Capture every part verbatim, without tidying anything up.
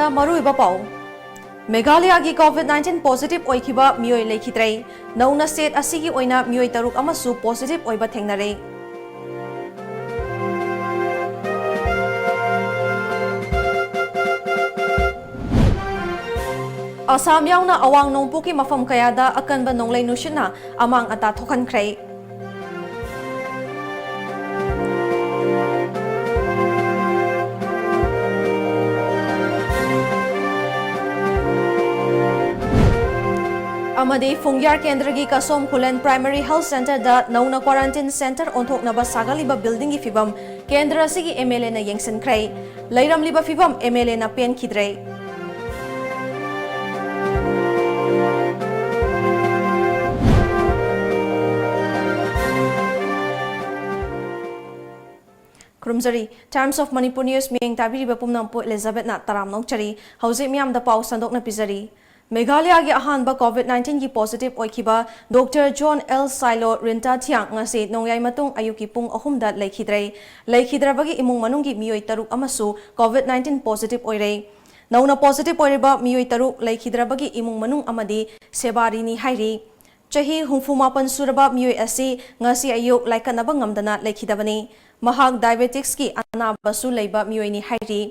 ꯃꯔꯨꯑꯣꯏꯕ ꯄꯥꯎ꯫ ꯃꯦꯘꯥꯂꯌꯥꯒꯤ COVID nineteen positive ꯑꯣꯏꯈꯤꯕ ꯃꯤꯑꯣꯏ ꯂꯩꯈꯤꯗ꯭ꯔꯦ꯫ ꯅꯧꯅ state ꯑꯁꯤꯒꯤ ꯑꯣꯏꯅ ꯃꯤꯑꯣꯏ ꯇꯔꯨꯛ ꯑꯃꯁꯨ positive ꯑꯣꯏꯕ ꯊꯦꯡꯅꯔꯦ꯫ ꯑꯁꯥꯝ ꯌꯥꯎꯅ ꯑꯋꯥꯡ ꯅꯣꯡꯄꯣꯛꯀꯤ ꯃꯐꯝ ꯀꯌꯥꯗ ꯑꯀꯟꯕ ꯅꯣꯡꯂꯩ ꯅꯨꯡꯁꯤꯠꯅ ꯑꯃꯥꯡ ꯑꯇꯥ ꯊꯣꯛꯍꯟꯈ꯭ꯔꯦ꯫ ꯑꯃꯗꯤ ꯐꯨꯡꯌꯥꯔ ꯀꯦꯟꯗ꯭ꯔꯒꯤ ꯀꯁꯣꯝ ꯈꯨꯂꯦꯟ Primary Health Centreꯗ ꯅꯧꯅ quarantine centre ꯑꯣꯟꯊꯣꯛꯅꯕ ꯁꯥꯒꯠꯂꯤꯕ buildingꯒꯤ ꯐꯤꯕꯝ ꯀꯦꯟꯗ꯭ꯔ ꯑꯁꯤꯒꯤ MLAꯅ ꯌꯦꯡꯁꯤꯟꯈ꯭ꯔꯦ꯫ ꯂꯩꯔꯝꯂꯤꯕ ꯐꯤꯕꯝ MLAꯅ ꯄꯦꯟꯈꯤꯗ꯭ꯔꯦ꯫ ꯈꯨꯔꯨꯝꯖꯔꯤ꯫ Times of Manipur News ꯃꯤꯠꯌꯦꯡ ꯇꯥꯕꯤꯔꯤꯕ ꯄꯨꯝꯅꯃꯛꯄꯨ ꯏꯂꯤꯖꯥꯕꯦꯠꯅ ꯇꯔꯥꯝꯅ ꯑꯣꯛꯆꯔꯤ꯫ ꯍꯧꯖꯤꯛ ꯃꯤꯌꯥꯝꯗ ꯄꯥꯎ ꯁꯟꯗꯣꯛꯅ ꯄꯤꯖꯔꯤ꯫ ꯃꯦꯘꯥꯂꯌꯥꯒꯤ ꯑꯍꯥꯟꯕ COVID nineteenꯒꯤ positive ꯑꯣꯏꯈꯤꯕ Doctor John L Sailo Rinta Thiang ꯉꯁꯤ ꯅꯣꯡꯌꯥꯏ ꯃꯇꯨꯡ ꯑꯌꯨꯛꯀꯤ ꯄꯨꯡ ꯑꯍꯨꯝꯗ ꯂꯩꯈꯤꯗ꯭ꯔꯦ꯫ ꯂꯩꯈꯤꯗ꯭ꯔꯕꯒꯤ ꯏꯃꯨꯡ ꯃꯅꯨꯡꯒꯤ ꯃꯤꯑꯣꯏ ꯇꯔꯨꯛ ꯑꯃꯁꯨ COVID nineteen positive ꯑꯣꯏꯔꯦ꯫ ꯅꯧꯅ positive ꯑꯣꯏꯔꯤꯕ ꯃꯤꯑꯣꯏ ꯇꯔꯨꯛ ꯂꯩꯈꯤꯗ꯭ꯔꯕꯒꯤ ꯏꯃꯨꯡ ꯃꯅꯨꯡ ꯑꯃꯗꯤ ꯁꯦꯕꯥꯔꯤꯅꯤ ꯍꯥꯏꯔꯤ꯫ ꯆꯍꯤ ꯍꯨꯝꯐꯨ ꯃꯥꯄꯟ ꯁꯨꯔꯕ ꯃꯤꯑꯣꯏ ꯑꯁꯤ ꯉꯁꯤ ꯑꯌꯨꯛ ꯂꯥꯏꯀꯠꯅꯕ ꯉꯝꯗꯅ ꯂꯩꯈꯤꯗꯕꯅꯤ꯫ ꯃꯍꯥꯛ diabeticsꯀꯤ ꯑꯅꯥꯕꯁꯨ ꯂꯩꯕ ꯃꯤꯑꯣꯏꯅꯤ ꯍꯥꯏꯔꯤ꯫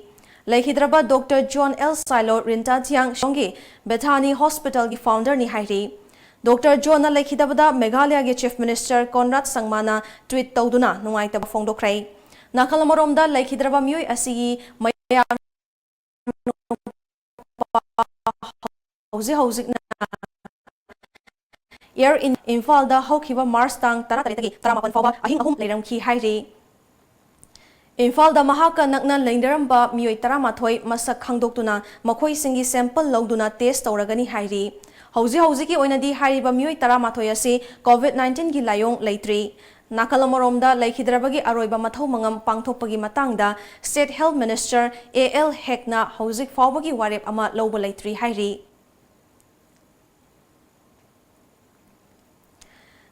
ꯂꯩꯈꯤꯗ꯭ꯔꯕ Doctor John L Sailo Rinta Thiang ꯁꯤꯂꯣꯡꯒꯤ Bethany Hospitalꯒꯤ founderꯅꯤ ꯍꯥꯏꯔꯤ꯫ Doctor Johnꯅ ꯂꯩꯈꯤꯗꯕꯗ ꯃꯦꯘꯥꯂꯌꯥꯒꯤ Chief Minister Conrad Sangmana tweet ꯇꯧꯗꯨꯅ ꯅꯨꯡꯉꯥꯏꯇꯕ ꯐꯣꯡꯗꯣꯛꯈ꯭ꯔꯦ꯫ ꯅꯥꯀꯜ ꯑꯃꯔꯣꯝꯗ, ꯂꯩꯈꯤꯗ꯭ꯔꯕ ꯃꯤꯑꯣꯏ ꯑꯁꯤꯒꯤ ꯃꯌꯥꯝ ꯍꯧꯖꯤꯛ ꯍꯧꯖꯤꯛꯅ Air In-, ꯏꯝꯐꯥꯜꯗ ꯍꯧꯈꯤꯕ March ꯇꯥꯡ ꯇꯔꯥꯇꯔꯦꯠꯇꯒꯤ ꯇꯔꯥꯃꯥꯄꯟ ꯐꯥꯎꯕ ꯑꯍꯤꯡ ꯑꯍꯨꯝ ꯂꯩꯔꯝꯈꯤ ꯍꯥꯏꯔꯤ꯫ ꯏꯝꯐꯥꯜꯗ ꯃꯍꯥꯛꯀ ꯅꯛꯅ ꯂꯩꯅꯔꯝꯕ ꯃꯤꯑꯣꯏ ꯇꯔꯥꯃꯥꯊꯣꯏ ꯃꯁꯛ ꯈꯪꯗꯣꯛꯇꯨꯅ ꯃꯈꯣꯏꯁꯤꯡꯒꯤ sample ꯂꯧꯗꯨꯅ test ꯇꯧꯔꯒꯅꯤ ꯍꯥꯏꯔꯤ꯫ ꯍꯧꯖꯤꯛ ꯍꯧꯖꯤꯛꯀꯤ ꯑꯣꯏꯅꯗꯤ ꯍꯥꯏꯔꯤꯕ ꯃꯤꯑꯣꯏ ꯇꯔꯥꯃꯥꯊꯣꯏ ꯑꯁꯤ COVID nineteenꯒꯤ ꯂꯥꯏꯑꯣꯡ ꯂꯩꯇ꯭ꯔꯤ꯫ ꯅꯥꯀꯜ ꯑꯃꯔꯣꯝꯗ, ꯂꯩꯈꯤꯗ꯭ꯔꯕꯒꯤ ꯑꯔꯣꯏꯕ ꯃꯊꯧ ꯃꯉꯝ ꯄꯥꯡꯊꯣꯛꯄꯒꯤ ꯃꯇꯥꯡꯗ State Health Minister A L Hekꯅ ꯍꯧꯖꯤꯛ ꯐꯥꯎꯕꯒꯤ ꯋꯥꯔꯦꯞ ꯑꯃ ꯂꯧꯕ ꯂꯩꯇ꯭ꯔꯤ ꯍꯥꯏꯔꯤ꯫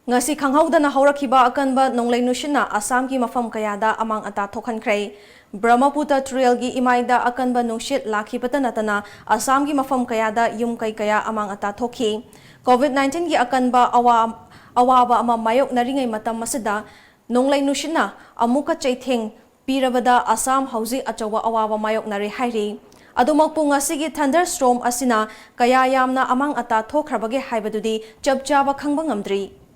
ꯉꯁꯤ ꯈꯪꯍꯧꯗꯅ ꯍꯧꯔꯛꯈꯤꯕ ꯑꯀꯟꯕ ꯅꯣꯡꯂꯩ ꯅꯨꯡꯁꯤꯠꯅ ꯑꯁꯥꯝꯒꯤ ꯃꯐꯝ ꯀꯌꯥꯗ ꯑꯃꯥꯡ ꯑꯇꯥ ꯊꯣꯛꯍꯟꯈ꯭ꯔꯦ꯫ ꯕ꯭ꯔꯍꯃꯄꯨꯇ꯭ꯔ ꯇꯨꯔꯦꯜꯒꯤ ꯏꯃꯥꯏꯗ ꯑꯀꯟꯕ ꯅꯨꯡꯁꯤꯠ ꯂꯥꯛꯈꯤꯕꯇ ꯅꯠꯇꯅ ꯑꯁꯥꯝꯒꯤ ꯃꯐꯝ ꯀꯌꯥꯗ ꯌꯨꯝ ꯀꯩ ꯀꯌꯥ ꯑꯃꯥꯡ ꯑꯇꯥ ꯊꯣꯛꯈꯤ꯫ ꯀꯣꯚꯤꯗ ꯅꯥꯏꯟꯇꯤꯟꯒꯤ ꯑꯀꯟꯕ ꯑꯋꯥ-, ꯑꯋꯥꯕ ꯑꯃ ꯃꯥꯌꯣꯛꯅꯔꯤꯉꯩ ꯃꯇꯝ ꯑꯁꯤꯗ ꯅꯣꯡꯂꯩ ꯅꯨꯡꯁꯤꯠꯅ ꯑꯃꯨꯛꯀ ꯆꯩꯊꯦꯡ ꯄꯤꯔꯕꯗ ꯑꯁꯥꯝ ꯍꯧꯖꯤꯛ ꯑꯆꯧꯕ ꯑꯋꯥꯕ ꯃꯥꯌꯣꯛꯅꯔꯦ ꯍꯥꯏꯔꯤ꯫ ꯑꯗꯨꯃꯛꯄꯨ ꯉꯁꯤꯒꯤ ꯊꯟꯗꯔ ꯁ꯭ꯇꯣꯔꯝ ꯑꯁꯤꯅ ꯀꯌꯥ ꯌꯥꯝꯅ ꯑꯃꯥꯡ ꯑꯇꯥ ꯊꯣꯛꯈ꯭ꯔꯕꯒꯦ ꯍꯥꯏꯕꯗꯨꯗꯤ ꯆꯞ ꯆꯥꯕ ꯈꯪꯕ ꯉꯝꯗ꯭ꯔꯤ꯫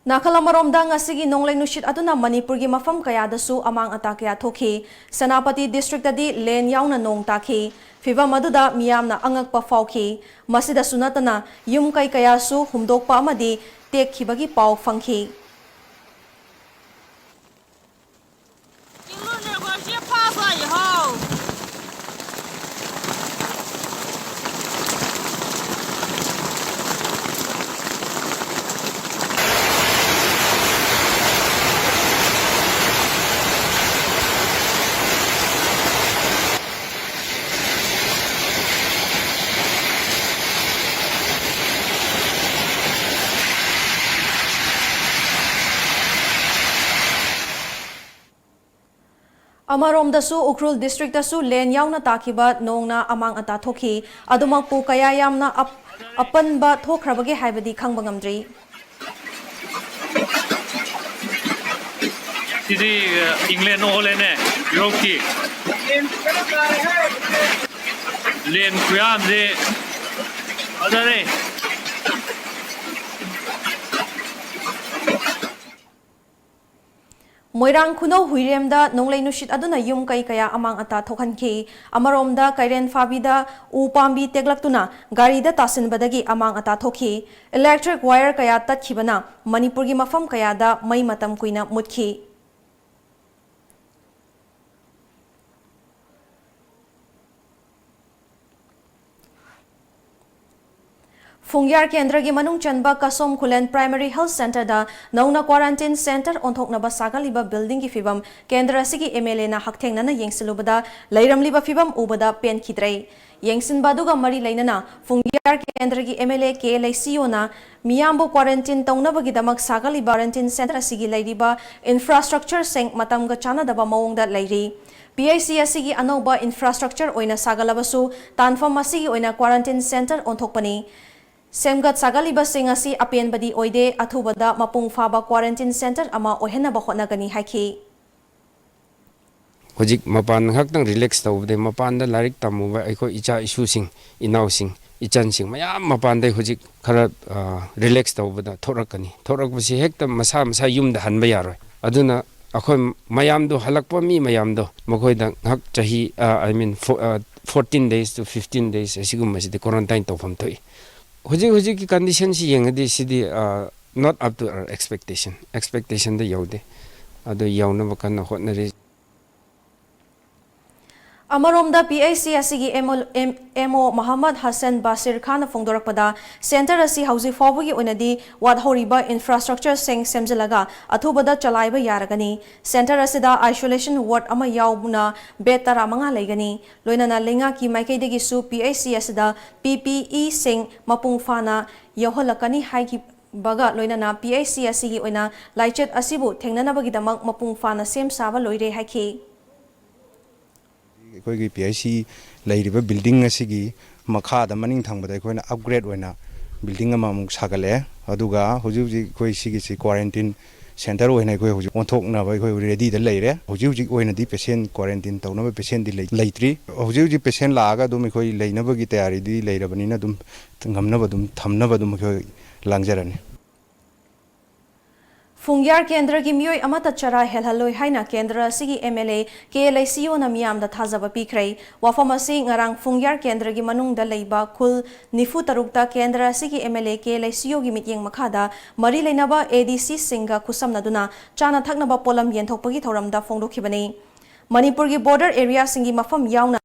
ꯅꯥꯀꯜ ꯑꯃꯔꯣꯝꯗ, ꯉꯁꯤꯒꯤ ꯅꯣꯡꯂꯩ ꯅꯨꯡꯁꯤꯠ ꯑꯗꯨꯅ ꯃꯅꯤꯄꯨꯔꯒꯤ ꯃꯐꯝ ꯀꯌꯥꯗꯁꯨ ꯑꯃꯥꯡ ꯑꯇꯥ ꯀꯌꯥ ꯊꯣꯛꯈꯤ꯫ ꯁꯦꯅꯥꯄꯇꯤ ꯗꯤꯁꯇ꯭ꯔꯤꯛꯇꯗꯤ ꯂꯦꯟ ꯌꯥꯎꯅ ꯅꯣꯡ ꯇꯥꯈꯤ꯫ ꯐꯤꯚꯝ ꯑꯗꯨꯗ ꯃꯤꯌꯥꯝꯅ ꯑꯉꯛꯄ ꯐꯥꯎꯈꯤ꯫ ꯃꯁꯤꯗꯁꯨ ꯅꯠꯇꯅ, ꯌꯨꯝ ꯀꯩ ꯀꯌꯥꯁꯨ ꯍꯨꯝꯗꯣꯛꯄ ꯑꯃꯗꯤ ꯇꯦꯛꯈꯤꯕꯒꯤ ꯄꯥꯎ ꯐꯪꯈꯤ꯫ ꯑꯃꯔꯣꯝꯗꯁꯨ, ꯎꯈ꯭ꯔꯨꯜ ꯗꯤꯁꯇ꯭ꯔꯤꯛꯇꯁꯨ ꯂꯦꯟ ꯌꯥꯎꯅ ꯇꯥꯈꯤꯕ ꯅꯣꯡꯅ ꯑꯃꯥꯡ ꯑꯇꯥ ꯊꯣꯛꯈꯤ꯫ ꯑꯗꯨꯃꯛꯄꯨ, ꯀꯌꯥ ꯌꯥꯝꯅ ꯑꯞ-, ꯑꯄꯟꯕ ꯊꯣꯛꯈ꯭ꯔꯕꯒꯦ ꯍꯥꯏꯕꯗꯤ ꯈꯪꯕ ꯉꯝꯗ꯭ꯔꯤ꯫ ꯁꯤꯗꯤ, ꯑ, ꯏꯪꯂꯦꯟ ꯑꯣꯜꯂꯦꯅꯦ, ꯌꯨꯔꯣꯞꯀꯤ꯫ ꯂꯦꯟ ꯈꯨꯌꯥꯝꯁꯦ ꯐꯖꯔꯦ꯫ ꯃꯣꯏꯔꯥꯡ ꯈꯨꯅꯧ ꯍꯨꯏꯔꯦꯝꯗ ꯅꯣꯡꯂꯩ ꯅꯨꯡꯁꯤꯠ ꯑꯗꯨꯅ ꯌꯨꯝ ꯀꯩ ꯀꯌꯥ ꯑꯃꯥꯡ ꯑꯇꯥ ꯊꯣꯛꯍꯟꯈꯤ꯫ ꯑꯃꯔꯣꯝꯗ, ꯀꯩꯔꯦꯟ ꯐꯥꯕꯤꯗ ꯎ ꯄꯥꯝꯕꯤ ꯇꯦꯛꯂꯛꯇꯨꯅ ꯒꯥꯔꯤꯗ ꯇꯥꯁꯤꯟꯕꯗꯒꯤ ꯑꯃꯥꯡ ꯑꯇꯥ ꯊꯣꯛꯈꯤ꯫ ꯏꯂꯦꯛꯇ꯭ꯔꯤꯛ ꯋꯥꯌꯔ ꯀꯌꯥ ꯇꯠꯈꯤꯕꯅ ꯃꯅꯤꯄꯨꯔꯒꯤ ꯃꯐꯝ ꯀꯌꯥꯗ ꯃꯩ ꯃꯇꯝ ꯀꯨꯏꯅ ꯃꯨꯠꯈꯤ꯫ ꯐꯨꯡꯌꯥꯔ ꯀꯦꯟꯗ꯭ꯔꯒꯤ ꯃꯅꯨꯡ ꯆꯟꯕ ꯀꯁꯣꯝ ꯈꯨꯂꯦꯟ ꯄ꯭ꯔꯥꯏꯃꯔꯤ ꯍꯦꯜꯊ ꯁꯦꯟꯇꯔꯗ ꯅꯧꯅ ꯀ꯭ꯋꯥꯔꯟꯇꯤꯟ ꯁꯦꯟꯇꯔ ꯑꯣꯟꯊꯣꯛꯅꯕ ꯁꯥꯒꯠꯂꯤꯕ ꯕꯤꯜꯗꯤꯡꯒꯤ ꯐꯤꯕꯝ ꯀꯦꯟꯗ꯭ꯔ ꯑꯁꯤꯒꯤ ꯑꯦꯝ ꯑꯦꯜ ꯑꯦꯅ ꯍꯛꯊꯦꯡꯅꯅ ꯌꯦꯡꯁꯤꯜꯂꯨꯕꯗ ꯂꯩꯔꯝꯂꯤꯕ ꯐꯤꯕꯝ ꯎꯕꯗ ꯄꯦꯟꯈꯤꯗ꯭ꯔꯦ꯫ ꯌꯦꯡꯁꯤꯟꯕ ꯑꯗꯨꯒ ꯃꯔꯤ ꯂꯩꯅꯅ ꯐꯨꯡꯌꯥꯔ ꯀꯦꯟꯗ꯭ꯔꯒꯤ ꯑꯦꯝ ꯑꯦꯜ ꯑꯦ ꯀꯦ ꯂꯩꯁꯤꯌꯣꯅ ꯃꯤꯌꯥꯝꯕꯨ ꯀ꯭ꯋꯥꯔꯟꯇꯤꯟ ꯇꯧꯅꯕꯒꯤꯗꯃꯛ ꯁꯥꯒꯠꯂꯤꯕ ꯀ꯭ꯋꯥꯔꯟꯇꯤꯟ ꯁꯦꯟꯇꯔ ꯑꯁꯤꯒꯤ ꯂꯩꯔꯤꯕ ꯏꯟꯐ꯭ꯔꯥꯁ꯭ꯇ꯭ꯔꯛꯆꯔꯁꯤꯡ ꯃꯇꯝꯒ ꯆꯥꯟꯅꯗꯕ ꯃꯑꯣꯡꯗ ꯂꯩꯔꯤ꯫ ꯄꯤ ꯑꯩꯆ ꯁꯤ ꯑꯁꯤꯒꯤ ꯑꯅꯧꯕ ꯏꯟꯐ꯭ꯔꯥꯁ꯭ꯇ꯭ꯔꯛꯆꯔ ꯑꯣꯏꯅ ꯁꯥꯒꯠꯂꯕꯁꯨ ꯇꯥꯟꯐꯝ ꯑꯁꯤꯒꯤ ꯑꯣꯏꯅ ꯀ꯭ꯋꯥꯔꯟꯇꯤꯟ ꯁꯦꯟꯇꯔ ꯑꯣꯟꯊꯣꯛꯄꯅꯤ꯫ ꯁꯦꯝꯒꯠ ꯁꯥꯒꯠꯂꯤꯕꯁꯤꯡ ꯑꯁꯤ ꯑꯄꯦꯟꯕꯗꯤ ꯑꯣꯏꯗꯦ, ꯑꯊꯨꯕꯗ ꯃꯄꯨꯡ ꯐꯥꯕ ꯀ꯭ꯋꯥꯔꯟꯇꯤꯟ ꯁꯦꯟꯇꯔ ꯑꯃ ꯑꯣꯏꯍꯟꯅꯕ ꯍꯣꯠꯅꯒꯅꯤ ꯍꯥꯏꯈꯤ꯫ ꯍꯧꯖꯤꯛ ꯃꯄꯥꯟ ꯉꯥꯏꯍꯥꯛꯇꯪ ꯔꯤꯂꯦꯛꯁ ꯇꯧꯕꯗꯩ ꯃꯄꯥꯟꯗ ꯂꯥꯏꯔꯤꯛ ꯇꯝꯃꯨꯕ ꯑꯩꯈꯣꯏ ꯏꯆꯥ ꯏꯁꯨꯁꯤꯡ, ꯏꯅꯥꯎꯁꯤꯡ, ꯏꯆꯟꯁꯤꯡ ꯃꯌꯥꯝ ꯃꯄꯥꯟꯗꯩ ꯍꯧꯖꯤꯛ ꯈꯔ ꯔꯤꯂꯦꯛꯁ ꯇꯧꯕꯗ ꯊꯣꯛꯂꯛꯀꯅꯤ꯫ ꯊꯣꯛꯂꯛꯄꯁꯤ ꯍꯦꯛꯇ ꯃꯁꯥ ꯃꯁꯥ ꯌꯨꯝꯗ ꯍꯟꯕ ꯌꯥꯔꯣꯏ꯫ ꯑꯗꯨꯅ ꯑꯩꯈꯣꯏ ꯃꯌꯥꯝꯗꯣ, ꯍꯜꯂꯛꯄ ꯃꯤ ꯃꯌꯥꯝꯗꯣ, ꯃꯈꯣꯏꯗ ꯉꯥꯏꯍꯥꯛ ꯆꯍꯤ, I mean, fourteen days to fifteen days ꯑꯁꯤꯒꯨꯝꯕꯁꯤꯗꯤ quarantine ꯇꯧꯐꯝ ꯊꯣꯛꯏ꯫ ꯍꯧꯖꯤꯛ ꯍꯧꯖꯤꯛꯀꯤ ꯀꯟꯗꯤꯁꯟꯁꯤ ꯌꯦꯡꯉꯗꯤ ꯁꯤꯗꯤ not up to our expectation, ꯑꯦꯛꯁꯄꯦꯛꯇꯦꯁꯟꯗ ꯌꯧꯗꯦ꯫ ꯑꯗꯨ ꯌꯧꯅꯕ ꯀꯟꯅ ꯍꯣꯠꯅꯔꯤ꯫ ꯑꯃꯔꯣꯝꯗ, ꯄꯤ ꯑꯩꯆ ꯁꯤ ꯑꯁꯤꯒꯤ M O, M, M O ꯃꯍꯃꯗ Hasan ꯕꯥꯁꯤꯔ ꯈꯥꯟꯅ ꯐꯣꯡꯗꯣꯔꯛꯄꯗ, ꯁꯦꯟꯇꯔ ꯑꯁꯤ ꯍꯧꯖꯤꯛ ꯐꯥꯎꯕꯒꯤ ꯑꯣꯏꯅꯗꯤ ꯋꯥꯠꯍꯧꯔꯤꯕ ꯏꯟꯐ꯭ꯔꯥꯁ꯭ꯇ꯭ꯔꯛꯆꯔꯁꯤꯡ ꯁꯦꯝꯖꯤꯜꯂꯒ ꯑꯊꯨꯕꯗ ꯆꯂꯥꯏꯕ ꯌꯥꯔꯒꯅꯤ꯫ ꯁꯦꯟꯇꯔ ꯑꯁꯤꯗ ꯑꯥꯏꯁꯣꯂꯦꯁꯟ ꯋꯥꯔꯗ ꯑꯃ ꯌꯥꯎꯅ ꯕꯦꯗ ꯇꯔꯥꯃꯉꯥ ꯂꯩꯒꯅꯤ꯫ ꯂꯣꯏꯅꯅ ꯂꯩꯉꯥꯛꯀꯤ ꯃꯥꯏꯀꯩꯗꯒꯤꯁꯨ ꯄꯤ ꯑꯩꯆ ꯁꯤ ꯑꯁꯤꯗ ꯄꯤ ꯄꯤ ꯏꯁꯤꯡ ꯃꯄꯨꯡ ꯐꯥꯅ ꯌꯧꯍꯜꯂꯛꯀꯅꯤ ꯍꯥꯏꯈꯤꯕꯒ ꯂꯣꯏꯅꯅ ꯄꯤ ꯑꯩꯆ ꯁꯤ ꯑꯁꯤꯒꯤ ꯑꯣꯏꯅ ꯂꯥꯏꯆꯠ ꯑꯁꯤꯕꯨ ꯊꯦꯡꯅꯅꯕꯒꯤꯗꯃꯛ ꯃꯄꯨꯡ ꯐꯥꯅ ꯁꯦꯝ ꯁꯥꯕ ꯂꯣꯏꯔꯦ ꯍꯥꯏꯈꯤ꯫ ꯑꯩꯈꯣꯏꯒꯤ ꯄꯤ ꯑꯩꯆ ꯁꯤ ꯂꯩꯔꯤꯕ ꯕꯤꯜꯗꯤꯡ ꯑꯁꯤꯒꯤ ꯃꯈꯥꯗ, ꯃꯅꯤꯡ ꯊꯪꯕꯗ ꯑꯩꯈꯣꯏꯅ ꯑꯞꯒ꯭ꯔꯦꯗ ꯑꯣꯏꯅ ꯕꯤꯜꯗꯤꯡ ꯑꯃꯃꯨꯛ ꯁꯥꯒꯠꯂꯛꯑꯦ꯫ ꯑꯗꯨꯒ ꯍꯧꯖꯤꯛ ꯍꯧꯖꯤꯛ ꯑꯩꯈꯣꯏ ꯁꯤꯒꯤꯁꯤ ꯀ꯭ꯋꯥꯔꯦꯟꯇꯤꯟ ꯁꯦꯟꯇꯔ ꯑꯣꯏꯅ ꯑꯩꯈꯣꯏ ꯍꯧꯖꯤꯛ ꯑꯣꯟꯊꯣꯛꯅꯕ ꯑꯩꯈꯣꯏ ꯔꯦꯗꯤꯗ ꯂꯩꯔꯦ꯫ ꯍꯧꯖꯤꯛ ꯍꯧꯖꯤꯛ ꯑꯣꯏꯅꯗꯤ ꯄꯦꯁꯦꯟ, ꯀ꯭ꯋꯥꯔꯦꯟꯇꯤꯟ ꯇꯧꯅꯕ ꯄꯦꯁꯦꯟꯗꯤ ꯂꯩ-, ꯂꯩꯇ꯭ꯔꯤ꯫ ꯍꯧꯖꯤꯛ ꯍꯧꯖꯤꯛ ꯄꯦꯁꯦꯟ ꯂꯥꯛꯑꯒ ꯑꯗꯨꯝ ꯑꯩꯈꯣꯏ ꯂꯩꯅꯕꯒꯤ ꯇꯌꯥꯔꯤꯗꯤ ꯂꯩꯔꯕꯅꯤꯅ ꯑꯗꯨꯝ ꯉꯝꯅꯕ ꯑꯗꯨꯝ ꯊꯝꯅꯕ ꯑꯗꯨꯝ ꯑꯩꯈꯣꯏ ꯂꯥꯡꯖꯔꯅꯤ꯫ ꯐꯨꯡꯌꯥꯔ ꯀꯦꯟꯗ꯭ꯔꯒꯤ ꯃꯤꯑꯣꯏ ꯑꯃꯠꯇ ꯆꯔꯥ ꯍꯦꯜꯍꯜꯂꯣꯏ ꯍꯥꯏꯅ ꯀꯦꯟꯗ꯭ꯔ ꯑꯁꯤꯒꯤ ꯑꯦꯝ ꯑꯦꯜ ꯑꯦ ꯀꯦ ꯂꯩꯁꯤꯌꯣꯅ ꯃꯤꯌꯥꯝꯗ ꯊꯥꯖꯕ ꯄꯤꯈ꯭ꯔꯦ꯫ ꯋꯥꯐꯝ ꯑꯁꯤ ꯉꯔꯥꯡ ꯐꯨꯡꯌꯥꯔ ꯀꯦꯟꯗ꯭ꯔꯒꯤ ꯃꯅꯨꯡꯗ ꯂꯩꯕ ꯈꯨꯜ ꯅꯤꯐꯨ ꯇꯔꯨꯛꯇ ꯀꯦꯟꯗ꯭ꯔ ꯑꯁꯤꯒꯤ ꯑꯦꯝ ꯑꯦꯜ ꯑꯦ ꯀꯦ ꯂꯩꯁꯤꯌꯣꯒꯤ ꯃꯤꯠꯌꯦꯡ ꯃꯈꯥꯗ ꯃꯔꯤ ꯂꯩꯅꯕ ꯑꯦ ꯗꯤ ꯁꯤꯁꯤꯡꯒ ꯈꯨꯠꯁꯝꯅꯗꯨꯅ ꯆꯥꯅ ꯊꯛꯅꯕ ꯄꯣꯠꯂꯝ ꯌꯦꯟꯊꯣꯛꯄꯒꯤ ꯊꯧꯔꯝꯗ ꯐꯣꯡꯗꯣꯛꯈꯤꯕꯅꯤ꯫ ꯃꯅꯤꯄꯨꯔꯒꯤ ꯕꯣꯔꯗꯔ ꯑꯦꯔꯤꯌꯥꯁꯤꯡꯒꯤ ꯃꯐꯝ ꯌꯥꯎꯅ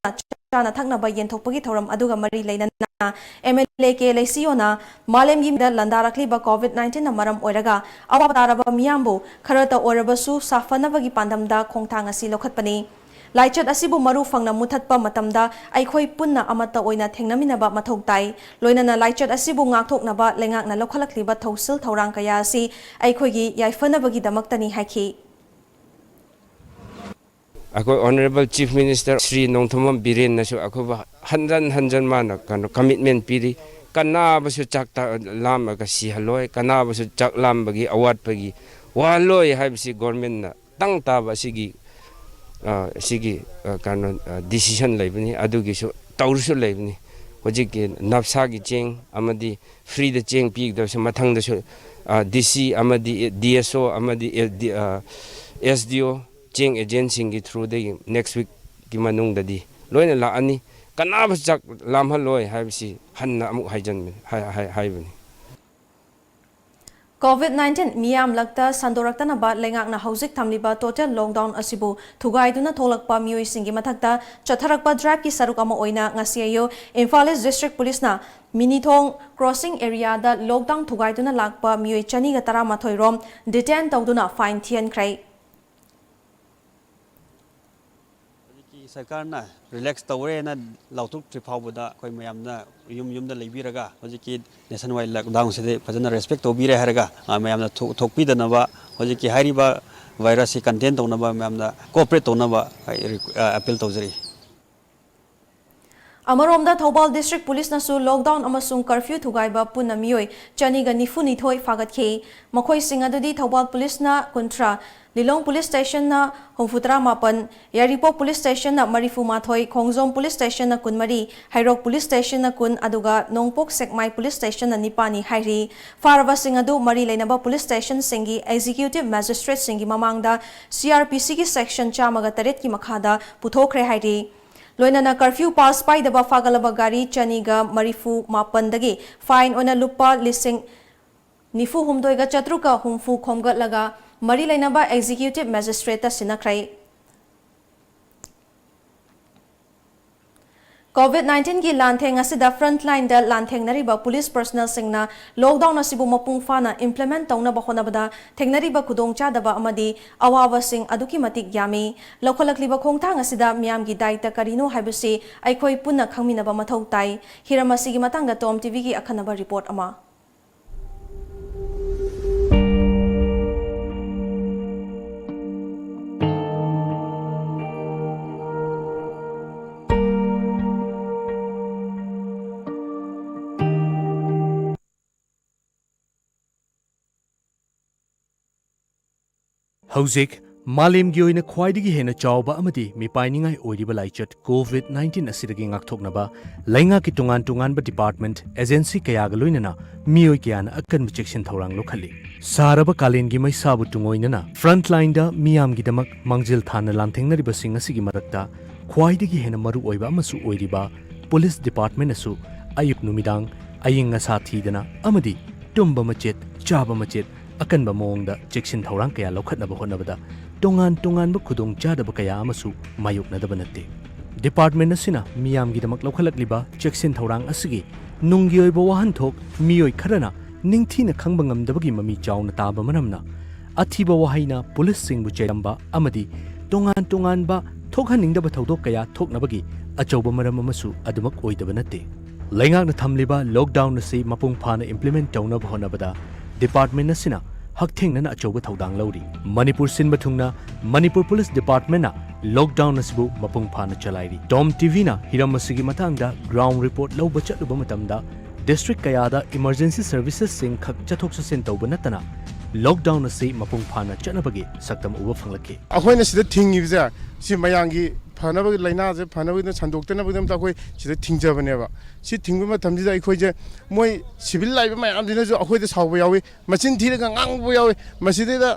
ꯆꯥꯅ ꯊꯛꯅꯕ ꯌꯦꯟꯊꯣꯛꯄꯒꯤ ꯊꯧꯔꯝ ꯑꯗꯨꯒ ꯃꯔꯤ ꯂꯩꯅꯅ ꯑꯦꯝ ꯑꯦꯜ ꯑꯦ ꯀꯦ ꯂꯩꯁꯤꯌꯣꯅ ꯃꯥꯂꯦꯝꯒꯤ ꯃꯤꯗ ꯂꯥꯟꯗꯥꯔꯛꯂꯤꯕ ꯀꯣꯚꯤꯗ ꯅꯥꯏꯟꯇꯤꯟꯅ ꯃꯔꯝ ꯑꯣꯏꯔꯒ ꯑꯋꯥꯕ ꯇꯥꯔꯕ ꯃꯤꯌꯥꯝꯕꯨ ꯈꯔꯇ ꯑꯣꯏꯔꯕꯁꯨ ꯁꯥꯐꯅꯕꯒꯤ ꯄꯥꯟꯗꯝꯗ ꯈꯣꯡꯊꯥꯡ ꯑꯁꯤ ꯂꯧꯈꯠꯄꯅꯤ꯫ ꯂꯥꯏꯆꯠ ꯑꯁꯤꯕꯨ ꯃꯔꯨ ꯐꯪꯅ ꯃꯨꯊꯠꯄ ꯃꯇꯝꯗ ꯑꯩꯈꯣꯏ ꯄꯨꯟꯅ ꯑꯃꯠꯇ ꯑꯣꯏꯅ ꯊꯦꯡꯅꯃꯤꯟꯅꯕ ꯃꯊꯧ ꯇꯥꯏ꯫ ꯂꯣꯏꯅꯅ ꯂꯥꯏꯆꯠ ꯑꯁꯤꯕꯨ ꯉꯥꯛꯊꯣꯛꯅꯕ ꯂꯩꯉꯥꯛꯅ ꯂꯧꯈꯠꯂꯛꯂꯤꯕ ꯊꯧꯁꯤꯜ ꯊꯧꯔꯥꯡ ꯀꯌꯥ ꯑꯁꯤ ꯑꯩꯈꯣꯏꯒꯤ ꯌꯥꯏꯐꯅꯕꯒꯤꯗꯃꯛꯇꯅꯤ ꯍꯥꯏꯈꯤ꯫ ꯑꯩꯈꯣꯏ Honourable Chief Minister Shri Nongthombam ꯕꯤꯔꯦꯟꯅꯁꯨ ꯑꯩꯈꯣꯏꯕꯨ ꯍꯟꯖꯟ ꯍꯟꯖꯟ ꯃꯥꯅ ꯀꯩꯅꯣ commitment ꯄꯤꯔꯤ꯫ ꯀꯅꯥꯕꯁꯨ ꯆꯥꯛ ꯇ-, ꯂꯥꯝꯃꯒ ꯁꯤꯍꯜꯂꯣꯏ, ꯀꯅꯥꯕꯁꯨ ꯆꯥꯛ ꯂꯥꯝꯕꯒꯤ ꯑꯋꯥꯠꯄꯒꯤ ꯋꯥꯍꯜꯂꯣꯏ ꯍꯥꯏꯕꯁꯤ governmentꯅ ꯇꯪ ꯇꯥꯕ ꯑꯁꯤꯒꯤ, ꯑ, ꯑꯁꯤꯒꯤ, ꯑ, ꯀꯩꯅꯣ, ꯑ, decision ꯂꯩꯕꯅꯤ, ꯑꯗꯨꯒꯤꯁꯨ ꯇꯧꯔꯁꯨ ꯂꯩꯕꯅꯤ꯫ ꯍꯧꯖꯤꯛꯀꯤ ꯅꯞꯁꯥꯒꯤ ꯆꯦꯡ ꯑꯃꯗꯤ freeꯗ ꯆꯦꯡ ꯄꯤꯒꯗꯕꯁꯨ ꯃꯊꯪꯗꯁꯨ, ꯑ, D C ꯑꯃꯗꯤ D S O ꯑꯃꯗꯤ, ꯑ, ꯗꯤ-, ꯑ, S D O ꯆꯦꯡ agentꯁꯤꯡꯒꯤ throughꯗꯒꯤ next weekꯀꯤ ꯃꯅꯨꯡꯗꯗꯤ ꯂꯣꯏꯅ ꯂꯥꯛꯑꯅꯤ꯫ ꯀꯅꯥꯕꯨ ꯆꯥꯛ ꯂꯥꯝꯍꯜꯂꯣꯏ ꯍꯥꯏꯕꯁꯤ ꯍꯟꯅ ꯑꯃꯨꯛ ꯍꯥꯏꯖꯟꯕꯅꯤ, ꯍꯥꯏ-, ꯍꯥꯏ-, ꯍꯥꯏꯕꯅꯤ꯫ ꯀꯣꯚꯤꯗ ꯅꯥꯏꯟꯇꯤꯟ ꯃꯤꯌꯥꯝꯂꯛꯇ ꯁꯟꯗꯣꯔꯛꯇꯅꯕ ꯂꯩꯉꯥꯛꯅ ꯍꯧꯖꯤꯛ ꯊꯝꯂꯤꯕ total lockdown ꯑꯁꯤꯕꯨ ꯊꯨꯒꯥꯏꯗꯨꯅ ꯊꯣꯛꯂꯛꯄ ꯃꯤꯑꯣꯏꯁꯤꯡꯒꯤ ꯃꯊꯛꯇ ꯆꯠꯊꯔꯛꯄ driveꯀꯤ ꯁꯔꯨꯛ ꯑꯃ ꯑꯣꯏꯅ ꯉꯁꯤ ꯑꯌꯨꯛ Imphal East District Policeꯅ ꯃꯤꯅꯤꯊꯣꯡ crossing areaꯗ lockdown ꯊꯨꯒꯥꯏꯗꯨꯅ ꯂꯥꯛꯄ ꯃꯤꯑꯣꯏ ꯆꯅꯤꯒ ꯇꯔꯥꯃꯥꯊꯣꯏ ꯔꯣꯝ detain ꯇꯧꯗꯨꯅ fine ꯊꯤꯍꯟꯈ꯭ꯔꯦ꯫ ꯍꯧꯖꯤꯛꯀꯤ ꯁꯔꯀꯥꯔꯅ relax ꯇꯧꯔꯦꯅ ꯂꯥꯎꯊꯣꯛꯇ꯭ꯔꯤ ꯐꯥꯎꯕꯗ ꯑꯩꯈꯣꯏ ꯃꯌꯥꯝꯅ ꯌꯨꯝ ꯌꯨꯝꯗ ꯂꯩꯕꯤꯔꯒ ꯍꯧꯖꯤꯛꯀꯤ nationwide lockdownꯁꯤꯗꯤ ꯐꯖꯅ respect ꯇꯧꯕꯤꯔꯦ ꯍꯥꯏꯔꯒ, ꯑ, ꯃꯌꯥꯝꯅ ꯊꯣꯛ-, ꯊꯣꯛꯄꯤꯗꯅꯕ ꯍꯧꯖꯤꯛꯀꯤ ꯍꯥꯏꯔꯤꯕ virusꯁꯤ contain ꯇꯧꯅꯕ ꯃꯌꯥꯝꯅ cooperate ꯇꯧꯅꯕ ꯑꯩ ꯔꯤ-, ꯑ, appeal ꯇꯧꯖꯔꯤ꯫ ꯑꯃꯔꯣꯝꯗ ꯊꯧꯕꯥꯜ District Policeꯅꯁꯨ lockdown ꯑꯃꯁꯨꯡ curfew ꯊꯨꯒꯥꯏꯕ ꯄꯨꯟꯅ ꯃꯤꯑꯣꯏ ꯆꯅꯤꯒ ꯅꯤꯐꯨ ꯅꯤꯊꯣꯏ ꯐꯥꯒꯠꯈꯤ꯫ ꯃꯈꯣꯏꯁꯤꯡ ꯑꯗꯨꯗꯤ ꯊꯧꯕꯥꯜ Policeꯅ ꯀꯨꯟꯊ꯭ꯔꯥ, ꯂꯤꯂꯣꯡ Police Stationꯅ ꯍꯨꯝꯐꯨꯇꯔꯥ ꯃꯥꯄꯟ, ꯌꯥꯏꯔꯤꯄꯣꯛ Police Stationꯅ ꯃꯔꯤꯐꯨ ꯃꯥꯊꯣꯏ, ꯈꯣꯡꯖꯣꯝ Police Stationꯅ ꯀꯨꯟꯃꯔꯤ, ꯍꯩꯔꯣꯛ Police Stationꯅ ꯀꯨꯟ, ꯑꯗꯨꯒ ꯅꯣꯡꯄꯣꯛ ꯁꯦꯛꯃꯥꯏ Police Stationꯅ ꯅꯤꯄꯥꯟꯅꯤ ꯍꯥꯏꯔꯤ꯫ ꯐꯥꯔꯕꯁꯤꯡ ꯑꯗꯨ ꯃꯔꯤ ꯂꯩꯅꯕ police stationꯁꯤꯡꯒꯤ executive magistrateꯁꯤꯡꯒꯤ ꯃꯃꯥꯡꯗ C R P Cꯒꯤ section ꯆꯥꯝꯃꯒ ꯇꯔꯦꯠꯀꯤ ꯃꯈꯥꯗ ꯄꯨꯊꯣꯛꯈ꯭ꯔꯦ ꯍꯥꯏꯔꯤ꯫ ꯂꯣꯏꯅꯅ curfew pass ꯄꯥꯏꯗꯕ ꯐꯥꯒꯠꯂꯕ ꯒꯥꯔꯤ ꯆꯅꯤꯒ ꯃꯔꯤꯐꯨ ꯃꯥꯄꯟꯗꯒꯤ fine ꯑꯣꯏꯅ ꯂꯨꯄꯥ ꯂꯤꯁꯤꯡ ꯅꯤꯐꯨ ꯍꯨꯝꯗꯣꯏꯒ ꯆꯥꯇ꯭ꯔꯨꯛꯀ ꯍꯨꯝꯐꯨ ꯈꯣꯝꯒꯠꯂꯒ ꯃꯔꯤ ꯂꯩꯅꯕ executive magistrateꯇ ꯁꯤꯟꯅꯈ꯭ꯔꯦ꯫ COVID nineteen ꯒꯤ ꯂꯥꯟꯊꯦꯡ ꯑꯁꯤꯗ frontline ꯗ ꯂꯥꯟꯊꯦꯡꯅꯔꯤꯕ police personnel ꯁꯤꯡꯅ lockdown ꯑꯁꯤꯕꯨ ꯃꯄꯨꯡ ꯐꯥꯅ implement ꯇꯧꯅꯕ ꯍꯣꯠꯅꯕꯗ ꯊꯦꯡꯅꯔꯤꯕ ꯈꯨꯗꯣꯡꯆꯥꯗꯕ ꯑꯃꯗꯤ ꯑꯋꯥꯕꯁꯤꯡ ꯑꯗꯨꯛꯀꯤ ꯃꯇꯤꯛ ꯌꯥꯝꯃꯤ꯫ ꯂꯧꯈꯠꯂꯛꯂꯤꯕ ꯈꯣꯡꯊꯥꯡ ꯑꯁꯤꯗ ꯃꯤꯌꯥꯝꯒꯤ ꯗꯥꯏꯇ ꯀꯔꯤꯅꯣ ꯍꯥꯏꯕꯁꯤ ꯑꯩꯈꯣꯏ ꯄꯨꯟꯅ ꯈꯪꯃꯤꯟꯅꯕ ꯃꯊꯧ ꯇꯥꯏ꯫ ꯍꯤꯔꯝ ꯑꯁꯤꯒꯤ ꯃꯇꯥꯡꯗ Tom TV ꯒꯤ ꯑꯈꯟꯅꯕ report ꯑꯃ꯫ ꯍꯧꯖꯤꯛ ꯃꯥꯂꯦꯝꯒꯤ ꯑꯣꯏꯅ ꯈ꯭ꯋꯥꯏꯗꯒꯤ ꯍꯦꯟꯅ ꯆꯥꯎꯕ ꯑꯃꯗꯤ ꯃꯤꯄꯥꯏꯅꯤꯡꯉꯥꯏ ꯑꯣꯏꯔꯤꯕ ꯂꯥꯏꯆꯠ COVID nineteen ꯑꯁꯤꯗꯒꯤ ꯉꯥꯛꯊꯣꯛꯅꯕ ꯂꯩꯉꯥꯛꯀꯤ ꯇꯣꯉꯥꯟ ꯇꯣꯉꯥꯟꯕ department, agency ꯀꯌꯥꯒ ꯂꯣꯏꯅꯅ ꯃꯤꯑꯣꯏ ꯀꯌꯥꯅ ꯑꯀꯟꯕ ꯆꯦꯛꯁꯤꯟ ꯊꯧꯔꯥꯡ ꯂꯧꯈꯠꯂꯤ꯫ ꯁꯥꯔꯕ ꯀꯥꯂꯦꯟꯒꯤ ꯃꯩꯁꯥꯕꯨ ꯇꯨꯡꯑꯣꯏꯅꯅ frontline ꯗ ꯃꯤꯌꯥꯝꯒꯤꯗꯃꯛ ꯃꯥꯡꯖꯤꯜ ꯊꯥꯅ ꯂꯥꯟꯊꯦꯡꯅꯔꯤꯕꯁꯤꯡ ꯑꯁꯤꯒꯤ ꯃꯔꯛꯇ ꯈ꯭ꯋꯥꯏꯗꯒꯤ ꯍꯦꯟꯅ ꯃꯔꯨ ꯑꯣꯏꯕ ꯑꯃꯁꯨ ꯑꯣꯏꯔꯤꯕ police department ꯅꯁꯨ ꯑꯌꯨꯛ ꯅꯨꯃꯤꯗꯥꯡ ꯑꯏꯪ ꯑꯁꯥ ꯊꯤꯗꯅ ꯑꯃꯗꯤ ꯇꯨꯝꯕ ꯃꯆꯦꯠ, ꯆꯥꯕ ꯃꯆꯦꯠ, ꯑꯀꯟꯕ ꯃꯑꯣꯡꯗ ꯆꯦꯛꯁꯤꯟ ꯊꯧꯔꯥꯡ ꯀꯌꯥ ꯂꯧꯈꯠꯅꯕ ꯍꯣꯠꯅꯕꯗ ꯇꯣꯉꯥꯟ ꯇꯣꯉꯥꯟꯕ ꯈꯨꯗꯣꯡꯆꯥꯗꯕ ꯀꯌꯥ ꯑꯃꯁꯨ ꯃꯥꯌꯣꯛꯅꯗꯕ ꯅꯠꯇꯦ꯫ Department ꯑꯁꯤꯅ ꯃꯤꯌꯥꯝꯒꯤꯗꯃꯛ ꯂꯧꯈꯠꯂꯛꯂꯤꯕ ꯆꯦꯛꯁꯤꯟ ꯊꯧꯔꯥꯡ ꯑꯁꯤꯒꯤ ꯅꯨꯡꯒꯤ ꯑꯣꯏꯕ ꯋꯥꯍꯟꯊꯣꯛ ꯃꯤꯑꯣꯏ ꯈꯔꯅ ꯅꯤꯡꯊꯤꯅ ꯈꯪꯕ ꯉꯝꯗꯕꯒꯤ ꯃꯃꯤ ꯆꯥꯎꯅ ꯇꯥꯕ ꯃꯔꯝꯅ, ꯑꯊꯤꯕ ꯋꯥꯍꯩꯅ police ꯁꯤꯡꯕꯨ ꯆꯩꯔꯝꯕ ꯑꯃꯗꯤ ꯇꯣꯉꯥꯟ ꯇꯣꯉꯥꯟꯕ ꯊꯣꯛꯍꯟꯅꯤꯡꯗꯕ ꯊꯧꯗꯣꯛ ꯀꯌꯥ ꯊꯣꯛꯅꯕꯒꯤ ꯑꯆꯧꯕ ꯃꯔꯝ ꯑꯃꯁꯨ ꯑꯗꯨꯃꯛ ꯑꯣꯏꯗꯕ ꯅꯠꯇꯦ꯫ ꯂꯩꯉꯥꯛꯅ ꯊꯝꯂꯤꯕ lockdown ꯑꯁꯤ ꯃꯄꯨꯡ ꯐꯥꯅ implement ꯇꯧꯅꯕ ꯍꯣꯠꯅꯕꯗ department ꯑꯁꯤꯅ ꯍꯛꯊꯦꯡꯅꯅ ꯑꯆꯧꯕ ꯊꯧꯗꯥꯡ ꯂꯧꯔꯤ꯫ ꯃꯅꯤꯄꯨꯔ ꯁꯤꯟꯕ ꯊꯨꯡꯅ ꯃꯅꯤꯄꯨꯔ police department ꯅ lockdown ꯑꯁꯤꯕꯨ ꯃꯄꯨꯡ ꯐꯥꯅ ꯆꯂꯥꯏꯔꯤ꯫ Tom TV ꯅ ꯍꯤꯔꯝ ꯑꯁꯤꯒꯤ ꯃꯇꯥꯡꯗ ground report ꯂꯧꯕ ꯆꯠꯂꯨꯕ ꯃꯇꯝꯗ, district ꯀꯌꯥꯗ emergency services ꯁꯤꯡ ꯈꯛ ꯆꯠꯊꯣꯛ ꯆꯠꯁꯤꯟ ꯇꯧꯕ ꯅꯠꯇꯅ, lockdown ꯑꯁꯤ ꯃꯄꯨꯡ ꯐꯥꯅ ꯆꯠꯅꯕꯒꯤ ꯁꯛꯇꯝ ꯎꯕ ꯐꯪꯂꯛꯈꯤ꯫ ꯑꯩꯈꯣꯏꯅ ꯁꯤꯗ ꯊꯤꯡꯉꯤꯕꯁꯦ, ꯁꯤ ꯃꯌꯥꯝꯒꯤ ꯐꯅꯕꯒꯤ, ꯂꯥꯏꯅꯥꯁꯦ ꯐꯅꯕꯒꯤꯗꯃꯛ, ꯁꯟꯗꯣꯛꯇꯅꯕꯒꯤꯗꯃꯛꯇ ꯑꯩꯈꯣꯏ ꯁꯤꯗ ꯊꯤꯡꯖꯕꯅꯦꯕ꯫ ꯁꯤ ꯊꯤꯡꯕ ꯃꯇꯝꯁꯤꯗ ꯑꯩꯈꯣꯏꯁꯦ, ꯃꯣꯏ civil ꯂꯥꯛꯏꯕ ꯃꯌꯥꯝꯁꯤꯅꯁꯨ ꯑꯩꯈꯣꯏꯗ ꯁꯥꯎꯕ ꯌꯥꯎꯏ, ꯃꯆꯤꯟ ꯊꯤꯔꯒ ꯉꯥꯡꯕ ꯌꯥꯎꯏ꯫ ꯃꯁꯤꯗꯩꯗ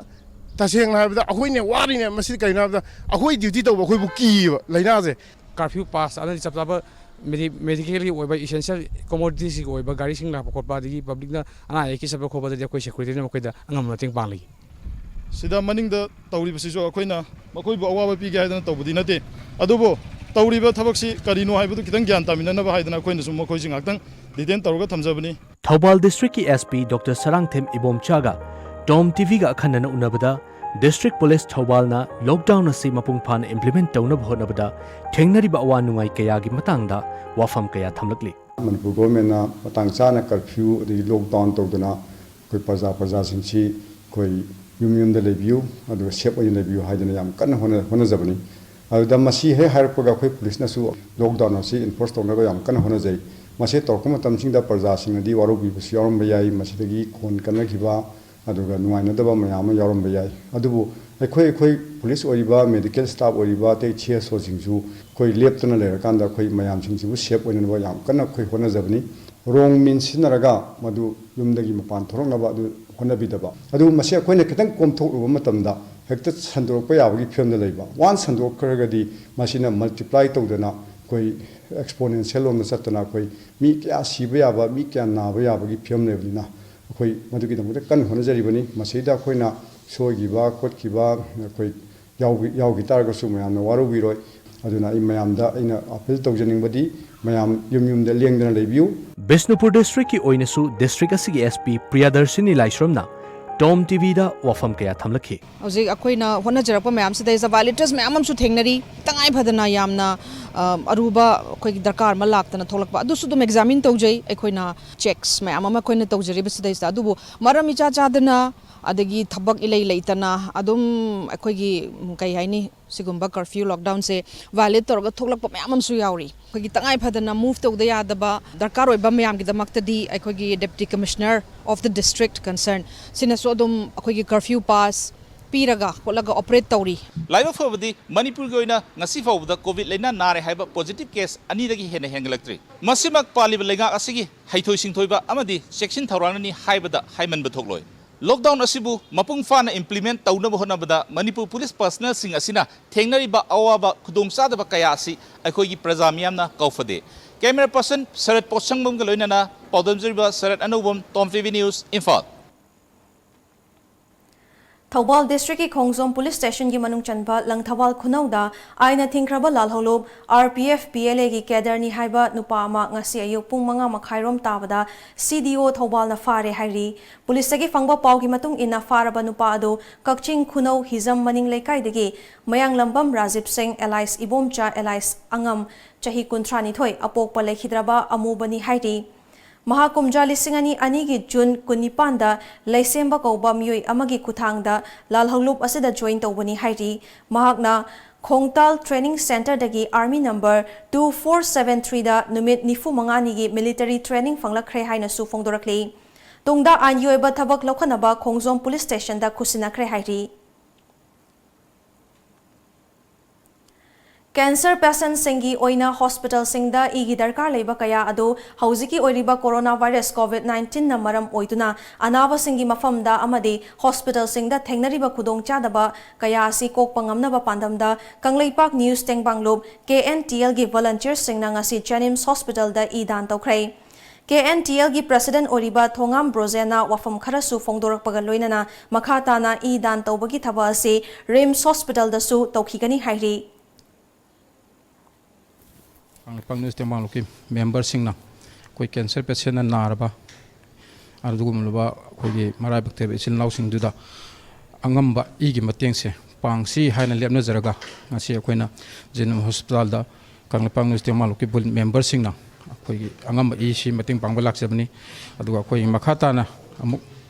ꯇꯁꯦꯡꯅ ꯍꯥꯏꯔꯕꯗ ꯑꯩꯈꯣꯏꯅ ꯋꯥꯔꯤꯅꯦ꯫ ꯃꯁꯤ ꯀꯩꯅꯣ ꯍꯥꯏꯕꯗ, ꯑꯩꯈꯣꯏ duty ꯇꯧꯕ ꯑꯩꯈꯣꯏꯕꯨ ꯀꯤꯌꯦꯕ ꯂꯥꯏꯅꯥꯁꯦ꯫ Curfew pass ꯑꯃꯗꯤ ꯆꯞ ꯆꯥꯕ medi-, medically ꯑꯣꯏꯕ essential commoditiesꯀꯤ ꯑꯣꯏꯕ ꯒꯥꯔꯤꯁꯤꯡ ꯂꯥꯛꯄ ꯈꯣꯠꯄ, ꯑꯗꯒꯤ publicꯅ ꯑꯅꯥ ꯑꯌꯦꯛꯀꯤ ꯆꯠꯄ ꯈꯣꯠꯄꯗꯗꯤ ꯑꯩꯈꯣꯏ securityꯅ ꯃꯈꯣꯏꯗ ꯑꯉꯝꯕ ꯃꯇꯦꯡ ꯄꯥꯡꯂꯤ꯫ ꯁꯤꯗ ꯃꯅꯤꯡꯗ ꯇꯧꯔꯤꯕꯁꯤꯁꯨ ꯑꯩꯈꯣꯏꯅ ꯃꯈꯣꯏꯕꯨ ꯑꯋꯥꯕ ꯄꯤꯒꯦ ꯍꯥꯏꯗꯅ ꯇꯧꯕꯗꯤ ꯅꯠꯇꯦ, ꯑꯗꯨꯕꯨ ꯇꯧꯔꯤꯕ ꯊꯕꯛꯁꯤ ꯀꯔꯤꯅꯣ ꯍꯥꯏꯕꯗꯨ ꯈꯤꯇꯪ ꯒ꯭ꯌꯥꯟ ꯇꯥꯃꯤꯟꯅꯅꯕ ꯍꯥꯏꯗꯅ ꯑꯩꯈꯣꯏꯅꯁꯨ ꯃꯈꯣꯏꯁꯤ ꯉꯥꯏꯍꯥꯛꯇꯪ ꯗꯤꯇꯦꯟ ꯇꯧꯔꯒ ꯊꯝꯖꯕꯅꯤ꯫ ꯊꯧꯕꯥꯜ ꯗꯤꯁꯇ꯭ꯔꯤꯛꯀꯤ ꯑꯦꯁ ꯄꯤ ꯗꯣꯛꯇꯔ ꯁꯔꯥꯡꯊꯦꯝ ꯏꯕꯣꯝꯆꯥꯒ ꯇꯣꯝ ꯇꯤꯚꯤꯒ ꯑꯈꯟꯅꯅ ꯎꯅꯕꯗ ꯗꯤꯁꯇ꯭ꯔꯤꯛ ꯄꯨꯂꯤꯁ ꯊꯧꯕꯥꯜꯅ ꯂꯣꯛꯗꯥꯎꯟ ꯑꯁꯤ ꯃꯄꯨꯡ ꯐꯥꯅ ꯏꯝꯄ꯭ꯂꯤꯃꯦꯟꯠ ꯇꯧꯅꯕ ꯍꯣꯠꯅꯕꯗ ꯊꯦꯡꯅꯔꯤꯕ ꯑꯋꯥ ꯅꯨꯡꯉꯥꯏ ꯀꯌꯥꯒꯤ ꯃꯇꯥꯡꯗ ꯋꯥꯐꯝ ꯀꯌꯥ ꯊꯝꯂꯛꯂꯤ꯫ ꯃꯅꯤꯄꯨꯔ ꯒꯣꯔꯃꯦꯟꯅ ꯃꯇꯥꯡ ꯆꯥꯅ ꯀꯔꯐ꯭ꯌꯨ ꯑꯗꯒꯤ ꯂꯣꯛꯗꯥꯎꯟ ꯇꯧꯗꯅ ꯑꯩꯈꯣꯏ ꯄ꯭ꯔꯖꯥ ꯄ꯭ꯔꯖꯥꯁꯤꯡꯁꯤ ꯑꯩꯈꯣꯏ ꯌꯨꯝ ꯌꯨꯝꯗ ꯂꯩꯕꯤꯌꯨ ꯑꯗꯨꯒ ꯁꯦꯞ ꯑꯣꯏꯅ ꯂꯩꯕꯤꯌꯨ ꯍꯥꯏꯗꯅ ꯌꯥꯝ ꯀꯟꯅ ꯍꯣꯠꯅ ꯍꯣꯠꯅꯖꯕꯅꯤ꯫ ꯑꯗꯨꯗ ꯃꯁꯤ ꯍꯦꯛ ꯍꯥꯏꯔꯛꯄꯒ ꯑꯩꯈꯣꯏ ꯄꯨꯂꯤꯁꯅꯁꯨ ꯂꯣꯛꯗꯥꯎꯟ ꯑꯁꯤ ꯏꯟꯐꯣꯔꯁ ꯇꯧꯅꯕ ꯌꯥꯝ ꯀꯟꯅ ꯍꯣꯠꯅꯖꯩ꯫ ꯃꯁꯤ ꯇꯧꯔꯛꯄ ꯃꯇꯝꯁꯤꯡꯗ ꯄ꯭ꯔꯖꯥꯁꯤꯡꯅꯗꯤ ꯋꯥꯔꯧꯕꯤꯕꯁꯨ ꯌꯥꯎꯔꯝꯕ ꯌꯥꯏ, ꯃꯁꯤꯗꯒꯤ ꯈꯣꯟ ꯀꯟꯅꯈꯤꯕ ꯑꯗꯨꯒ ꯅꯨꯡꯉꯥꯏꯅꯗꯕ ꯃꯌꯥꯝ ꯑꯃ ꯌꯥꯎꯔꯝꯕ ꯌꯥꯏ꯫ ꯑꯗꯨꯕꯨ ꯑꯩꯈꯣꯏ ꯑꯩꯈꯣꯏ ꯄꯨꯂꯤꯁ ꯑꯣꯏꯔꯤꯕ, ꯃꯦꯗꯤꯀꯦꯜ ꯁ꯭ꯇꯥꯐ ꯑꯣꯏꯔꯤꯕ, ꯑꯇꯩ ꯁꯤ ꯑꯦꯁ ꯑꯣꯁꯤꯡꯁꯨ ꯑꯩꯈꯣꯏ ꯂꯦꯞꯇꯅ ꯂꯩꯔꯀꯥꯟꯗ ꯑꯩꯈꯣꯏ ꯃꯌꯥꯝꯁꯤꯡꯁꯤꯕꯨ ꯁꯦꯞ ꯑꯣꯏꯅꯅꯕ ꯌꯥꯝ ꯀꯟꯅ ꯑꯩꯈꯣꯏ ꯍꯣꯠꯅꯖꯕꯅꯤ꯫ ꯔꯣꯡ ꯃꯤꯟ ꯁꯤꯖꯤꯟꯅꯔꯒ ꯃꯗꯨ ꯌꯨꯝꯗꯒꯤ ꯃꯄꯥꯟ ꯊꯣꯔꯛꯅꯕ ꯑꯗꯨ ꯍꯣꯠꯅꯕꯤꯗꯕ꯫ ꯑꯗꯨ ꯃꯁꯤ ꯑꯩꯈꯣꯏꯅ ꯈꯤꯇꯪ ꯀꯣꯝꯊꯣꯛꯂꯨꯕ ꯃꯇꯝꯗ ꯍꯦꯛꯇ ꯁꯟꯗꯣꯔꯛꯄ ꯌꯥꯕꯒꯤ ꯐꯤꯕꯝꯗ ꯂꯩꯕ꯫ ꯋꯥꯟꯁ ꯁꯟꯗꯣꯛꯈ꯭ꯔꯒꯗꯤ ꯃꯁꯤꯅ ꯃꯜꯇꯤꯄ꯭ꯂꯥꯏ ꯇꯧꯗꯅ ꯑꯩꯈꯣꯏ ꯑꯦꯛꯁꯄꯣꯅꯦꯟꯁꯤꯌꯦꯜ ꯂꯣꯝꯗ ꯆꯠꯇꯅ ꯑꯩꯈꯣꯏ ꯃꯤ ꯀꯌꯥ ꯁꯤꯕ ꯌꯥꯕ, ꯃꯤ ꯀꯌꯥ ꯅꯥꯕ ꯌꯥꯕꯒꯤ ꯐꯤꯕꯝ ꯂꯩꯕꯅꯤꯅ ꯑꯩꯈꯣꯏ ꯃꯗꯨꯒꯤꯗꯃꯛꯇ ꯀꯟꯅ ꯍꯣꯠꯅꯖꯔꯤꯕꯅꯤ꯫ ꯃꯁꯤꯗ ꯑꯩꯈꯣꯏꯅ ꯁꯣꯏꯈꯤꯕ ꯈꯣꯠꯈꯤꯕ ꯑꯩꯈꯣꯏ ꯌꯥꯎꯈꯤ ꯌꯥꯎꯈꯤ ꯇꯥꯔꯒꯁꯨ ꯃꯌꯥꯝꯅ ꯋꯥꯔꯧꯕꯤꯔꯣꯏ꯫ ꯑꯗꯨꯅ ꯑꯩ ꯃꯌꯥꯝꯗ ꯑꯩꯅ ꯑꯄꯤꯜ ꯇꯧꯖꯅꯤꯡꯕꯗꯤ ꯃꯌꯥꯝ ꯌꯨꯝ ꯌꯨꯝꯗ ꯂꯦꯡꯗꯅ ꯂꯩꯕꯤꯌꯨ꯫ ꯕꯤꯁꯅꯨꯄꯨꯔ ꯗꯤꯁꯇ꯭ꯔꯤꯛꯀꯤ ꯑꯣꯏꯅꯁꯨ ꯗꯤꯁꯇ꯭ꯔꯤꯛ ꯑꯁꯤꯒꯤ ꯑꯦꯁ ꯄꯤ ꯄ꯭ꯔꯤꯌꯥꯗꯔꯁꯤꯅꯤ ꯂꯥꯏꯁ꯭ꯔꯝꯅ ꯇꯣꯝ ꯇꯤꯚꯤꯗ ꯋꯥꯐꯝ ꯀꯌꯥ ꯊꯝꯂꯛꯈꯤ꯫ ꯍꯧꯖꯤꯛ ꯑꯩꯈꯣꯏꯅ ꯍꯣꯠꯅꯖꯔꯛꯄ ꯃꯌꯥꯝꯁꯤꯗꯩꯁꯤꯗ ꯚꯥꯏꯑꯣꯂꯦꯇꯔꯁ ꯃꯌꯥꯝ ꯑꯃꯁꯨ ꯊꯦꯡꯅꯔꯤ꯫ ꯇꯉꯥꯏ ꯐꯗꯅ ꯌꯥꯝꯅ ꯑ, ꯑꯔꯨꯕ ꯑꯩꯈꯣꯏꯒꯤ ꯗꯔꯀꯥꯔ ꯑꯃ ꯂꯥꯛꯇꯅ ꯊꯣꯛꯂꯛꯄ ꯑꯗꯨꯁꯨ ꯑꯗꯨꯝ ꯑꯦꯛꯖꯥꯃꯤꯟ ꯇꯧꯖꯩ꯫ ꯑꯩꯈꯣꯏꯅ ꯆꯦꯛꯁ ꯃꯌꯥꯝ ꯑꯃ ꯑꯩꯈꯣꯏꯅ ꯇꯧꯖꯔꯤꯕꯁꯤꯗꯩꯁꯤꯗ, ꯑꯗꯨꯕꯨ ꯃꯔꯝ ꯏꯆꯥ ꯆꯥꯗꯅ ꯑꯗꯒꯤ ꯊꯕꯛ ꯏꯂꯩ ꯂꯩꯇꯅ ꯑꯗꯨꯝ ꯑꯩꯈꯣꯏꯒꯤ ꯎꯝ, ꯀꯩ ꯍꯥꯏꯅꯤ, ꯁꯤꯒꯨꯝꯕ ꯀꯔꯐ꯭ꯌꯨ ꯂꯣꯛꯗꯥꯎꯟꯁꯦ ꯚꯥꯏꯑꯣꯂꯦꯠ ꯇꯧꯔꯒ ꯊꯣꯛꯂꯛꯄ ꯃꯌꯥꯝ ꯑꯃꯁꯨ ꯌꯥꯎꯔꯤ꯫ ꯑꯩꯈꯣꯏꯒꯤ ꯇꯉꯥꯏ ꯐꯗꯅ ꯃꯨꯚ ꯇꯧꯗ ꯌꯥꯗꯕ ꯗꯔꯀꯥꯔ ꯑꯣꯏꯕ ꯃꯌꯥꯝꯒꯤꯗꯃꯛꯇꯗꯤ ꯑꯩꯈꯣꯏꯒꯤ Deputy Commissioner of the district concern ꯁꯤꯅꯁꯨ ꯑꯗꯨꯝ ꯑꯩꯈꯣꯏꯒꯤ ꯀꯔꯐ꯭ꯌꯨ ꯄꯥꯁ ꯄꯤꯔꯒ ꯈꯣꯠꯂꯒ ꯑꯣꯄꯔꯦꯠ ꯇꯧꯔꯤ꯫ ꯂꯥꯏꯕꯛ ꯐꯕꯗꯤ ꯃꯅꯤꯄꯨꯔꯒꯤ ꯑꯣꯏꯅ ꯉꯁꯤ ꯐꯥꯎꯕꯗ ꯀꯣꯚꯤꯗ ꯂꯥꯏꯅꯥ ꯅꯥꯔꯦ ꯍꯥꯏꯕ ꯄꯣꯖꯤꯇꯤꯚ ꯀꯦꯁ ꯑꯅꯤꯗꯒꯤ ꯍꯦꯟꯅ ꯍꯦꯟꯒꯠꯂꯛꯇ꯭ꯔꯤ꯫ ꯃꯁꯤꯃꯛ ꯄꯥꯜꯂꯤꯕ ꯂꯩꯉꯥꯛ ꯑꯁꯤꯒꯤ ꯍꯩꯊꯣꯏ ꯁꯤꯡꯊꯣꯏꯕ ꯑꯃꯗꯤ ꯆꯦꯛꯁꯤꯟ ꯊꯧꯔꯥꯡꯅꯅꯤ ꯍꯥꯏꯕꯗ ꯍꯥꯏꯃꯟꯕ ꯊꯣꯛꯂꯣꯏ꯫ ꯂꯣꯛꯗꯥꯎꯟ ꯑꯁꯤꯕꯨ ꯃꯄꯨꯡ ꯐꯥꯅ ꯏꯝꯄ꯭ꯂꯤꯃꯦꯟꯠ ꯇꯧꯅꯕ ꯍꯣꯠꯅꯕꯗ ꯃꯅꯤꯄꯨꯔ ꯄꯨꯂꯤꯁ ꯄꯔꯁꯅꯦꯜꯁꯤꯡ ꯑꯁꯤꯅ ꯊꯦꯡꯅꯔꯤꯕ ꯑꯋꯥꯕ ꯈꯨꯗꯣꯡꯆꯥꯗꯕ ꯀꯌꯥ ꯑꯁꯤ ꯑꯩꯈꯣꯏꯒꯤ ꯄ꯭ꯔꯖꯥ ꯃꯤꯌꯥꯝꯅ ꯀꯥꯎꯐꯗꯦ꯫ ꯀꯦꯃꯦꯔꯥ ꯄꯔꯁꯟ ꯁꯔꯠ ꯄꯣꯠꯁꯪꯕꯝꯒ ꯂꯣꯏꯅꯅ ꯄꯥꯎꯗꯝꯖꯔꯤꯕ ꯁꯔꯠ ꯑꯅꯧꯕꯝ, Tom TV news, Imphal. Thoubal ꯗꯤꯁꯇ꯭ꯔꯤꯛꯀꯤ ꯈꯣꯡꯖꯣꯝ ꯄꯨꯂꯤꯁ ꯁ꯭ꯇꯦꯁꯟꯒꯤ ꯃꯅꯨꯡ ꯆꯟꯕ ꯂꯪꯊꯕꯥꯜ ꯈꯨꯅꯧꯗ ꯑꯥꯏꯟꯅ ꯊꯤꯡꯈ꯭ꯔꯕ ꯂꯥꯜꯍꯧꯂꯨꯞ, R P F, P L ꯑꯦꯒꯤ ꯀꯦꯗꯔꯅꯤ ꯍꯥꯏꯕ ꯅꯨꯄꯥ ꯑꯃ ꯉꯁꯤ ꯑꯌꯨꯛ ꯄꯨꯡ ꯃꯉꯥ ꯃꯈꯥꯏꯔꯣꯝ ꯇꯥꯕꯗ ꯁꯤ ꯗꯤ ꯑꯣ ꯊꯧꯕꯥꯜꯅ ꯐꯥꯔꯦ ꯍꯥꯏꯔꯤ꯫ ꯄꯨꯂꯤꯁꯇꯒꯤ ꯐꯪꯕ ꯄꯥꯎꯒꯤ ꯃꯇꯨꯡ ꯏꯟꯅ, ꯐꯥꯔꯕ ꯅꯨꯄꯥ ꯑꯗꯨ ꯀꯛꯆꯤꯡ ꯈꯨꯅꯧ ꯍꯤꯖꯝ ꯃꯅꯤꯡ ꯂꯩꯀꯥꯏꯗꯒꯤ ꯃꯌꯥꯡꯂꯝꯕꯝ ꯔꯥꯖꯤꯞ ꯁꯤꯡ, ꯑꯦꯂꯥꯏꯁ ꯏꯕꯣꯝꯆꯥ, ꯑꯦꯂꯥꯏꯁ ꯑꯉꯝ, ꯆꯍꯤ ꯀꯨꯟꯊ꯭ꯔꯥꯅꯤꯊꯣꯏ, ꯑꯄꯣꯛꯄ ꯂꯩꯈꯤꯗ꯭ꯔꯕ ꯑꯃꯨꯕꯅꯤ ꯍꯥꯏꯔꯤ꯫ ꯃꯍꯥꯛ ꯀꯨꯝꯖꯥ ꯂꯤꯁꯤꯡ ꯑꯅꯤ ꯑꯅꯤꯒꯤ ꯖꯨꯟ ꯀꯨꯟꯅꯤꯄꯥꯟꯗ ꯂꯩꯁꯦꯝꯕ ꯀꯧꯕ ꯃꯤꯑꯣꯏ ꯑꯃꯒꯤ ꯈꯨꯠꯊꯥꯡꯗ ꯂꯥꯜꯍꯧꯂꯨꯞ ꯑꯁꯤꯗ join ꯇꯧꯕꯅꯤ ꯍꯥꯏꯔꯤ꯫ ꯃꯍꯥꯛꯅ ꯈꯣꯡꯇꯥꯜ training centreꯗꯒꯤ army number two four seven threeꯗ ꯅꯨꯃꯤꯠ ꯅꯤꯐꯨ ꯃꯉꯥꯅꯤꯒꯤ military training ꯐꯪꯂꯛꯈ꯭ꯔꯦ ꯍꯥꯏꯅꯁꯨ ꯐꯣꯡꯗꯣꯔꯛꯂꯤ꯫ ꯇꯨꯡꯗ ꯑꯥꯏꯟꯒꯤ ꯑꯣꯏꯕ ꯊꯕꯛ ꯂꯧꯈꯠꯅꯕ ꯈꯣꯡꯖꯣꯝ ꯄꯨꯂꯤꯁ ꯁ꯭ꯇꯦꯁꯟꯗ ꯈꯨꯠꯁꯤꯟꯅꯈ꯭ꯔꯦ ꯍꯥꯏꯔꯤ꯫ Cancer patientꯁꯤꯡꯒꯤ ꯑꯣꯏꯅ hospitalꯁꯤꯡꯗ ꯏꯒꯤ ꯗꯔꯀꯥꯔ ꯂꯩꯕ ꯀꯌꯥ ꯑꯗꯨ ꯍꯧꯖꯤꯛꯀꯤ ꯑꯣꯏꯔꯤꯕ corona virus COVID nineteenꯅ ꯃꯔꯝ ꯑꯣꯏꯗꯨꯅ ꯑꯅꯥꯕꯁꯤꯡꯒꯤ ꯃꯐꯝꯗ ꯑꯃꯗꯤ hospitalꯁꯤꯡꯗ ꯊꯦꯡꯅꯔꯤꯕ ꯈꯨꯗꯣꯡꯆꯥꯗꯕ ꯀꯌꯥ ꯑꯁꯤ ꯀꯣꯛꯄ ꯉꯝꯅꯕ ꯄꯥꯟꯗꯝꯗ ꯀꯪꯂꯩꯄꯥꯛ news ꯇꯦꯡꯕꯥꯡꯂꯨꯞ KNTLꯒꯤ volunteersꯁꯤꯡꯅ ꯉꯁꯤ JNIMS hospitalꯗ ꯏ ꯗꯥꯟ ꯇꯧꯈ꯭ꯔꯦ꯫ KNTLꯒꯤ president ꯑꯣꯏꯔꯤꯕ ꯊꯣꯉꯥꯝ ꯕ꯭ꯔꯣꯖꯦꯟꯅ ꯋꯥꯐꯝ ꯈꯔꯁꯨ ꯐꯣꯡꯗꯣꯔꯛꯄꯒ ꯂꯣꯏꯅꯅ ꯃꯈꯥ ꯇꯥꯅ ꯏ ꯗꯥꯟ ꯇꯧꯕꯒꯤ ꯊꯕꯛ ꯑꯁꯤ RIMS hospitalꯗꯁꯨ ꯇꯧꯈꯤꯒꯅꯤ ꯍꯥꯏꯔꯤ꯫ ꯀꯪꯂꯩꯄꯥꯛ news ꯇꯦꯡꯕꯥꯡꯂꯨꯞꯀꯤ memberꯁꯤꯡꯅ ꯑꯩꯈꯣꯏ cancer patientꯅ ꯅꯥꯔꯕ ꯑꯗꯨꯒꯨꯝꯂꯕ ꯑꯩꯈꯣꯏꯒꯤ ꯃꯔꯥꯏꯕꯛ ꯊꯤꯔꯕ ꯏꯆꯤꯜ ꯏꯅꯥꯎꯁꯤꯡꯗꯨꯗ ꯑꯉꯝꯕ ꯏꯒꯤ ꯃꯇꯦꯡꯁꯦ ꯄꯥꯡꯁꯤ ꯍꯥꯏꯅ ꯂꯦꯞꯅꯖꯔꯒ, ꯉꯁꯤ ꯑꯩꯈꯣꯏꯅ JNIMS hospitalꯗ ꯀꯪꯂꯩꯄꯥꯛ news ꯇꯦꯡꯕꯥꯡꯂꯨꯞꯀꯤ memberꯁꯤꯡꯅ ꯑꯩꯈꯣꯏꯒꯤ ꯑꯉꯝꯕ ꯏꯁꯤ ꯃꯇꯦꯡ ꯄꯥꯡꯕ ꯂꯥꯛꯆꯕꯅꯤ꯫ ꯑꯗꯨꯒ ꯑꯩꯈꯣꯏ ꯃꯈꯥ ꯇꯥꯅ ꯑꯃꯨꯛ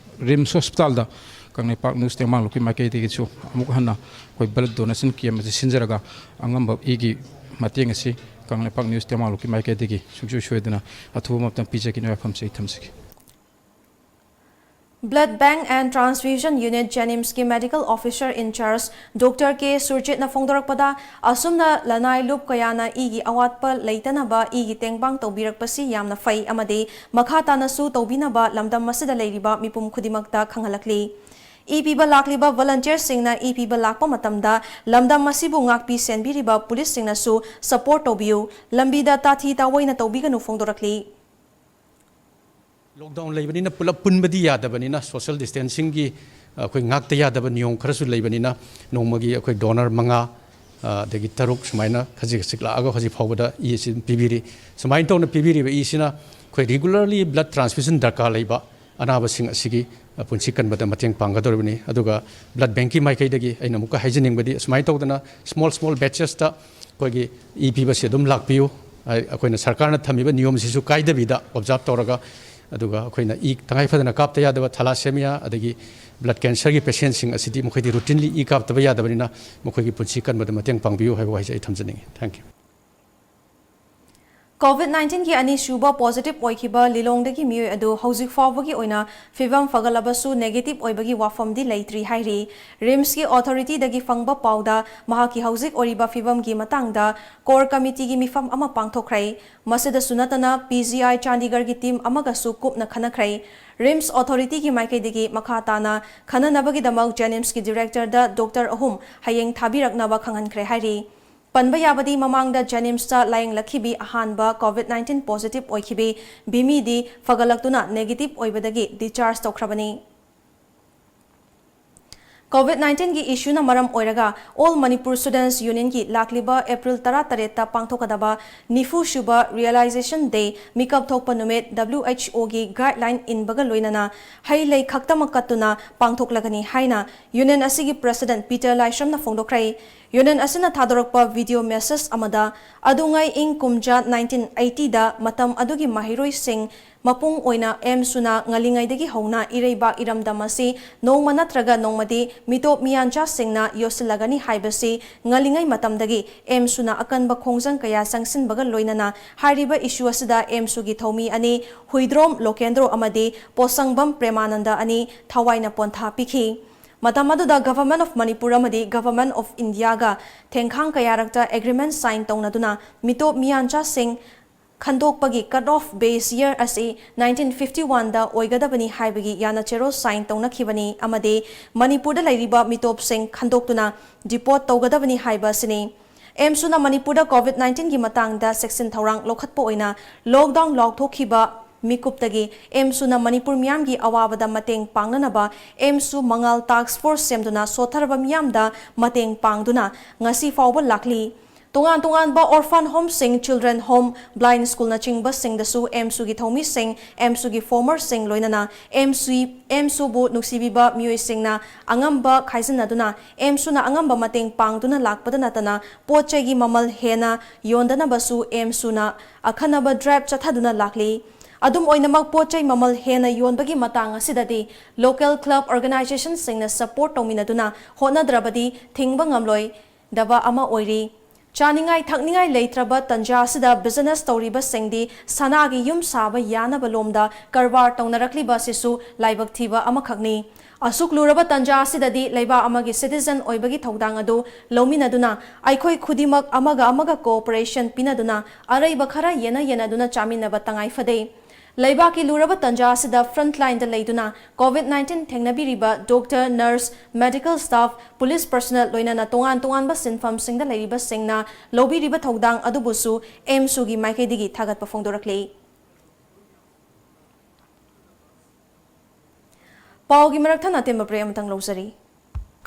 RIMS hospitalꯗ ꯀꯪꯂꯩꯄꯥꯛ news ꯇꯦꯡꯕꯥꯡꯂꯨꯞꯀꯤ ꯃꯥꯏꯀꯩꯗꯒꯤꯁꯨ ꯑꯃꯨꯛ ꯍꯟꯅ ꯑꯩꯈꯣꯏ blood donation camp ꯑꯁꯤ ꯁꯤꯟꯖꯔꯒ, ꯑꯉꯝꯕ ꯏꯒꯤ ꯃꯇꯦꯡ ꯑꯁꯤ ꯀꯪꯂꯩꯄꯥꯛ news ꯇꯦꯡꯕꯥꯡꯂꯨꯞꯀꯤ ꯃꯥꯏꯀꯩꯗꯒꯤ ꯁꯨꯡꯁꯣꯏ ꯁꯣꯏꯗꯅ ꯑꯊꯨꯕ ꯃꯇꯝ ꯄꯤꯖꯒꯦ ꯍꯥꯏꯕ ꯋꯥꯐꯝꯁꯤ ꯑꯩ ꯊꯝꯖꯒꯦ꯫ Blood Bank and Transfusion Unit JNIMSꯀꯤ medical officer in charge Doctor K ꯁꯨꯔꯖꯤꯠꯅ ꯐꯣꯡꯗꯣꯔꯛꯄꯗ, ꯑꯁꯨꯝꯅ ꯂꯅꯥꯏ ꯂꯨꯞ ꯀꯌꯥꯅ ꯏꯒꯤ ꯑꯋꯥꯠꯄ ꯂꯩꯇꯅꯕ ꯏꯒꯤ ꯇꯦꯡꯕꯥꯡ ꯇꯧꯕꯤꯔꯛꯄꯁꯤ ꯌꯥꯝꯅ ꯐꯩ ꯑꯃꯗꯤ ꯃꯈꯥ ꯇꯥꯅꯁꯨ ꯇꯧꯕꯤꯅꯕ ꯂꯝꯗꯝ ꯑꯁꯤꯗ ꯂꯩꯔꯤꯕ ꯃꯤꯄꯨꯝ ꯈꯨꯗꯤꯡꯃꯛꯇ ꯈꯪꯍꯜꯂꯛꯂꯤ꯫ ꯏ ꯄꯤꯕ ꯂꯥꯛꯂꯤꯕ volunteerꯁꯤꯡꯅ ꯏ ꯄꯤꯕ ꯂꯥꯛꯄ ꯃꯇꯝꯗ ꯂꯝꯗꯝ ꯑꯁꯤꯕꯨ ꯉꯥꯛꯄꯤ ꯁꯦꯟꯕꯤꯔꯤꯕ ꯄꯨꯂꯤꯁꯁꯤꯡꯅꯁꯨ support ꯇꯧꯕꯤꯌꯨ, ꯂꯝꯕꯤꯗ ꯇꯥꯊꯤ ꯇꯥꯑꯣꯏꯅ ꯇꯧꯕꯤꯒꯅꯨ ꯐꯣꯡꯗꯣꯔꯛꯂꯤ꯫ Lockdown ꯂꯩꯕꯅꯤꯅ ꯄꯨꯂꯞ ꯄꯨꯟꯕꯗꯤ ꯌꯥꯗꯕꯅꯤꯅ social distancingꯒꯤ ꯑꯩꯈꯣꯏ ꯉꯥꯛꯇ ꯌꯥꯗꯕ ꯅꯤꯌꯣꯝ ꯈꯔꯁꯨ ꯂꯩꯕꯅꯤꯅ, ꯅꯣꯡꯃꯒꯤ ꯑꯩꯈꯣꯏ donor ꯃꯉꯥ, ꯑ, ꯑꯗꯒꯤ ꯇꯔꯨꯛ ꯁꯨꯃꯥꯏꯅ ꯈꯖꯤꯛ ꯈꯖꯤꯛ ꯂꯥꯛꯑꯒ ꯍꯧꯖꯤꯛ ꯐꯥꯎꯕꯗ ꯏ ꯑꯁꯤ ꯑꯗꯨꯝ ꯄꯤꯕꯤꯔꯤ꯫ ꯁꯨꯃꯥꯏꯅ ꯇꯧꯅ ꯄꯤꯕꯤꯔꯤꯕ ꯏꯁꯤꯅ ꯑꯩꯈꯣꯏ regularly blood transfusion ꯗꯔꯀꯥꯔ ꯂꯩꯕ ꯑꯅꯥꯕꯁꯤꯡ ꯑꯁꯤꯒꯤ, ꯑ, ꯄꯨꯟꯁꯤ ꯀꯟꯕꯗ ꯃꯇꯦꯡ ꯄꯥꯡꯒꯗꯧꯔꯤꯕꯅꯤ꯫ ꯑꯗꯨꯒ blood bankꯀꯤ ꯃꯥꯏꯀꯩꯗꯒꯤ ꯑꯩꯅ ꯑꯃꯨꯛꯀ ꯍꯥꯏꯖꯅꯤꯡꯕꯗ, ꯑꯁꯨꯃꯥꯏꯅ ꯇꯧꯗꯅ small small batchesꯇ ꯑꯩꯈꯣꯏꯒꯤ ꯏ ꯄꯤꯕꯁꯤ ꯑꯗꯨꯝ ꯂꯥꯛꯄꯤꯌꯨ꯫ ꯑꯩ-, ꯑꯩꯈꯣꯏꯅ ꯁꯔꯀꯥꯔꯅ ꯊꯝꯃꯤꯕ ꯅꯤꯌꯣꯝꯁꯤꯁꯨ ꯀꯥꯏꯗꯕꯤꯗ observe ꯇꯧꯔꯒ, ꯑꯗꯨꯒ ꯑꯩꯈꯣꯏꯅ ꯏ ꯇꯉꯥꯏ ꯐꯗꯅ ꯀꯥꯞꯇ ꯌꯥꯗꯕ thalassemia ꯑꯗꯒꯤ blood cancerꯒꯤ patientꯁꯤꯡ ꯑꯁꯤꯗꯤ ꯃꯈꯣꯏꯗꯤ routinely ꯏ ꯀꯥꯞꯇꯕ ꯌꯥꯗꯕꯅꯤꯅ, ꯃꯈꯣꯏꯒꯤ ꯄꯨꯟꯁꯤ ꯀꯟꯕꯗ ꯃꯇꯦꯡ ꯄꯥꯡꯕꯤꯌꯨ ꯍꯥꯏꯕ ꯋꯥꯍꯩꯁꯦ ꯑꯩ ꯊꯝꯖꯅꯤꯡꯉꯤ꯫ Thank you꯫ COVID nineteenꯒꯤ ꯑꯅꯤꯁꯨꯕ positive ꯑꯣꯏꯈꯤꯕ ꯂꯤꯂꯣꯡꯗꯒꯤ ꯃꯤꯑꯣꯏ ꯑꯗꯨ ꯍꯧꯖꯤꯛ ꯐꯥꯎꯕꯒꯤ ꯑꯣꯏꯅ ꯐꯤꯚꯝ ꯐꯒꯠꯂꯕꯁꯨ negative ꯑꯣꯏꯕꯒꯤ ꯋꯥꯐꯝꯗꯤ ꯂꯩꯇ꯭ꯔꯤ ꯍꯥꯏꯔꯤ꯫ RIMSꯀꯤ authorityꯗꯒꯤ ꯐꯪꯕ ꯄꯥꯎꯗ ꯃꯍꯥꯛꯀꯤ ꯍꯧꯖꯤꯛ ꯑꯣꯏꯔꯤꯕ ꯐꯤꯚꯝꯒꯤ ꯃꯇꯥꯡꯗ core committeeꯒꯤ ꯃꯤꯐꯝ ꯑꯃ ꯄꯥꯡꯊꯣꯛꯈ꯭ꯔꯦ꯫ ꯃꯁꯤꯗꯁꯨ ꯅꯠꯇꯅ PGI ꯆꯥꯟꯗꯤꯒꯔꯒꯤ team ꯑꯃꯒꯁꯨ ꯀꯨꯞꯅ ꯈꯟꯅꯈ꯭ꯔꯦ꯫ RIMS authorityꯒꯤ ꯃꯥꯏꯀꯩꯗꯒꯤ ꯃꯈꯥ ꯇꯥꯅ ꯈꯟꯅꯅꯕꯒꯤꯗꯃꯛ JNIMSꯀꯤ directorꯗ doctor ꯑꯍꯨꯝ ꯍꯌꯦꯡ ꯊꯥꯕꯤꯔꯛꯅꯕ ꯈꯪꯍꯟꯈ꯭ꯔꯦ ꯍꯥꯏꯔꯤ꯫ ꯄꯟꯕ ꯌꯥꯕꯗꯤ, ꯃꯃꯥꯡꯗ JNIMSꯇ ꯂꯥꯌꯦꯡꯂꯛꯈꯤꯕꯤ ꯑꯍꯥꯟꯕ COVID nineteen positive ꯑꯣꯏꯈꯤꯕꯤ ꯕꯤꯃꯤꯗꯤ ꯐꯒꯠꯂꯛꯇꯨꯅ negative ꯑꯣꯏꯕꯗꯒꯤ discharge ꯇꯧꯈ꯭ꯔꯕꯅꯤ꯫ COVID nineteenꯒꯤ issueꯅ ꯃꯔꯝ ꯑꯣꯏꯔꯒ All Manipur Students Unionꯒꯤ ꯂꯥꯛꯂꯤꯕ April ꯇꯔꯥꯇꯔꯦꯠꯇ ꯄꯥꯡꯊꯣꯛꯀꯗꯕ ꯅꯤꯐꯨ ꯁꯨꯕ Realization Day, ꯃꯤꯀꯞ ꯊꯣꯛꯄ ꯅꯨꯃꯤꯠ, WHOꯒꯤ guideline ꯏꯟꯕꯒ ꯂꯣꯏꯅꯅ ꯍꯩ ꯂꯩ ꯈꯛꯇꯃꯛ ꯀꯠꯇꯨꯅ ꯄꯥꯡꯊꯣꯛꯂꯒꯅꯤ ꯍꯥꯏꯅ Union ꯑꯁꯤꯒꯤ President ꯄꯤꯇꯔ ꯂꯥꯏꯁ꯭ꯔꯝꯅ ꯐꯣꯡꯗꯣꯛꯈ꯭ꯔꯦ꯫ Union ꯑꯁꯤꯅ ꯊꯥꯗꯣꯔꯛꯄ video message ꯑꯃꯗ, ꯑꯗꯨꯉꯩ ꯏꯪ ꯀꯨꯝꯖꯥ nineteen eightyꯗ ꯃꯇꯝ ꯑꯗꯨꯒꯤ ꯃꯍꯩꯔꯣꯏꯁꯤꯡ ꯃꯄꯨꯡ ꯑꯣꯏꯅ ꯑꯦꯝꯁꯨꯅ ꯉꯜꯂꯤꯉꯩꯗꯒꯤ ꯍꯧꯅ ꯏꯔꯩꯕꯥꯛ ꯏꯔꯝꯗꯝ ꯑꯁꯤ ꯅꯣꯡꯃ ꯅꯠꯇ꯭ꯔꯒ ꯅꯣꯡꯃꯗꯤ ꯃꯤꯇꯣꯞ ꯃꯤꯌꯥꯟꯆꯥꯁꯤꯡꯅ ꯌꯣꯠꯁꯤꯜꯂꯒꯅꯤ ꯍꯥꯏꯕꯁꯤ ꯉꯜꯂꯤꯉꯩ ꯃꯇꯝꯗꯒꯤ ꯑꯦꯝꯁꯨꯅ ꯑꯀꯟꯕ ꯈꯣꯡꯖꯪ ꯀꯌꯥ ꯆꯪꯁꯤꯟꯕꯒ ꯂꯣꯏꯅꯅ ꯍꯥꯏꯔꯤꯕ issue ꯑꯁꯤꯗ ꯑꯦꯝꯁꯨꯒꯤ ꯊꯧꯃꯤ ꯑꯅꯤ, ꯍꯨꯏꯗ꯭ꯔꯣꯝ ꯂꯣꯀꯦꯟꯗ꯭ꯔꯣ ꯑꯃꯗꯤ ꯄꯣꯠꯁꯪꯕꯝ ꯄ꯭ꯔꯦꯃꯥꯅꯟꯗ ꯑꯅꯤ ꯊꯋꯥꯏꯅ ꯄꯣꯟꯊꯥ ꯄꯤꯈꯤ꯫ ꯃꯇꯝ ꯑꯗꯨꯗ Government of Manipur ꯑꯃꯗꯤ Government of Indiaꯒ ꯊꯦꯡꯈꯥꯡ ꯀꯌꯥꯔꯛꯇ agreement sign ꯇꯧꯅꯗꯨꯅ ꯃꯤꯇꯣꯞ ꯃꯤꯌꯥꯟꯆꯥꯁꯤꯡ ꯈꯟꯗꯣꯛꯄꯒꯤ cut off base year ꯑꯁꯤ nineteen fifty oneꯗ ꯑꯣꯏꯒꯗꯕꯅꯤ ꯍꯥꯏꯕꯒꯤ ꯌꯥꯅꯆꯦꯔꯣꯜ sign ꯇꯧꯅꯈꯤꯕꯅꯤ ꯑꯃꯗꯤ ꯃꯅꯤꯄꯨꯔꯗ ꯂꯩꯔꯤꯕ ꯃꯤꯇꯣꯞꯁꯤꯡ ꯈꯟꯗꯣꯛꯇꯨꯅ deport ꯇꯧꯒꯗꯕꯅꯤ ꯍꯥꯏꯕ ꯑꯁꯤꯅꯤ꯫ ꯑꯦꯝꯁꯨꯅ ꯃꯅꯤꯄꯨꯔꯗ COVID nineteenꯒꯤ ꯃꯇꯥꯡꯗ ꯆꯦꯛꯁꯤꯟ ꯊꯧꯔꯥꯡ ꯂꯧꯈꯠꯄ ꯑꯣꯏꯅ lockdown ꯂꯥꯎꯊꯣꯛꯈꯤꯕ ꯃꯤꯀꯨꯞꯇꯒꯤ ꯑꯦꯝꯁꯨꯅ ꯃꯅꯤꯄꯨꯔ ꯃꯤꯌꯥꯝꯒꯤ ꯑꯋꯥꯕꯗ ꯃꯇꯦꯡ ꯄꯥꯡꯅꯅꯕ ꯑꯦꯝꯁꯨ ꯃꯉꯥꯜ ꯇꯥꯛꯁ ꯐꯣꯔꯁ ꯁꯦꯝꯗꯨꯅ ꯁꯣꯠꯊꯔꯕ ꯃꯤꯌꯥꯝꯗ ꯃꯇꯦꯡ ꯄꯥꯡꯗꯨꯅ ꯉꯁꯤ ꯐꯥꯎꯕ ꯂꯥꯛꯂꯤ꯫ ꯇꯣꯉꯥꯟ ꯇꯣꯉꯥꯟꯕ orphan homeꯁꯤꯡ, children home, blind schoolꯅꯆꯤꯡꯕꯁꯤꯡꯗꯁꯨ ꯑꯦꯝꯁꯨꯒꯤ ꯊꯧꯃꯤꯁꯤꯡ, ꯑꯦꯝꯁꯨꯒꯤ formerꯁꯤꯡ, ꯂꯣꯏꯅꯅ ꯑꯦꯝꯁꯨ ꯑꯦꯝꯁꯨꯕꯨ ꯅꯨꯡꯁꯤꯕꯤꯕ ꯃꯤꯑꯣꯏꯁꯤꯡꯅ ꯑꯉꯝꯕ ꯈꯥꯏꯖꯤꯟꯅꯗꯨꯅ ꯑꯦꯝꯁꯨꯅ ꯑꯉꯝꯕ ꯃꯇꯦꯡ ꯄꯥꯡꯗꯨꯅ ꯂꯥꯛꯄꯗ ꯅꯠꯇꯅ ꯄꯣꯠ ꯆꯩꯒꯤ ꯃꯃꯜ ꯍꯦꯟꯅ ꯌꯣꯟꯗꯅꯕꯁꯨ ꯑꯦꯝꯁꯨꯅ ꯑꯈꯟꯅꯕ ꯗ꯭ꯔꯥꯏꯚ ꯆꯠꯊꯗꯨꯅ ꯂꯥꯛꯂꯤ꯫ ꯑꯗꯨꯝ ꯑꯣꯏꯅꯃꯛ, ꯄꯣꯠ ꯆꯩ ꯃꯃꯜ ꯍꯦꯟꯅ ꯌꯣꯟꯕꯒꯤ ꯃꯇꯥꯡ ꯑꯁꯤꯗꯗꯤ local club organizationꯁꯤꯡꯅ support ꯇꯧꯃꯤꯟꯅꯗꯨꯅ ꯍꯣꯠꯅꯗ꯭ꯔꯕꯗꯤ ꯊꯤꯡꯕ ꯉꯝꯂꯣꯏꯗꯕ ꯑꯃ ꯑꯣꯏꯔꯤ꯫ ꯆꯥꯅꯤꯡꯉꯥꯏ ꯊꯛꯅꯤꯡꯉꯥꯏ ꯂꯩꯇ꯭ꯔꯕ ꯇꯟꯖꯥ ꯑꯁꯤꯗ business ꯇꯧꯔꯤꯕꯁꯤꯡꯗꯤ ꯁꯅꯥꯒꯤ ꯌꯨꯝ ꯁꯥꯕ ꯌꯥꯅꯕ ꯂꯣꯝꯗ ꯀꯔꯕꯥꯔ ꯇꯧꯅꯔꯛꯂꯤꯕ ꯑꯁꯤꯁꯨ ꯂꯥꯏꯕꯛ ꯊꯤꯕ ꯑꯃꯈꯛꯅꯤ꯫ ꯑꯁꯨꯛ ꯂꯨꯔꯕ ꯇꯟꯖꯥ ꯑꯁꯤꯗꯗꯤ ꯂꯩꯕꯥꯛ ꯑꯃꯒꯤ citizen ꯑꯣꯏꯕꯒꯤ ꯊꯧꯗꯥꯡ ꯑꯗꯨ ꯂꯧꯃꯤꯟꯅꯗꯨꯅ ꯑꯩꯈꯣꯏ ꯈꯨꯗꯤꯡꯃꯛ ꯑꯃꯒ ꯑꯃꯒ cooperation ꯄꯤꯅꯗꯨꯅ ꯑꯔꯩꯕ ꯈꯔ ꯌꯦꯟꯅ ꯌꯦꯟꯅꯗꯨꯅ ꯆꯥꯃꯤꯟꯅꯕ ꯇꯉꯥꯏ ꯐꯗꯦ꯫ ꯂꯩꯕꯥꯛꯀꯤ ꯂꯨꯔꯕ ꯇꯟꯖꯥ ꯑꯁꯤꯗ frontlineꯗ ꯂꯩꯗꯨꯅ COVID nineteen ꯊꯦꯡꯅꯕꯤꯔꯤꯕ doctor, nurse, medical staff, police personnel, ꯂꯣꯏꯅꯅ ꯇꯣꯉꯥꯟ ꯇꯣꯉꯥꯟꯕ ꯁꯤꯟꯐꯝꯁꯤꯡꯗ ꯂꯩꯔꯤꯕꯁꯤꯡꯅ ꯂꯧꯕꯤꯔꯤꯕ ꯊꯧꯗꯥꯡ ꯑꯗꯨꯕꯨꯁꯨ ꯑꯦꯝꯁꯨꯒꯤ ꯃꯥꯏꯀꯩꯗꯒꯤ ꯊꯥꯒꯠꯄ ꯐꯣꯡꯗꯣꯔꯛꯂꯤ꯫ ꯄꯥꯎꯒꯤ ꯃꯔꯛ ꯊꯠꯅ ꯑꯇꯦꯟꯕ break ꯑꯃꯇꯪ ꯂꯧꯖꯔꯤ꯫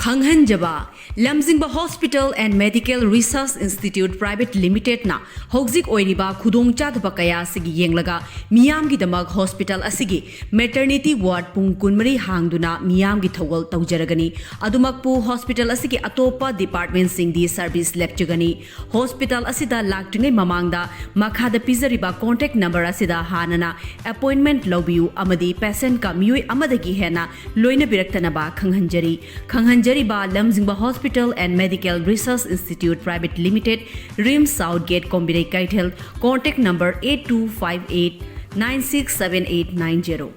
ꯈꯪꯍꯟꯖꯕ, ꯂꯝꯖꯤꯡꯕ Hospital and Medical Research Institute Private Limitedꯅ ꯍꯧꯖꯤꯛ ꯑꯣꯏꯔꯤꯕ ꯈꯨꯗꯣꯡꯆꯥꯗꯕ ꯀꯌꯥ ꯑꯁꯤꯒꯤ ꯌꯦꯡꯂꯒ ꯃꯤꯌꯥꯝꯒꯤꯗꯃꯛ hospital ꯑꯁꯤꯒꯤ maternity ward ꯄꯨꯡ ꯀꯨꯟꯃꯔꯤ ꯍꯥꯡꯗꯨꯅ ꯃꯤꯌꯥꯝꯒꯤ ꯊꯧꯒꯜ ꯇꯧꯖꯔꯒꯅꯤ꯫ ꯑꯗꯨꯃꯛꯄꯨ hospital ꯑꯁꯤꯒꯤ ꯑꯇꯣꯞꯄ departmentꯁꯤꯡꯗꯤ service ꯂꯦꯞꯆꯒꯅꯤ꯫ Hospital ꯑꯁꯤꯗ ꯂꯥꯛꯇ꯭ꯔꯤꯉꯩ ꯃꯃꯥꯡꯗ ꯃꯈꯥꯗ ꯄꯤꯖꯔꯤꯕ contact number ꯑꯁꯤꯗ ꯍꯥꯟꯅꯅ appointment ꯂꯧꯕꯤꯌꯨ ꯑꯃꯗꯤ patientꯀ ꯃꯤꯑꯣꯏ ꯑꯃꯗꯒꯤ ꯍꯦꯟꯅ ꯂꯣꯏꯅꯕꯤꯔꯛꯇꯅꯕ ꯈꯪꯍꯟꯖꯔꯤ꯫ ꯈꯪꯍꯟꯖꯔꯤꯕ ꯂꯝꯖꯤꯡꯕ Hospital and Medical Research Institute Private Limited, RIMS South Gate, ꯀꯣꯝꯕꯤꯔꯩ ꯀꯩꯊꯦꯜ, contact number eight two five eight nine six seven eight nine zero꯫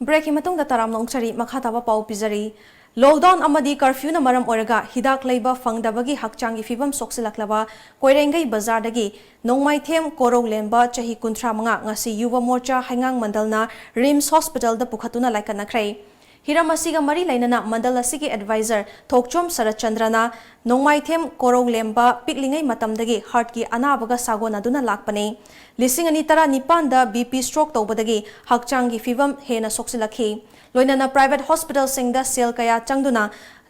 Breakꯀꯤ ꯃꯇꯨꯡꯗ ꯇꯔꯥꯝꯅ ꯑꯣꯛꯆꯔꯤ, ꯃꯈꯥ ꯇꯥꯕ ꯄꯥꯎ ꯄꯤꯖꯔꯤ꯫ Lockdown ꯑꯃꯗꯤ curfewꯅ ꯃꯔꯝ ꯑꯣꯏꯔꯒ ꯍꯤꯗꯥꯛ ꯂꯩꯕ ꯐꯪꯗꯕꯒꯤ ꯍꯛꯆꯥꯡꯒꯤ ꯐꯤꯕꯝ ꯁꯣꯛꯆꯤꯜꯂꯛꯂꯕ ꯀꯣꯏꯔꯦꯡꯒꯩ ꯕꯖꯥꯔꯗꯒꯤ ꯅꯣꯡꯃꯥꯏꯊꯦꯝ ꯀꯣꯔꯧꯂꯦꯝꯕ, ꯆꯍꯤ ꯀꯨꯟꯊ꯭ꯔꯥ ꯃꯉꯥ, ꯉꯁꯤ ꯌꯨꯕ ꯃꯣꯔꯆꯥ ꯍꯩꯉꯥꯡ ꯃꯟꯗꯜꯅ RIMS Hospitalꯗ ꯄꯨꯈꯠꯇꯨꯅ ꯂꯥꯏꯀꯠꯅꯈ꯭ꯔꯦ꯫ ꯍꯤꯔꯝ ꯑꯁꯤꯒ ꯃꯔꯤ ꯂꯩꯅꯅ ꯃꯟꯗꯜ ꯑꯁꯤꯒꯤ ꯑꯦꯗꯚꯥꯏꯖꯔ ꯊꯣꯛꯆꯣꯝ ꯁꯔꯠꯆꯟꯗ꯭ꯔꯅ ꯅꯣꯡꯃꯥꯏꯊꯦꯝ ꯀꯣꯔꯧꯂꯦꯝꯕ ꯄꯤꯛꯂꯤꯉꯩ ꯃꯇꯝꯗꯒꯤ ꯍꯥꯔꯠꯀꯤ ꯑꯅꯥꯕꯒ ꯁꯥꯒꯣꯟꯅꯗꯨꯅ ꯂꯥꯛꯄꯅꯤ꯫ ꯂꯤꯁꯤꯡ ꯑꯅꯤ ꯇꯔꯥꯅꯤꯄꯥꯟꯗ ꯕꯤ ꯄꯤ ꯁ꯭ꯇ꯭ꯔꯣꯛ ꯇꯧꯕꯗꯒꯤ ꯍꯛꯆꯥꯡꯒꯤ ꯐꯤꯕꯝ ꯍꯦꯟꯅ ꯁꯣꯛꯆꯤꯜꯂꯛꯈꯤ꯫ ꯂꯣꯏꯅꯅ ꯄ꯭ꯔꯥꯏꯚꯦꯠ ꯍꯣꯁꯄꯤꯇꯥꯜꯁꯤꯡꯗ ꯁꯦꯜ ꯀꯌꯥ ꯆꯪꯗꯨꯅ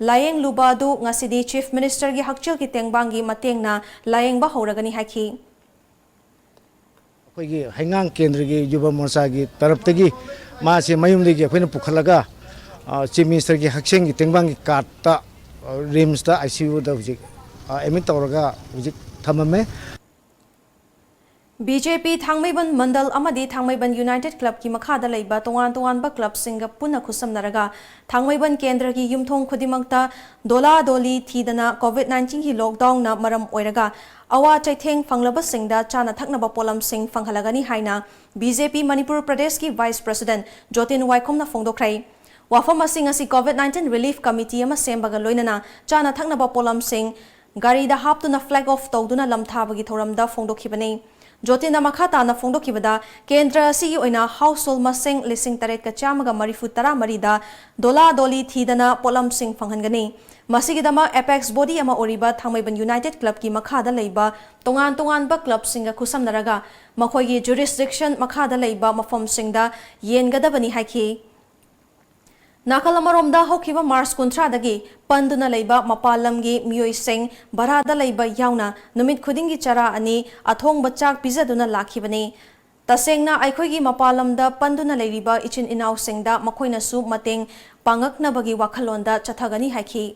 ꯂꯥꯌꯦꯡꯂꯨꯕ ꯑꯗꯨ ꯉꯁꯤꯗꯤ ꯆꯤꯐ ꯃꯤꯅꯤꯁꯇꯔꯒꯤ ꯍꯛꯁꯦꯜꯒꯤ ꯇꯦꯡꯕꯥꯡꯒꯤ ꯃꯇꯦꯡꯅ ꯂꯥꯌꯦꯡꯕ ꯍꯧꯔꯒꯅꯤ ꯍꯥꯏꯈꯤ꯫ ꯑꯩꯈꯣꯏꯒꯤ ꯍꯩꯉꯥꯡ ꯀꯦꯟꯗ꯭ꯔꯒꯤ ꯌꯨꯕ ꯃꯣꯔꯆꯥꯒꯤ ꯇꯔꯞꯇꯒꯤ ꯃꯥꯁꯦ ꯃꯌꯨꯝꯗꯒꯤ ꯑꯩꯈꯣꯏꯅ ꯄꯨꯈꯠꯂꯒ ꯆꯤꯐ ꯃꯤꯅꯤꯁꯇꯔꯒꯤ ꯍꯛꯁꯦꯜꯒꯤ ꯇꯦꯡꯕꯥꯡꯒꯤ ꯀꯥꯔꯠꯇ ꯔꯤꯝꯁꯇ ꯑꯥꯏ ꯁꯤ ꯌꯨꯗ ꯍꯧꯖꯤꯛ ꯑꯦꯗꯃꯤꯠ ꯇꯧꯔꯒ ꯍꯧꯖꯤꯛ ꯊꯝꯃꯝꯃꯦ꯫ ꯕꯤ ꯖꯦ ꯄꯤ ꯊꯥꯡꯃꯩꯕꯟ ꯃꯟꯗꯜ ꯑꯃꯗꯤ ꯊꯥꯡꯃꯩꯕꯟ ꯌꯨꯅꯥꯏꯇꯦꯗ ꯀ꯭ꯂꯕꯀꯤ ꯃꯈꯥꯗ ꯂꯩꯕ ꯇꯣꯉꯥꯟ ꯇꯣꯉꯥꯟꯕ ꯀ꯭ꯂꯕꯁꯤꯡꯒ ꯄꯨꯟꯅ ꯈꯨꯠꯁꯝꯅꯔꯒ ꯊꯥꯡꯃꯩꯕꯟ ꯀꯦꯟꯗ꯭ꯔꯒꯤ ꯌꯨꯝꯊꯣꯡ ꯈꯨꯗꯤꯡꯃꯛꯇ ꯗꯣꯂꯥ ꯗꯣꯂꯤ ꯊꯤꯗꯅ ꯀꯣꯚꯤꯗ ꯅꯥꯏꯟꯇꯤꯟꯒꯤ ꯂꯣꯛꯗꯥꯎꯟꯅ ꯃꯔꯝ ꯑꯣꯏꯔꯒ ꯑꯋꯥ ꯆꯩꯊꯦꯡ ꯐꯪꯂꯕꯁꯤꯡꯗ ꯆꯥꯅ ꯊꯛꯅꯕ ꯄꯣꯠꯂꯝꯁꯤꯡ ꯐꯪꯍꯜꯂꯒꯅꯤ ꯍꯥꯏꯅ ꯕꯤ ꯖꯦ ꯄꯤ ꯃꯅꯤꯄꯨꯔ ꯄ꯭ꯔꯗꯦꯁꯀꯤ ꯚꯥꯏꯁ ꯄ꯭ꯔꯁꯤꯗꯦꯟꯠ ꯖꯣꯇꯤꯟ ꯋꯥꯏꯈꯣꯝꯅ ꯐꯣꯡꯗꯣꯛꯈ꯭ꯔꯦ꯫ ꯋꯥꯐꯝ ꯑꯁꯤ ꯉꯁꯤ ꯀꯣꯚꯤꯗ ꯅꯥꯏꯟꯇꯤꯟ ꯔꯤꯂꯤꯐ ꯀꯃꯤꯇꯤ ꯑꯃ ꯁꯦꯝꯕꯒ ꯂꯣꯏꯅꯅ ꯆꯥꯅ ꯊꯛꯅꯕ ꯄꯣꯠꯂꯝꯁꯤꯡ ꯒꯥꯔꯤꯗ ꯍꯥꯞꯇꯨꯅ ꯐ꯭ꯂꯦꯒ ꯑꯣꯐ ꯇꯧꯗꯨꯅ ꯂꯝꯊꯥꯕꯒꯤ ꯊꯧꯔꯝꯗ ꯐꯣꯡꯗꯣꯛꯈꯤꯕꯅꯤ꯫ ꯖꯣꯇꯤꯟꯅ ꯃꯈꯥ ꯇꯥꯅ ꯐꯣꯡꯗꯣꯛꯈꯤꯕꯗ, ꯀꯦꯟꯗ꯭ꯔ ꯑꯁꯤꯒꯤ ꯑꯣꯏꯅ ꯍꯥꯎꯁꯍꯣꯜ ꯃꯁꯤꯡ ꯂꯤꯁꯤꯡ ꯇꯔꯦꯠꯀ ꯆꯥꯝꯃꯒ ꯃꯔꯤꯐꯨ ꯇꯔꯥ ꯃꯔꯤꯗ ꯗꯣꯂꯥ ꯗꯣꯂꯤ ꯊꯤꯗꯅ ꯄꯣꯠꯂꯝꯁꯤꯡ ꯐꯪꯍꯟꯒꯅꯤ꯫ ꯃꯁꯤꯒꯤꯗꯃꯛ ꯑꯦꯄꯦꯛꯁ ꯕꯣꯗꯤ ꯑꯃ ꯑꯣꯏꯔꯤꯕ ꯊꯥꯡꯃꯩꯕꯟ ꯌꯨꯅꯥꯏꯇꯦꯗ ꯀ꯭ꯂꯕꯀꯤ ꯃꯈꯥꯗ ꯂꯩꯕ ꯇꯣꯉꯥꯟ ꯇꯣꯉꯥꯟꯕ ꯀ꯭ꯂꯕꯁꯤꯡꯒ ꯈꯨꯠꯁꯝꯅꯔꯒ ꯃꯈꯣꯏꯒꯤ ꯖꯨꯔꯤꯁꯗꯤꯛꯁꯟ ꯃꯈꯥꯗ ꯂꯩꯕ ꯃꯐꯝꯁꯤꯡꯗ ꯌꯦꯟꯒꯗꯕꯅꯤ ꯍꯥꯏꯈꯤ꯫ ꯅꯥꯀꯜ ꯑꯃꯔꯣꯝꯗ, ꯍꯧꯈꯤꯕ ꯃꯥꯔꯆ ꯀꯨꯟꯊ꯭ꯔꯥꯗꯒꯤ ꯄꯟꯗꯨꯅ ꯂꯩꯕ ꯃꯄꯥꯟ ꯂꯝꯒꯤ ꯃꯤꯑꯣꯏꯁꯤꯡ ꯚꯔꯥꯗ ꯂꯩꯕ ꯌꯥꯎꯅ ꯅꯨꯃꯤꯠ ꯈꯨꯗꯤꯡꯒꯤ ꯆꯔꯥ ꯑꯅꯤ ꯑꯊꯣꯡꯕ ꯆꯥꯛ ꯄꯤꯖꯗꯨꯅ ꯂꯥꯛꯈꯤꯕꯅꯤ꯫ ꯇꯁꯦꯡꯅ ꯑꯩꯈꯣꯏꯒꯤ ꯃꯄꯥꯟ ꯂꯝꯗ ꯄꯟꯗꯨꯅ ꯂꯩꯔꯤꯕ ꯏꯆꯤꯟ ꯏꯅꯥꯎꯁꯤꯡꯗ ꯃꯈꯣꯏꯅꯁꯨ ꯃꯇꯦꯡ ꯄꯥꯡꯉꯛꯅꯕꯒꯤ ꯋꯥꯈꯜꯂꯣꯟꯗ ꯆꯠꯊꯒꯅꯤ ꯍꯥꯏꯈꯤ꯫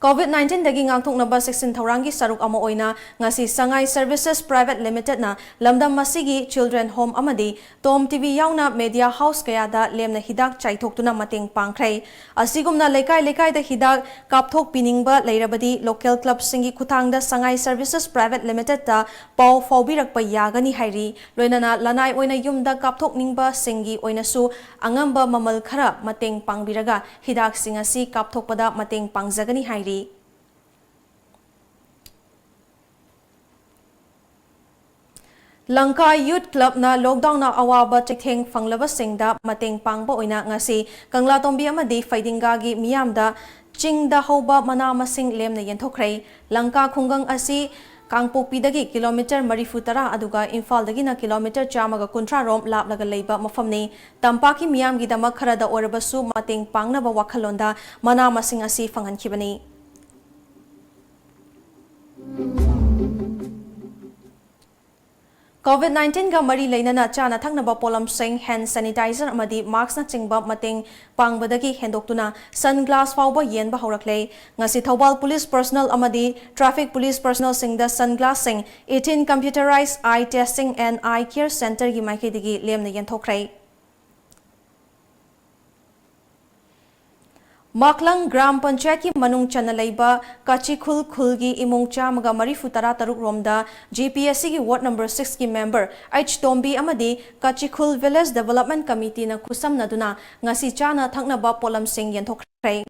ꯀꯣꯚꯤꯗ ꯅꯥꯏꯟꯇꯤꯟꯗꯒꯤ ꯉꯥꯛꯊꯣꯛꯅꯕ ꯆꯦꯛꯁꯤꯟ ꯊꯧꯔꯥꯡꯒꯤ ꯁꯔꯨꯛ ꯑꯃ ꯑꯣꯏꯅ ꯉꯁꯤ ꯁꯉꯥꯏ ꯁꯔꯚꯤꯁꯦꯁ ꯄ꯭ꯔꯥꯏꯚꯦꯠ ꯂꯤꯃꯤꯇꯦꯗꯅ ꯂꯝꯗꯝ ꯑꯁꯤꯒꯤ ꯆꯤꯜꯗ꯭ꯔꯦꯟ ꯍꯣꯝ ꯑꯃꯗꯤ ꯇꯣꯝ ꯇꯤꯚꯤ ꯌꯥꯎꯅ ꯃꯦꯗꯤꯌꯥ ꯍꯥꯎꯁ ꯀꯌꯥꯗ ꯂꯦꯝꯅ ꯍꯤꯗꯥꯛ ꯆꯥꯏꯊꯣꯛꯇꯨꯅ ꯃꯇꯦꯡ ꯄꯥꯡꯈ꯭ꯔꯦ꯫ ꯑꯁꯤꯒꯨꯝꯅ ꯂꯩꯀꯥꯏ ꯂꯩꯀꯥꯏꯗ ꯍꯤꯗꯥꯛ ꯀꯥꯞꯊꯣꯛꯄꯤꯅꯤꯡꯕ ꯂꯩꯔꯕꯗꯤ ꯂꯣꯀꯦꯜ ꯀ꯭ꯂꯕꯁꯤꯡꯒꯤ ꯈꯨꯠꯊꯥꯡꯗ ꯁꯉꯥꯏ ꯁꯔꯚꯤꯁꯦꯁ ꯄ꯭ꯔꯥꯏꯚꯦꯠ ꯂꯤꯃꯤꯇꯦꯗꯇ ꯄꯥꯎ ꯐꯥꯎꯕꯤꯔꯛꯄ ꯌꯥꯒꯅꯤ ꯍꯥꯏꯔꯤ꯫ ꯂꯣꯏꯅꯅ ꯂꯅꯥꯏ ꯑꯣꯏꯅ ꯌꯨꯝꯗ ꯀꯥꯞꯊꯣꯛꯅꯤꯡꯕꯁꯤꯡꯒꯤ ꯑꯣꯏꯅꯁꯨ ꯑꯉꯝꯕ ꯃꯃꯜ ꯈꯔ ꯃꯇꯦꯡ ꯄꯥꯡꯕꯤꯔꯒ ꯍꯤꯗꯥꯛꯁꯤꯡ ꯑꯁꯤ ꯀꯥꯞꯊꯣꯛꯄꯗ ꯃꯇꯦꯡ ꯄꯥꯡꯖꯒꯅꯤ ꯍꯥꯏꯔꯤ꯫ ꯂꯪꯀꯥ ꯌꯨꯊ ꯀ꯭ꯂꯕꯅ ꯂꯣꯛꯗꯥꯎꯟꯅ ꯑꯋꯥꯕ ꯆꯩꯊꯦꯡ ꯐꯪꯂꯕꯁꯤꯡꯗ ꯃꯇꯦꯡ ꯄꯥꯡꯕ ꯑꯣꯏꯅ ꯉꯁꯤ ꯀꯪꯂꯥꯇꯣꯝꯕꯤ ꯑꯃꯗꯤ ꯐꯩꯗꯤꯡꯒꯥꯒꯤ ꯃꯤꯌꯥꯝꯗ ꯆꯤꯡꯗ ꯍꯧꯕ ꯃꯅꯥ ꯃꯁꯤꯡ ꯂꯦꯝꯅ ꯌꯦꯟꯊꯣꯛꯈ꯭ꯔꯦ꯫ ꯂꯪꯀꯥ ꯈꯨꯡꯒꯪ ꯑꯁꯤ ꯀꯥꯡꯄꯣꯛꯄꯤꯗꯒꯤ ꯀꯤꯂꯣꯃꯤꯇꯔ ꯃꯔꯤꯐꯨ ꯇꯔꯥ ꯑꯗꯨꯒ ꯏꯝꯐꯥꯜꯗꯒꯤꯅ ꯀꯤꯂꯣꯃꯤꯇꯔ ꯆꯥꯝꯃꯒ ꯀꯨꯟꯊ꯭ꯔꯥ ꯔꯣꯝ ꯂꯥꯞꯂꯒ ꯂꯩꯕ ꯃꯐꯝꯅꯤ꯫ ꯇꯝꯄꯥꯛꯀꯤ ꯃꯤꯌꯥꯝꯒꯤꯗꯃꯛ ꯈꯔꯗ ꯑꯣꯏꯔꯕꯁꯨ ꯃꯇꯦꯡ ꯄꯥꯡꯅꯕ ꯋꯥꯈꯜꯂꯣꯟꯗ ꯃꯅꯥ ꯃꯁꯤꯡ ꯑꯁꯤ ꯐꯪꯍꯟꯈꯤꯕꯅꯤ꯫ COVID nineteen ꯒ ꯃꯔꯤ ꯂꯩꯅꯅ ꯆꯥꯅ ꯊꯛꯅꯕ ꯄꯣꯠꯂꯝꯁꯤꯡ, hand sanitizer ꯑꯃꯗꯤ mask ꯅꯆꯤꯡꯕ ꯃꯇꯦꯡ ꯄꯥꯡꯕꯗꯒꯤ ꯍꯦꯟꯗꯣꯛꯇꯨꯅ sun glass ꯐꯥꯎꯕ ꯌꯦꯟꯕ ꯍꯧꯔꯛꯂꯦ꯫ ꯉꯁꯤ ꯊꯧꯕꯥꯜ police personnel ꯑꯃꯗꯤ traffic police personnel ꯁꯤꯡꯗ sun glass ꯁꯤꯡ eighteen computerized eye testing and eye care center ꯒꯤ ꯃꯥꯏꯀꯩꯗꯒꯤ ꯂꯦꯝꯅ ꯌꯦꯟꯊꯣꯛꯈ꯭ꯔꯦ꯫ ꯃꯥꯛꯂꯪ ꯒ꯭ꯔꯥꯝ ꯄꯟꯆꯥꯌꯠꯀꯤ ꯃꯅꯨꯡ ꯆꯟꯅ ꯂꯩꯕ ꯀꯥꯆꯤꯈꯨꯜ ꯈꯨꯜꯒꯤ ꯏꯃꯨꯡ ꯆꯥꯝꯃꯒ ꯃꯔꯤꯐꯨ ꯇꯔꯥ ꯇꯔꯨꯛ ꯔꯣꯝꯗ GPSC ꯒꯤ ward number six ꯀꯤ member H ꯇꯣꯝꯕꯤ ꯑꯃꯗꯤ ꯀꯥꯆꯤꯈꯨꯜ village development committee ꯅ ꯈꯨꯠꯁꯝꯅꯗꯨꯅ ꯉꯁꯤ ꯆꯥꯅ ꯊꯛꯅꯕ ꯄꯣꯠꯂꯝꯁꯤꯡ ꯌꯦꯟꯊꯣꯛꯈ꯭ꯔꯦ꯫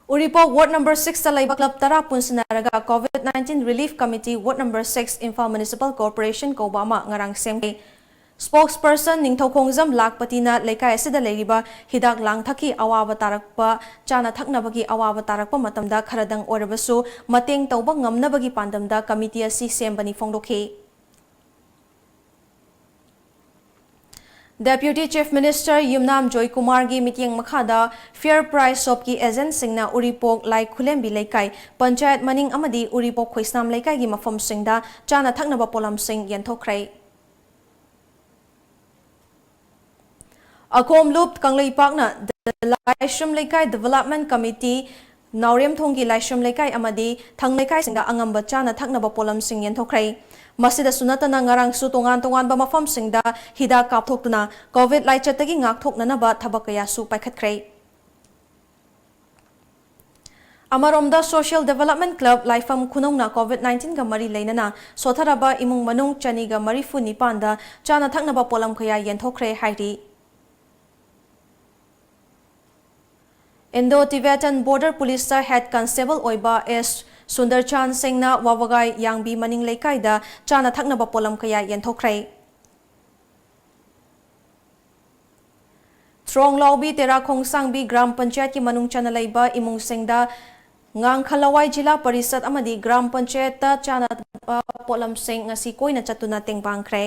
ꯎꯔꯤꯄꯣꯛ ward number six ꯇ ꯂꯩꯕ club ꯇꯔꯥ ꯄꯨꯟꯁꯤꯟꯅꯔꯒ COVID nineteen relief committee ward number six Imphal Municipal Corporation ꯀꯧꯕ ꯑꯃ ꯉꯔꯥꯡ ꯁꯦꯝꯈꯤ꯫ Spokesperson ꯅꯤꯡꯊꯧꯈꯣꯡꯖꯝ ꯂꯥꯛꯄꯇꯤꯅ ꯂꯩꯀꯥꯏ ꯑꯁꯤꯗ ꯂꯩꯔꯤꯕ ꯍꯤꯗꯥꯛ ꯂꯥꯡꯊꯛꯀꯤ ꯑꯋꯥꯕ ꯇꯥꯔꯛꯄ, ꯆꯥꯅ ꯊꯛꯅꯕꯒꯤ ꯑꯋꯥꯕ ꯇꯥꯔꯛꯄ ꯃꯇꯝꯗ ꯈꯔꯗꯪ ꯑꯣꯏꯔꯕꯁꯨ ꯃꯇꯦꯡ ꯇꯧꯕ ꯉꯝꯅꯕꯒꯤ ꯄꯥꯟꯗꯝꯗ committee ꯑꯁꯤ ꯁꯦꯝꯕꯅꯤ ꯐꯣꯡꯗꯣꯛꯈꯤ꯫ Deputy Chief Minister ꯌꯨꯝꯅꯥꯝ ꯖꯣꯏꯀꯨꯃꯥꯔꯒꯤ ꯃꯤꯠꯌꯦꯡ ꯃꯈꯥꯗ Fair Price Shop ꯀꯤ agent ꯁꯤꯡꯅ ꯎꯔꯤꯄꯣꯛ ꯂꯥꯏ ꯈꯨꯂꯦꯝꯕꯤ ꯂꯩꯀꯥꯏ ꯄꯟꯆꯥꯌꯠ ꯃꯅꯤꯡ ꯑꯃꯗꯤ ꯎꯔꯤꯄꯣꯛ ꯈꯣꯏꯁꯅꯥꯝ ꯂꯩꯀꯥꯏꯒꯤ ꯃꯐꯝꯁꯤꯡꯗ ꯆꯥꯅ ꯊꯛꯅꯕ ꯄꯣꯠꯂꯝꯁꯤꯡ ꯌꯦꯟꯊꯣꯛꯈ꯭ꯔꯦ꯫ ꯑꯈꯣꯝ ꯂꯨꯞ ꯀꯪꯂꯩꯄꯥꯛꯅ ꯂꯥꯏꯁ꯭ꯔꯝ ꯂꯩꯀꯥꯏ development committee, ꯅꯥꯎꯔꯦꯝꯊꯣꯡꯒꯤ ꯂꯥꯏꯁ꯭ꯔꯝ ꯂꯩꯀꯥꯏ ꯑꯃꯗꯤ ꯊꯪ ꯂꯩꯀꯥꯏꯁꯤꯡꯗ ꯑꯉꯝꯕ ꯆꯥꯅ ꯊꯛꯅꯕ ꯄꯣꯠꯂꯝꯁꯤꯡ ꯌꯦꯟꯊꯣꯛꯈ꯭ꯔꯦ꯫ ꯃꯁꯤꯗꯁꯨ ꯅꯠꯇꯅ ꯉꯔꯥꯡꯁꯨ ꯇꯣꯉꯥꯟ ꯇꯣꯉꯥꯟꯕ ꯃꯐꯝꯁꯤꯡꯗ ꯍꯤꯗꯥꯛ ꯀꯥꯞꯊꯣꯛꯇꯨꯅ COVID ꯂꯥꯏꯆꯠꯇꯒꯤ ꯉꯥꯛꯊꯣꯛꯅꯅꯕ ꯊꯕꯛ ꯀꯌꯥꯁꯨ ꯄꯥꯏꯈꯠꯈ꯭ꯔꯦ꯫ ꯑꯃꯔꯣꯝꯗ Social Development Club ꯂꯥꯏꯐꯝ ꯈꯨꯅꯧꯅ COVID nineteen ꯒ ꯃꯔꯤ ꯂꯩꯅꯅ ꯁꯣꯊꯔꯕ ꯏꯃꯨꯡ ꯃꯅꯨꯡ ꯆꯅꯤꯒ ꯃꯔꯤꯐꯨ ꯅꯤꯄꯥꯟꯗ ꯆꯥꯅ ꯊꯛꯅꯕ ꯄꯣꯠꯂꯝ ꯀꯌꯥ ꯌꯦꯟꯊꯣꯛꯈ꯭ꯔꯦ ꯍꯥꯏꯔꯤ꯫ Indo Tibetan Border Police ꯇ head constable ꯑꯣꯏꯕ ꯑꯦꯁ ꯁꯨꯟꯗꯔ ꯆꯥꯟ ꯁꯤꯡꯅ ꯋꯥꯕꯒꯥꯏ ꯌꯥꯡꯕꯤ ꯃꯅꯤꯡ ꯂꯩꯀꯥꯏꯗ ꯆꯥꯅ ꯊꯛꯅꯕ ꯄꯣꯠꯂꯝ ꯀꯌꯥ ꯌꯦꯟꯊꯣꯛꯈ꯭ꯔꯦ꯫ ꯊ꯭ꯔꯣꯡꯂꯥꯎꯕꯤ ꯇꯦꯔꯥ ꯈꯣꯡꯁꯥꯡꯕꯤ ꯒ꯭ꯔꯥꯝ ꯄꯟꯆꯥꯌꯠꯀꯤ ꯃꯅꯨꯡ ꯆꯟꯅ ꯂꯩꯕ ꯏꯃꯨꯡꯁꯤꯡꯗ ꯉꯥꯡꯈꯂꯋꯥꯏ ꯖꯤꯂꯥ ꯄꯔꯤꯁꯠ ꯑꯃꯗꯤ ꯒ꯭ꯔꯥꯝ ꯄꯟꯆꯥꯌꯠꯇ ꯆꯥꯅꯕ ꯄꯣꯠꯂꯝꯁꯤꯡ ꯉꯁꯤ ꯀꯣꯏꯅ ꯆꯠꯇꯨꯅ ꯇꯦꯡꯕꯥꯡꯈ꯭ꯔꯦ꯫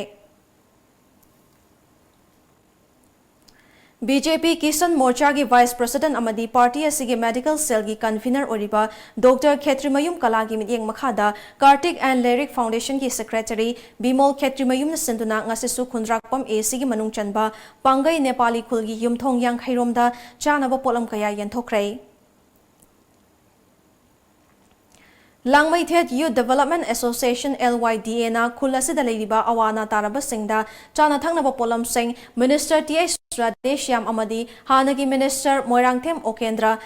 ꯕꯤ ꯖꯦ ꯄꯤ ꯀꯤꯁꯟ ꯃꯣꯔꯆꯥꯒꯤ ꯚꯥꯏꯁ ꯄ꯭ꯔꯁꯤꯗꯦꯟꯠ ꯑꯃꯗꯤ ꯄꯥꯔꯇꯤ ꯑꯁꯤꯒꯤ ꯃꯦꯗꯤꯀꯦꯜ ꯁꯦꯜꯒꯤ ꯀꯟꯚꯤꯅꯔ ꯑꯣꯏꯔꯤꯕ ꯗꯣꯛꯇꯔ ꯈꯦꯇ꯭ꯔꯤꯃꯌꯨꯝ ꯀꯂꯥꯒꯤ ꯃꯤꯠꯌꯦꯡ ꯃꯈꯥꯗ ꯀꯥꯔꯇꯤꯛ ꯑꯦꯟ ꯂꯦꯔꯤꯛ ꯐꯥꯎꯟꯗꯦꯁꯟꯒꯤ ꯁꯦꯀ꯭ꯔꯦꯇꯔꯤ ꯕꯤꯃꯣꯜ ꯈꯦꯇ꯭ꯔꯤꯃꯌꯨꯝꯅ ꯁꯤꯟꯗꯨꯅ ꯉꯁꯤꯁꯨ ꯈꯨꯟꯗ꯭ꯔꯥꯛꯄꯝ ꯑꯦ ꯁꯤꯒꯤ ꯃꯅꯨꯡ ꯆꯟꯕ ꯄꯥꯡꯒꯩ ꯅꯦꯄꯥꯂꯤ ꯈꯨꯜꯒꯤ ꯌꯨꯝꯊꯣꯡ ꯌꯥꯡꯈꯩꯔꯣꯝꯗ ꯆꯥꯅꯕ ꯄꯣꯠꯂꯝ ꯀꯌꯥ ꯌꯦꯟꯊꯣꯛꯈ꯭ꯔꯦ꯫ ꯂꯥꯡꯃꯩꯊꯦꯠ Youth Development Association, L Y D A ꯅ ꯈꯨꯜ ꯑꯁꯤꯗ ꯂꯩꯔꯤꯕ ꯑꯋꯥ ꯑꯅꯥ ꯇꯥꯔꯕꯁꯤꯡꯗ ꯆꯥꯅ ꯊꯛꯅꯕ ꯄꯣꯠꯂꯝꯁꯤꯡ ꯃꯤꯅꯤꯁꯇꯔ ꯇꯤ ꯑꯩꯆ ꯔꯥꯙꯦꯁ꯭ꯌꯥꯝ ꯑꯃꯗꯤ ꯍꯥꯟꯅꯒꯤ ꯃꯤꯅꯤꯁꯇꯔ ꯃꯣꯏꯔꯥꯡꯊꯦꯝ ꯑꯣꯀꯦꯟꯗ꯭ꯔ,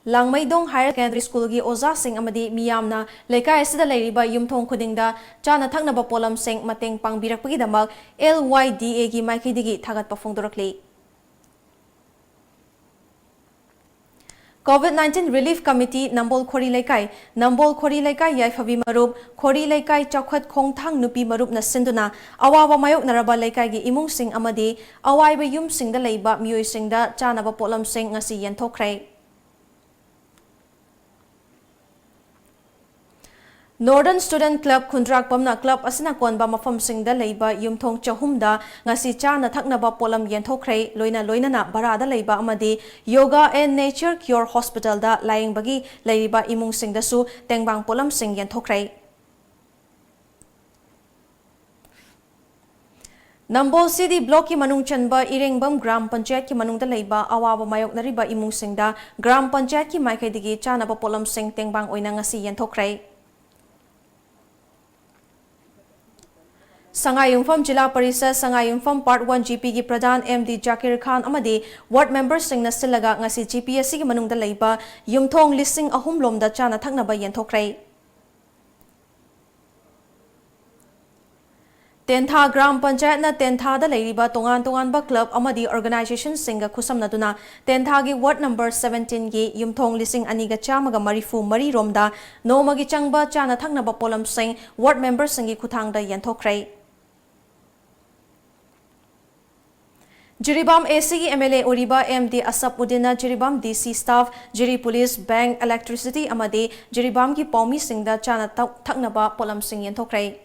ꯂꯥꯡꯃꯩꯗꯣꯡ ꯍꯥꯌꯔ ꯁꯦꯀꯦꯟꯗꯔꯤ ꯁ꯭ꯀꯨꯜꯒꯤ ꯑꯣꯖꯥꯁꯤꯡ ꯑꯃꯗꯤ ꯃꯤꯌꯥꯝꯅ ꯂꯩꯀꯥꯏ ꯑꯁꯤꯗ ꯂꯩꯔꯤꯕ ꯌꯨꯝꯊꯣꯡ ꯈꯨꯗꯤꯡꯗ ꯆꯥꯅ ꯊꯛꯅꯕ ꯄꯣꯠꯂꯝꯁꯤꯡ ꯃꯇꯦꯡ ꯄꯥꯡꯕꯤꯔꯛꯄꯒꯤꯗꯃꯛ L Y D A ꯒꯤ ꯃꯥꯏꯀꯩꯗꯒꯤ ꯊꯥꯒꯠꯄ ꯐꯣꯡꯗꯣꯔꯛꯂꯤ꯫ COVID nineteen Relief Committee ꯅꯝꯕꯣꯜ ꯈꯣꯔꯤ ꯂꯩꯀꯥꯏ, ꯅꯝꯕꯣꯜ ꯈꯣꯔꯤ ꯂꯩꯀꯥꯏ ꯌꯥꯏꯐꯕꯤ ꯃꯔꯨꯞ, ꯈꯣꯔꯤ ꯂꯩꯀꯥꯏ ꯆꯥꯎꯈꯠ ꯈꯣꯡꯊꯥꯡ ꯅꯨꯄꯤ ꯃꯔꯨꯞꯅ ꯁꯤꯟꯗꯨꯅ ꯑꯋꯥꯕ ꯃꯥꯌꯣꯛꯅꯔꯕ ꯂꯩꯀꯥꯏꯒꯤ ꯏꯃꯨꯡꯁꯤꯡ ꯑꯃꯗꯤ ꯑꯋꯥꯏꯕ ꯌꯨꯝꯁꯤꯡꯗ ꯂꯩꯕ ꯃꯤꯑꯣꯏꯁꯤꯡꯗ ꯆꯥꯅꯕ ꯄꯣꯠꯂꯝꯁꯤꯡ ꯉꯁꯤ ꯌꯦꯟꯊꯣꯛꯈ꯭ꯔꯦ꯫ Northern Student Club ꯈꯨꯟꯗ꯭ꯔꯥꯛꯄꯝꯅ club ꯑꯁꯤꯅ ꯀꯣꯟꯕ ꯃꯐꯝꯁꯤꯡꯗ ꯂꯩꯕ ꯌꯨꯝꯊꯣꯡ ꯆꯍꯨꯝꯗ ꯉꯁꯤ ꯆꯥꯅ ꯊꯛꯅꯕ ꯄꯣꯠꯂꯝ ꯌꯦꯟꯊꯣꯛꯈ꯭ꯔꯦ꯫ ꯂꯣꯏꯅ ꯂꯣꯏꯅꯅ ꯚꯔꯥꯗ ꯂꯩꯕ ꯑꯃꯗꯤ Yoga and Nature Cure Hospitalꯗ ꯂꯥꯌꯦꯡꯕꯒꯤ ꯂꯩꯔꯤꯕ ꯏꯃꯨꯡꯁꯤꯡꯗꯁꯨ ꯇꯦꯡꯕꯥꯡ ꯄꯣꯠꯂꯝꯁꯤꯡ ꯌꯦꯟꯊꯣꯛꯈ꯭ꯔꯦ꯫ ꯅꯝꯕꯣꯜ ꯁꯤ ꯗꯤ ꯕ꯭ꯂꯣꯛꯀꯤ ꯃꯅꯨꯡ ꯆꯟꯕ ꯏꯔꯦꯡꯕꯝ ꯒ꯭ꯔꯥꯝ ꯄꯟꯆꯥꯌꯠꯀꯤ ꯃꯅꯨꯡꯗ ꯂꯩꯕ ꯑꯋꯥꯕ ꯃꯥꯌꯣꯛꯅꯔꯤꯕ ꯏꯃꯨꯡꯁꯤꯡꯗ ꯒ꯭ꯔꯥꯝ ꯄꯟꯆꯥꯌꯠꯀꯤ ꯃꯥꯏꯀꯩꯗꯒꯤ ꯆꯥꯅꯕ ꯄꯣꯠꯂꯝꯁꯤꯡ ꯇꯦꯡꯕꯥꯡ ꯑꯣꯏꯅ ꯉꯁꯤ ꯌꯦꯟꯊꯣꯛꯈ꯭ꯔꯦ꯫ ꯁꯉꯥꯏꯌꯨꯝꯐꯝ ꯖꯤꯂꯥ ꯄꯔꯤꯁꯠ ꯁꯉꯥꯏꯌꯨꯝꯐꯝ Part One G Pꯒꯤ ꯄ꯭ꯔꯙꯥꯟ ꯑꯦꯝ ꯗꯤ ꯖꯥꯀꯤꯔ ꯈꯥꯟ ꯑꯃꯗꯤ ward memberꯁꯤꯡꯅ ꯁꯤꯜꯂꯒ ꯉꯁꯤ G P ꯑꯁꯤꯒꯤ ꯃꯅꯨꯡꯗ ꯂꯩꯕ ꯌꯨꯝꯊꯣꯡ ꯂꯤꯁꯤꯡ ꯑꯍꯨꯝ ꯂꯣꯝꯗ ꯆꯥꯅ ꯊꯛꯅꯕ ꯌꯦꯟꯊꯣꯛꯈ꯭ꯔꯦ꯫ ꯇꯦꯟꯊꯥ ꯒ꯭ꯔꯥꯝ ꯄꯟꯆꯥꯌꯠꯅ ꯇꯦꯟꯊꯥꯗ ꯂꯩꯔꯤꯕ ꯇꯣꯉꯥꯟ ꯇꯣꯉꯥꯟꯕ club ꯑꯃꯗꯤ organizationꯁꯤꯡꯒ ꯈꯨꯠꯁꯝꯅꯗꯨꯅ ꯇꯦꯟꯊꯥꯒꯤ ward number seventeenꯒꯤ ꯌꯨꯝꯊꯣꯡ ꯂꯤꯁꯤꯡ ꯑꯅꯤꯒ ꯆꯥꯝꯃꯒ ꯃꯔꯤꯐꯨ ꯃꯔꯤ ꯔꯣꯝꯗ ꯅꯣꯡꯃꯒꯤ ꯆꯪꯕ ꯆꯥꯅ ꯊꯛꯅꯕ ꯄꯣꯠꯂꯝꯁꯤꯡ ward memberꯁꯤꯡꯒꯤ ꯈꯨꯠꯊꯥꯡꯗ ꯌꯦꯟꯊꯣꯛꯈ꯭ꯔꯦ꯫ ꯖꯤꯔꯤꯕꯥꯝ ACꯒꯤ MLA ꯑꯣꯏꯔꯤꯕ M D ꯑꯁꯞ ꯎꯗꯤꯟꯅ Jiribam DC staff, ꯖꯤꯔꯤ police, bank, electricity ꯑꯃꯗꯤ ꯖꯤꯔꯤꯕꯥꯝꯒꯤ ꯄꯥꯎꯃꯤꯁꯤꯡꯗ ꯆꯥꯅ ꯊꯛ-, ꯊꯛꯅꯕ ꯄꯣꯠꯂꯝꯁꯤꯡ ꯌꯦꯟꯊꯣꯛꯈ꯭ꯔꯦ꯫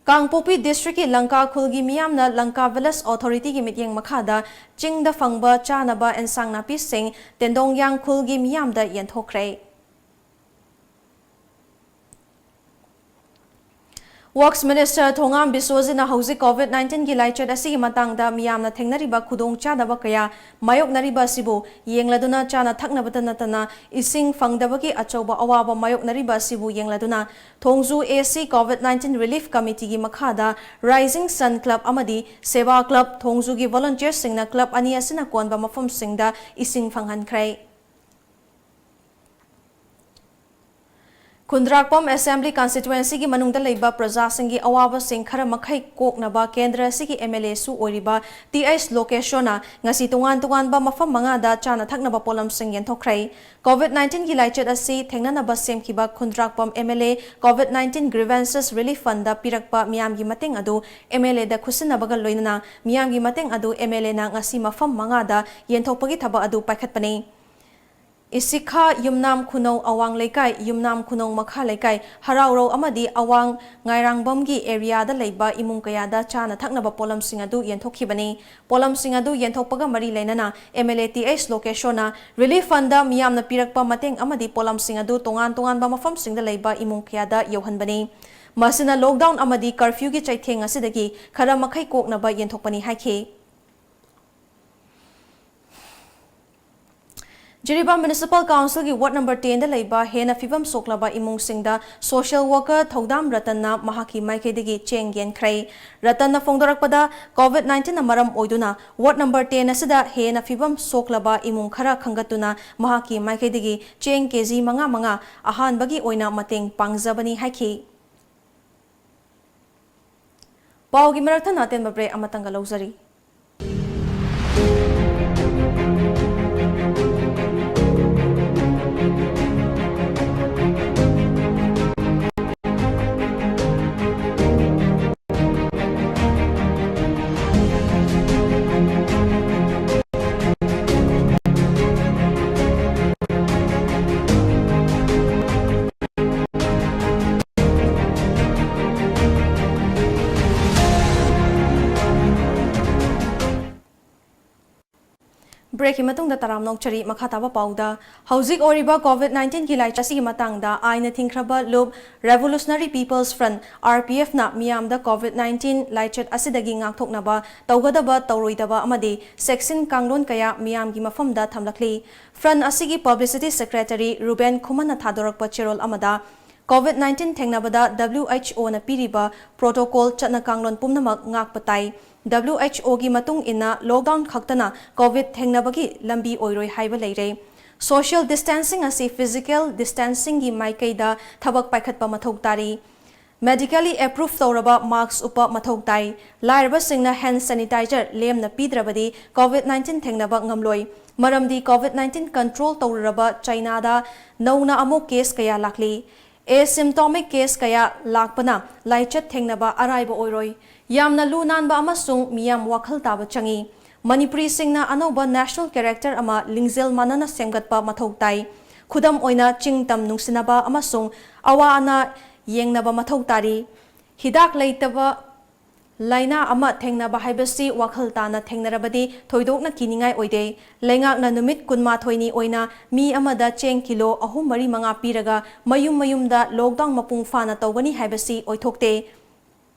ꯀꯥꯡꯄꯣꯛꯄꯤ districtꯀꯤ ꯂꯪꯀꯥ ꯈꯨꯜꯒꯤ ꯃꯤꯌꯥꯝꯅ ꯂꯪꯀꯥ village authorityꯒꯤ ꯃꯤꯠꯌꯦꯡ ꯃꯈꯥꯗ ꯆꯤꯡꯗ ꯐꯪꯕ ꯆꯥꯅꯕ ꯑꯦꯟꯁꯥꯡ ꯅꯥꯄꯤꯁꯤꯡ ꯇꯦꯟꯗꯣꯡꯌꯥꯡ ꯈꯨꯜꯒꯤ ꯃꯤꯌꯥꯝꯗ ꯌꯦꯟꯊꯣꯛꯈ꯭ꯔꯦ꯫ Works Minister ꯊꯣꯉꯥꯝ ꯕꯤꯁꯣꯖꯤꯠꯅ ꯍꯧꯖꯤꯛ COVID nineteenꯒꯤ ꯂꯥꯏꯆꯠ ꯑꯁꯤꯒꯤ ꯃꯇꯥꯡꯗ ꯃꯤꯌꯥꯝꯅ ꯊꯦꯡꯅꯔꯤꯕ ꯈꯨꯗꯣꯡꯆꯥꯗꯕ ꯀꯌꯥ ꯃꯥꯌꯣꯛꯅꯔꯤꯕ ꯑꯁꯤꯕꯨ ꯌꯦꯡꯂꯗꯨꯅ ꯆꯥꯅ ꯊꯛꯅꯕꯇ ꯅꯠꯇꯅ ꯏꯁꯤꯡ ꯐꯪꯗꯕꯒꯤ ꯑꯆꯧꯕ ꯑꯋꯥꯕ ꯃꯥꯌꯣꯛꯅꯔꯤꯕ ꯑꯁꯤꯕꯨ ꯌꯦꯡꯂꯗꯨꯅ ꯊꯣꯡꯖꯨ AC COVID nineteen Relief Committeeꯒꯤ ꯃꯈꯥꯗ Rising Sun Club ꯑꯃꯗꯤ ꯁꯦꯕꯥ Club ꯊꯣꯡꯖꯨꯒꯤ volunteersꯁꯤꯡꯅ club ꯑꯅꯤ ꯑꯁꯤꯅ ꯀꯣꯟꯕ ꯃꯐꯝꯁꯤꯡꯗ ꯏꯁꯤꯡ ꯐꯪꯍꯟꯈ꯭ꯔꯦ꯫ ꯈꯨꯟꯗ꯭ꯔꯥꯛꯄꯝ Assembly Constituencyꯒꯤ ꯃꯅꯨꯡꯗ ꯂꯩꯕ ꯄ꯭ꯔꯖꯥꯁꯤꯡꯒꯤ ꯑꯋꯥꯕꯁꯤꯡ ꯈꯔ ꯃꯈꯩ ꯀꯣꯛꯅꯕ ꯀꯦꯟꯗ꯭ꯔ ꯑꯁꯤꯒꯤ MLAꯁꯨ ꯑꯣꯏꯔꯤꯕ Th ꯂꯣꯀꯦꯁꯣꯔꯅ ꯉꯁꯤ ꯇꯣꯉꯥꯟ ꯇꯣꯉꯥꯟꯕ ꯃꯐꯝ ꯃꯉꯥꯗ ꯆꯥꯅ ꯊꯛꯅꯕ ꯄꯣꯠꯂꯝꯁꯤꯡ ꯌꯦꯟꯊꯣꯛꯈ꯭ꯔꯦ꯫ COVID nineteenꯒꯤ ꯂꯥꯏꯆꯠ ꯑꯁꯤ ꯊꯦꯡꯅꯅꯕ ꯁꯦꯝꯈꯤꯕ ꯈꯨꯟꯗ꯭ꯔꯥꯛꯄꯝ MLA COVID nineteen Grievances Relief Fundꯗ ꯄꯤꯔꯛꯄ ꯃꯤꯌꯥꯝꯒꯤ ꯃꯇꯦꯡ ꯑꯗꯨ MLAꯗ ꯈꯨꯠꯁꯤꯟꯅꯕꯒ ꯂꯣꯏꯅꯅ ꯃꯤꯌꯥꯝꯒꯤ ꯃꯇꯦꯡ ꯑꯗꯨ MLAꯅ ꯉꯁꯤ ꯃꯐꯝ ꯃꯉꯥꯗ ꯌꯦꯟꯊꯣꯛꯄꯒꯤ ꯊꯕꯛ ꯑꯗꯨ ꯄꯥꯏꯈꯠꯄꯅꯤ꯫ ꯏꯁꯤꯈꯥ ꯌꯨꯝꯅꯥꯝ ꯈꯨꯅꯧ ꯑꯋꯥꯡ ꯂꯩꯀꯥꯏ, ꯌꯨꯝꯅꯥꯝ ꯈꯨꯅꯧ ꯃꯈꯥ ꯂꯩꯀꯥꯏ, ꯍꯔꯥꯎꯔꯧ ꯑꯃꯗꯤ ꯑꯋꯥꯡ ꯉꯥꯏꯔꯥꯡꯕꯝꯒꯤ areaꯗ ꯂꯩꯕ ꯏꯃꯨꯡ ꯀꯌꯥꯗ ꯆꯥꯅ ꯊꯛꯅꯕ ꯄꯣꯠꯂꯝꯁꯤꯡ ꯑꯗꯨ ꯌꯦꯟꯊꯣꯛꯈꯤꯕꯅꯤ꯫ ꯄꯣꯠꯂꯝꯁꯤꯡ ꯑꯗꯨ ꯌꯦꯟꯊꯣꯛꯄꯒ ꯃꯔꯤ ꯂꯩꯅꯅ MLA Th ꯂꯣꯀꯦꯁꯣꯔꯅ Relief Fundꯗ ꯃꯤꯌꯥꯝꯅ ꯄꯤꯔꯛꯄ ꯃꯇꯦꯡ ꯑꯃꯗꯤ ꯄꯣꯠꯂꯝꯁꯤꯡ ꯑꯗꯨ ꯇꯣꯉꯥꯟ ꯇꯣꯉꯥꯟꯕ ꯃꯐꯝꯁꯤꯡꯗ ꯂꯩꯕ ꯏꯃꯨꯡ ꯀꯌꯥꯗ ꯌꯧꯍꯟꯕꯅꯤ꯫ ꯃꯁꯤꯅ lockdown ꯑꯃꯗꯤ curfewꯒꯤ ꯆꯩꯊꯦꯡ ꯑꯁꯤꯗꯒꯤ ꯈꯔ ꯃꯈꯩ ꯀꯣꯛꯅꯕ ꯌꯦꯟꯊꯣꯛꯄꯅꯤ ꯍꯥꯏꯈꯤ꯫ ꯖꯤꯔꯤꯕꯥꯝ Municipal Council ꯒꯤ Ward number ten ꯗ ꯂꯩꯕ ꯍꯦꯟꯅ ꯐꯤꯚꯝ ꯁꯣꯛꯂꯕ ꯏꯃꯨꯡꯁꯤꯡꯗ social worker ꯊꯧꯗꯥꯝ ꯔꯇꯟꯅ ꯃꯍꯥꯛꯀꯤ ꯃꯥꯏꯀꯩꯗꯒꯤ ꯆꯦꯡ ꯌꯦꯟꯈ꯭ꯔꯦ꯫ ꯔꯇꯟꯅ ꯐꯣꯡꯗꯣꯔꯛꯄꯗ, COVID nineteen ꯅ ꯃꯔꯝ ꯑꯣꯏꯗꯨꯅ Ward number ten ꯑꯁꯤꯗ ꯍꯦꯟꯅ ꯐꯤꯚꯝ ꯁꯣꯛꯂꯕ ꯏꯃꯨꯡ ꯈꯔ ꯈꯟꯒꯠꯇꯨꯅ ꯃꯍꯥꯛꯀꯤ ꯃꯥꯏꯀꯩꯗꯒꯤ ꯆꯦꯡ ꯀꯦꯖꯤ ꯃꯉꯥ ꯃꯉꯥ ꯑꯍꯥꯟꯕꯒꯤ ꯑꯣꯏꯅ ꯃꯇꯦꯡ ꯄꯥꯡꯖꯕꯅꯤ ꯍꯥꯏꯈꯤ꯫ ꯄꯥꯎꯒꯤ ꯃꯔꯛ ꯊꯠꯅ ꯑꯇꯦꯟꯕ break ꯑꯃꯇꯪꯒ ꯂꯧꯖꯔꯤ꯫ Break ꯀꯤ ꯃꯇꯨꯡꯗ ꯇꯔꯥꯝꯅ ꯑꯣꯛꯆꯔꯤ꯫ ꯃꯈꯥ ꯇꯥꯕ ꯄꯥꯎꯗ, ꯍꯧꯖꯤꯛ ꯑꯣꯏꯔꯤꯕ COVID nineteen ꯒꯤ ꯂꯥꯏꯆꯠ ꯑꯁꯤꯒꯤ ꯃꯇꯥꯡꯗ ꯑꯥꯏꯟꯅ ꯊꯤꯡꯈ꯭ꯔꯕ ꯂꯨꯞ Revolutionary People's Front, R P F ꯅ ꯃꯤꯌꯥꯝꯗ COVID nineteen ꯂꯥꯏꯆꯠ ꯑꯁꯤꯗꯒꯤ ꯉꯥꯛꯊꯣꯛꯅꯕ ꯇꯧꯒꯗꯕ ꯇꯧꯔꯣꯏꯗꯕ ꯑꯃꯗꯤ ꯆꯦꯛꯁꯤꯟ ꯀꯥꯡꯂꯣꯟ ꯀꯌꯥ ꯃꯤꯌꯥꯝꯒꯤ ꯃꯐꯝꯗ ꯊꯝꯂꯛꯂꯤ꯫ Front ꯑꯁꯤꯒꯤ Publicity Secretary ꯔꯨꯕꯦꯟ ꯈꯨꯃꯟꯅ ꯊꯥꯗꯣꯔꯛꯄ ꯆꯦꯔꯣꯜ ꯑꯃꯗ, COVID nineteen ꯊꯦꯡꯅꯕꯗ W H O ꯅ ꯄꯤꯔꯤꯕ protocol ꯆꯠꯅ ꯀꯥꯡꯂꯣꯟ ꯄꯨꯝꯅꯃꯛ ꯉꯥꯛꯄ ꯇꯥꯏ꯫ W H O ꯒꯤ ꯃꯇꯨꯡ ꯏꯟꯅ lockdown ꯈꯛꯇꯅ COVID ꯊꯦꯡꯅꯕꯒꯤ ꯂꯝꯕꯤ ꯑꯣꯏꯔꯣꯏ ꯍꯥꯏꯕ ꯂꯩꯔꯦ꯫ Social distancing ꯑꯁꯤ physical distancing ꯒꯤ ꯃꯥꯏꯀꯩꯗ ꯊꯕꯛ ꯄꯥꯏꯈꯠꯄ ꯃꯊꯧ ꯇꯥꯔꯤ꯫ Medically approve ꯇꯧꯔꯕ mask ꯎꯞꯄ ꯃꯊꯧ ꯇꯥꯏ꯫ ꯂꯥꯏꯔꯕꯁꯤꯡꯅ hand sanitizer ꯂꯦꯝꯅ ꯄꯤꯗ꯭ꯔꯕꯗꯤ COVID nineteen ꯊꯦꯡꯅꯕ ꯉꯝꯂꯣꯏ꯫ ꯃꯔꯝꯗꯤ COVID nineteen control ꯇꯧꯔꯨꯔꯕ ꯆꯥꯏꯅꯥꯗ ꯅꯧꯅ ꯑꯃꯨꯛ case ꯀꯌꯥ ꯂꯥꯛꯂꯤ꯫ Asymptomatic case ꯀꯌꯥ ꯂꯥꯛꯄꯅ ꯂꯥꯏꯆꯠ ꯊꯦꯡꯅꯕ ꯑꯔꯥꯏꯕ ꯑꯣꯏꯔꯣꯏ꯫ ꯌꯥꯝꯅ ꯂꯨ ꯅꯥꯟꯕ ꯑꯃꯁꯨꯡ ꯃꯤꯌꯥꯝ ꯋꯥꯈꯜ ꯇꯥꯕ ꯆꯪꯏ꯫ ꯃꯅꯤꯄꯨꯔꯤꯁꯤꯡꯅ ꯑꯅꯧꯕ national character ꯑꯃ ꯂꯤꯡꯖꯦꯜ ꯃꯥꯟꯅꯅ ꯁꯦꯝꯒꯠꯄ ꯃꯊꯧ ꯇꯥꯏ꯫ ꯈꯨꯗꯝ ꯑꯣꯏꯅ, ꯆꯤꯡ ꯇꯝ ꯅꯨꯡꯁꯤꯅꯕ ꯑꯃꯁꯨꯡ ꯑꯋꯥ ꯑꯅꯥ ꯌꯦꯡꯅꯕ ꯃꯊꯧ ꯇꯥꯔꯤ꯫ ꯍꯤꯗꯥꯛ ꯂꯩꯇꯕ ꯂꯥꯏꯅꯥ ꯑꯃ ꯊꯦꯡꯅꯕ ꯍꯥꯏꯕꯁꯤ ꯋꯥꯈꯜ ꯇꯥꯅ ꯊꯦꯡꯅꯔꯕꯗꯤ ꯊꯣꯏꯗꯣꯛꯅ ꯀꯤꯅꯤꯡꯉꯥꯏ ꯑꯣꯏꯗꯦ꯫ ꯂꯩꯉꯥꯛꯅ ꯅꯨꯃꯤꯠ ꯀꯨꯟꯃꯥꯊꯣꯏꯅꯤ ꯑꯣꯏꯅ ꯃꯤ ꯑꯃꯗ ꯆꯦꯡ ꯀꯤꯂꯣ ꯑꯍꯨꯝ, ꯃꯔꯤ, ꯃꯉꯥ ꯄꯤꯔꯒ ꯃꯌꯨꯝ ꯃꯌꯨꯝꯗ lockdown ꯃꯄꯨꯡ ꯐꯥꯅ ꯇꯧꯒꯅꯤ ꯍꯥꯏꯕꯁꯤ ꯑꯣꯏꯊꯣꯛꯇꯦ꯫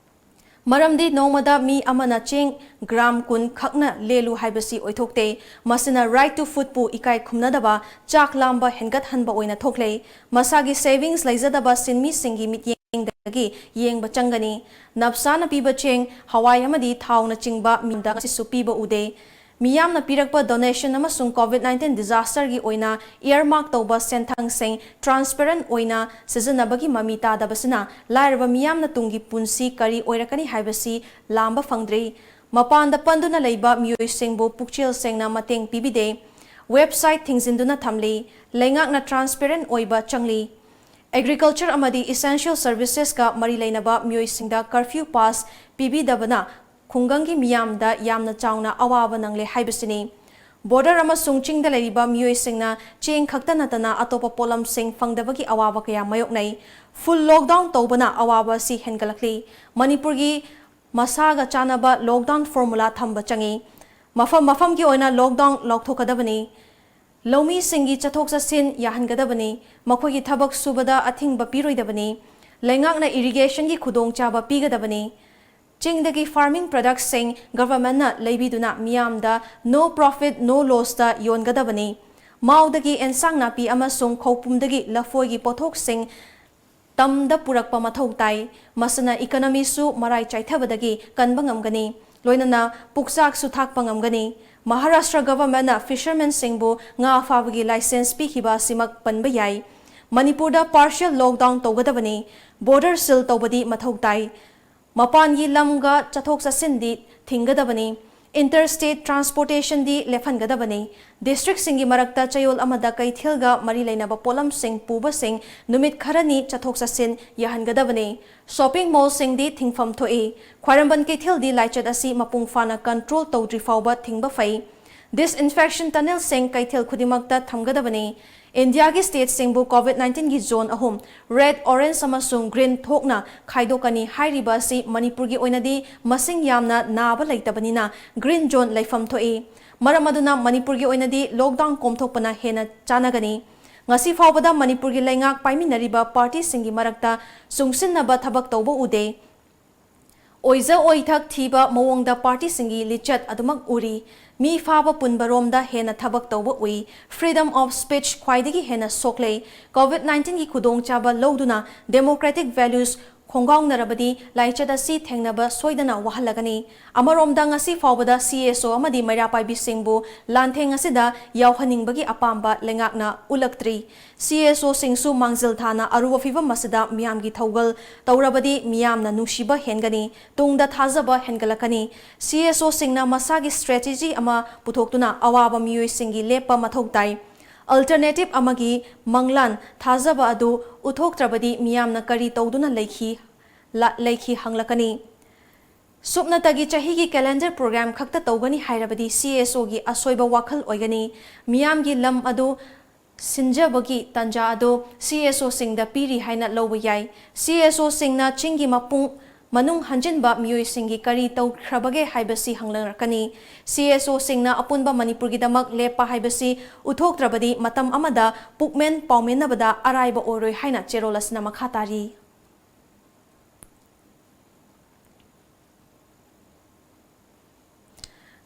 ꯃꯔꯝꯗꯤ ꯅꯣꯡꯃꯗ ꯃꯤ ꯑꯃꯅ ꯆꯦꯡ ꯒ꯭ꯔꯥꯝ ꯀꯨꯟ ꯈꯛꯅ ꯂꯦꯜꯂꯨ ꯍꯥꯏꯕꯁꯤ ꯑꯣꯏꯊꯣꯛꯇꯦ꯫ ꯃꯁꯤꯅ Right to Foodꯄꯨ ꯏꯀꯥꯏ ꯈꯨꯝꯅꯗꯕ, ꯆꯥꯛ ꯂꯥꯝꯕ ꯍꯦꯟꯒꯠꯍꯟꯕ ꯑꯣꯏꯅ ꯊꯣꯛꯂꯦ꯫ ꯃꯁꯥꯒꯤ savings ꯂꯩꯖꯗꯕ ꯁꯤꯟꯃꯤꯁꯤꯡꯒꯤ ꯃꯤꯠꯌꯦꯡꯗꯒꯤ ꯌꯦꯡꯕ ꯆꯪꯒꯅꯤ꯫ ꯅꯞꯁꯥꯅ ꯄꯤꯕ ꯆꯦꯡ, ꯍꯋꯥꯏ ꯑꯃꯗꯤ ꯊꯥꯎꯅꯆꯤꯡꯕ ꯃꯤꯌꯥꯝꯗ ꯉꯁꯤꯁꯨ ꯄꯤꯕ ꯎꯗꯦ꯫ ꯃꯤꯌꯥꯝꯅ ꯄꯤꯔꯛꯄ donation ꯑꯃꯁꯨꯡ COVID nineteen disasterꯒꯤ ꯑꯣꯏꯅ earmark ꯇꯧꯕ ꯁꯦꯟꯊꯪꯁꯤꯡ transparent ꯑꯣꯏꯅ ꯁꯤꯖꯤꯟꯅꯕꯒꯤ ꯃꯃꯤ ꯇꯥꯗꯕꯁꯤꯅ ꯂꯥꯏꯔꯕ ꯃꯤꯌꯥꯝꯅ ꯇꯨꯡꯒꯤ ꯄꯨꯟꯁꯤ ꯀꯔꯤ ꯑꯣꯏꯔꯛꯀꯅꯤ ꯍꯥꯏꯕꯁꯤ ꯂꯥꯝꯕ ꯐꯪꯗ꯭ꯔꯤ꯫ ꯃꯄꯥꯟꯗ ꯄꯟꯗꯨꯅ ꯂꯩꯕ ꯃꯤꯑꯣꯏꯁꯤꯡꯕꯨ ꯄꯨꯛꯆꯦꯜ ꯁꯦꯡꯅ ꯃꯇꯦꯡ ꯄꯤꯕꯤꯗꯦ꯫ Website ꯊꯤꯡꯖꯤꯟꯗꯨꯅ ꯊꯝꯂꯤ꯫ ꯂꯩꯉꯥꯛꯅ transparent ꯑꯣꯏꯕ ꯆꯪꯂꯤ꯫ Agriculture ꯑꯃꯗꯤ essential servicesꯀ ꯃꯔꯤ ꯂꯩꯅꯕ ꯃꯤꯑꯣꯏꯁꯤꯡꯗ curfew pass ꯄꯤꯕꯤꯗꯕꯅ ꯈꯨꯡꯒꯪꯒꯤ ꯃꯤꯌꯥꯝꯗ ꯌꯥꯝꯅ ꯆꯥꯎꯅ ꯑꯋꯥꯕ ꯅꯪꯂꯦ ꯍꯥꯏꯕꯁꯤꯅꯤ꯫ Border ꯑꯃꯁꯨꯡ ꯆꯤꯡꯗ ꯂꯩꯔꯤꯕ ꯃꯤꯑꯣꯏꯁꯤꯡꯅ ꯆꯦꯡ ꯈꯛꯇ ꯅꯠꯇꯅ ꯑꯇꯣꯞꯄ ꯄꯣꯠꯂꯝꯁꯤꯡ ꯐꯪꯗꯕꯒꯤ ꯑꯋꯥꯕ ꯀꯌꯥ ꯃꯥꯌꯣꯛꯅꯩ꯫ Full lockdown ꯇꯧꯕꯅ ꯑꯋꯥꯕ ꯑꯁꯤ ꯍꯦꯟꯒꯠꯂꯛꯂꯤ꯫ ꯃꯅꯤꯄꯨꯔꯒꯤ ꯃꯁꯥꯒ ꯆꯥꯟꯅꯕ lockdown formula ꯊꯝꯕ ꯆꯪꯏ꯫ ꯃꯐꯝ ꯃꯐꯝꯒꯤ ꯑꯣꯏꯅ lockdown ꯂꯥꯎꯊꯣꯛꯀꯗꯕꯅꯤ꯫ ꯂꯧꯃꯤꯁꯤꯡꯒꯤ ꯆꯠꯊꯣꯛ ꯆꯠꯁꯤꯟ ꯌꯥꯍꯟꯒꯗꯕꯅꯤ꯫ ꯃꯈꯣꯏꯒꯤ ꯊꯕꯛ ꯁꯨꯕꯗ ꯑꯊꯤꯡꯕ ꯄꯤꯔꯣꯏꯗꯕꯅꯤ꯫ ꯂꯩꯉꯥꯛꯅ irrigationꯒꯤ ꯈꯨꯗꯣꯡꯆꯥꯕ ꯄꯤꯒꯗꯕꯅꯤ꯫ ꯆꯤꯡꯗꯒꯤ farming productsꯁꯤꯡ governmentꯅ ꯂꯩꯕꯤꯗꯨꯅ ꯃꯤꯌꯥꯝꯗ no profit, no lossꯇ ꯌꯣꯟꯒꯗꯕꯅꯤ꯫ ꯃꯥꯎꯗꯒꯤ ꯑꯦꯟꯁꯥꯡ ꯅꯥꯄꯤ ꯑꯃꯁꯨꯡ ꯈꯧꯄꯨꯝꯗꯒꯤ ꯂꯐꯣꯏꯒꯤ ꯄꯣꯠꯊꯣꯛꯁꯤꯡ ꯇꯝꯗ ꯄꯨꯔꯛꯄ ꯃꯊꯧ ꯇꯥꯏ꯫ ꯃꯁꯤꯅ economyꯁꯨ ꯃꯔꯥꯏ ꯆꯥꯏꯊꯕꯗꯒꯤ ꯀꯟꯕ ꯉꯝꯒꯅꯤ꯫ ꯂꯣꯏꯅꯅ ꯄꯨꯛꯆꯥꯛꯁꯨ ꯊꯥꯛꯄ ꯉꯝꯒꯅꯤ꯫ ꯃꯍꯥꯔꯥꯁꯇ꯭ꯔ governmentꯅ fishermanꯁꯤꯡꯕꯨ ꯉꯥ ꯐꯥꯕꯒꯤ license ꯄꯤꯈꯤꯕ ꯑꯁꯤꯃꯛ ꯄꯟꯕ ꯌꯥꯏ꯫ ꯃꯅꯤꯄꯨꯔꯗ partial lockdown ꯇꯧꯒꯗꯕꯅꯤ꯫ Border seal ꯇꯧꯕꯗꯤ ꯃꯊꯧ ꯇꯥꯏ꯫ ꯃꯄꯥꯟꯒꯤ ꯂꯝꯒ ꯆꯠꯊꯣꯛ ꯆꯠꯁꯤꯟꯗꯤ ꯊꯤꯡꯒꯗꯕꯅꯤ꯫ Interstate transportationꯗꯤ ꯂꯦꯞꯍꯟꯒꯗꯕꯅꯤ꯫ Districtꯁꯤꯡꯒꯤ ꯃꯔꯛꯇ ꯆꯌꯣꯜ ꯑꯃꯗ ꯀꯩꯊꯦꯜꯒ ꯃꯔꯤ ꯂꯩꯅꯕ ꯄꯣꯠꯂꯝꯁꯤꯡ ꯄꯨꯕꯁꯤꯡ ꯅꯨꯃꯤꯠ ꯈꯔꯅꯤ ꯆꯠꯊꯣꯛ ꯆꯠꯁꯤꯟ ꯌꯥꯍꯟꯒꯗꯕꯅꯤ꯫ Shopping mallꯁꯤꯡꯗꯤ ꯊꯤꯡꯐꯝ ꯊꯣꯛꯏ꯫ ꯈ꯭ꯋꯥꯏꯔꯝꯕꯟ ꯀꯩꯊꯦꯜꯗꯤ ꯂꯥꯏꯆꯠ ꯑꯁꯤ ꯃꯄꯨꯡ ꯐꯥꯅ control ꯇꯧꯗ꯭ꯔꯤ ꯐꯥꯎꯕ ꯊꯤꯡꯕ ꯐꯩ꯫ Disinfection tunnelꯁꯤꯡ ꯀꯩꯊꯦꯜ ꯈꯨꯗꯤꯡꯃꯛꯇ ꯊꯝꯒꯗꯕꯅꯤ꯫ ꯏꯟꯗꯤꯌꯥꯒꯤ stateꯁꯤꯡꯕꯨ COVID nineteenꯒꯤ zone ꯑꯍꯨꯝ, red, orange ꯑꯃꯁꯨꯡ green ꯊꯣꯛꯅ ꯈꯥꯏꯗꯣꯛꯀꯅꯤ ꯍꯥꯏꯔꯤꯕ ꯑꯁꯤ ꯃꯅꯤꯄꯨꯔꯒꯤ ꯑꯣꯏꯅꯗꯤ ꯃꯁꯤꯡ ꯌꯥꯝꯅ ꯅꯥꯕ ꯂꯩꯇꯕꯅꯤꯅ green zone ꯂꯩꯐꯝ ꯊꯣꯛꯏ꯫ ꯃꯔꯝ ꯑꯗꯨꯅ ꯃꯅꯤꯄꯨꯔꯒꯤ ꯑꯣꯏꯅꯗꯤ lockdown ꯀꯣꯝꯊꯣꯛꯄꯅ ꯍꯦꯟꯅ ꯆꯥꯟꯅꯒꯅꯤ꯫ ꯉꯁꯤ ꯐꯥꯎꯕꯗ ꯃꯅꯤꯄꯨꯔꯒꯤ ꯂꯩꯉꯥꯛ ꯄꯥꯏꯃꯤꯟꯅꯔꯤꯕ partyꯁꯤꯡꯒꯤ ꯃꯔꯛꯇ ꯆꯨꯡꯁꯤꯟꯅꯕ ꯊꯕꯛ ꯇꯧꯕ ꯎꯗꯦ꯫ ꯑꯣꯏꯖ ꯑꯣꯏꯊꯛ ꯊꯤꯕ ꯃꯑꯣꯡꯗ ꯄꯥꯔꯇꯤꯁꯤꯡꯒꯤ ꯂꯤꯆꯠ ꯑꯗꯨꯃꯛ ꯎꯔꯤ꯫ ꯃꯤ ꯐꯥꯕ ꯄꯨꯟꯕꯔꯣꯝꯗ ꯍꯦꯟꯅ ꯊꯕꯛ ꯇꯧꯕ ꯎꯏ꯫ Freedom of speech ꯈ꯭ꯋꯥꯏꯗꯒꯤ ꯍꯦꯟꯅ ꯁꯣꯛꯂꯦ꯫ COVID nineteen ꯒꯤ ꯈꯨꯗꯣꯡꯆꯥꯕ ꯂꯧꯗꯨꯅ democratic values ꯈꯣꯡꯒꯥꯎꯅꯔꯕꯗꯤ ꯂꯥꯏꯆꯠ ꯑꯁꯤ ꯊꯦꯡꯅꯕ ꯁꯣꯏꯗꯅ ꯋꯥꯍꯜꯂꯒꯅꯤ꯫ ꯑꯃꯔꯣꯝꯗ ꯉꯁꯤ ꯐꯥꯎꯕꯗ CSO ꯑꯃꯗꯤ ꯃꯩꯔꯥ ꯄꯥꯏꯕꯤꯁꯤꯡꯕꯨ ꯂꯥꯟꯊꯦꯡ ꯑꯁꯤꯗ ꯌꯥꯎꯍꯟꯅꯤꯡꯕꯒꯤ ꯑꯄꯥꯝꯕ ꯂꯩꯉꯥꯛꯅ ꯎꯠꯂꯛꯇ꯭ꯔꯤ꯫ CSOꯁꯤꯡꯁꯨ ꯃꯥꯡꯖꯤꯜ ꯊꯥꯅ ꯑꯔꯨꯕ ꯐꯤꯚꯝ ꯑꯁꯤꯗ ꯃꯤꯌꯥꯝꯒꯤ ꯊꯧꯒꯜ ꯇꯧꯔꯕꯗꯤ ꯃꯤꯌꯥꯝꯅ ꯅꯨꯡꯁꯤꯕ ꯍꯦꯟꯒꯅꯤ꯫ ꯇꯨꯡꯗ ꯊꯥꯖꯕ ꯍꯦꯟꯒꯠꯂꯛꯀꯅꯤ꯫ CSOꯁꯤꯡꯅ ꯃꯁꯥꯒꯤ strategy ꯑꯃ ꯄꯨꯊꯣꯛꯇꯨꯅ ꯑꯋꯥꯕ ꯃꯤꯑꯣꯏꯁꯤꯡꯒꯤ ꯂꯦꯞꯄ ꯃꯊꯧ ꯇꯥꯏ꯫ Alternative ꯑꯃꯒꯤ ꯃꯪꯂꯥꯟ ꯊꯥꯖꯕ ꯑꯗꯨ ꯎꯠꯊꯣꯛꯇ꯭ꯔꯕꯗꯤ ꯃꯤꯌꯥꯝꯅ ꯀꯔꯤ ꯇꯧꯗꯨꯅ ꯂꯩꯈꯤ, ꯂ-, ꯂꯩꯈꯤ ꯍꯪꯂꯛꯀꯅꯤ꯫ ꯁꯨꯞꯅꯇꯒꯤ ꯆꯍꯤꯒꯤ calendar program ꯈꯛꯇ ꯇꯧꯒꯅꯤ ꯍꯥꯏꯔꯕꯗꯤ CSOꯒꯤ ꯑꯁꯣꯏꯕ ꯋꯥꯈꯜ ꯑꯣꯏꯒꯅꯤ꯫ ꯃꯤꯌꯥꯝꯒꯤ ꯂꯝ ꯑꯗꯨ ꯁꯤꯟꯖꯕꯒꯤ ꯇꯥꯟꯖꯥ ꯑꯗꯨ CSOꯁꯤꯡꯗ ꯄꯤꯔꯤ ꯍꯥꯏꯅ ꯂꯧꯕ ꯌꯥꯏ꯫ CSOꯁꯤꯡꯅ ꯆꯤꯡꯒꯤ ꯃꯄꯨꯡ ꯃꯅꯨꯡ ꯍꯟꯖꯤꯟꯕ ꯃꯤꯑꯣꯏꯁꯤꯡꯒꯤ ꯀꯔꯤ ꯇꯧꯈ꯭ꯔꯕꯒꯦ ꯍꯥꯏꯕꯁꯤ ꯍꯪꯅꯔꯛꯀꯅꯤ꯫ CSOꯁꯤꯡꯅ ꯑꯄꯨꯟꯕ ꯃꯅꯤꯄꯨꯔꯒꯤꯗꯃꯛ ꯂꯦꯞꯄ ꯍꯥꯏꯕꯁꯤ ꯎꯠꯊꯣꯛꯇ꯭ꯔꯕꯗꯤ ꯃꯇꯝ ꯑꯃꯗ ꯄꯨꯛꯃꯦꯟ ꯄꯥꯎꯃꯤꯟꯅꯕꯗ ꯑꯔꯥꯏꯕ ꯑꯣꯏꯔꯣꯏ ꯍꯥꯏꯅ ꯆꯦꯔꯣꯜ ꯑꯁꯤꯅ ꯃꯈꯥ ꯇꯥꯔꯤ꯫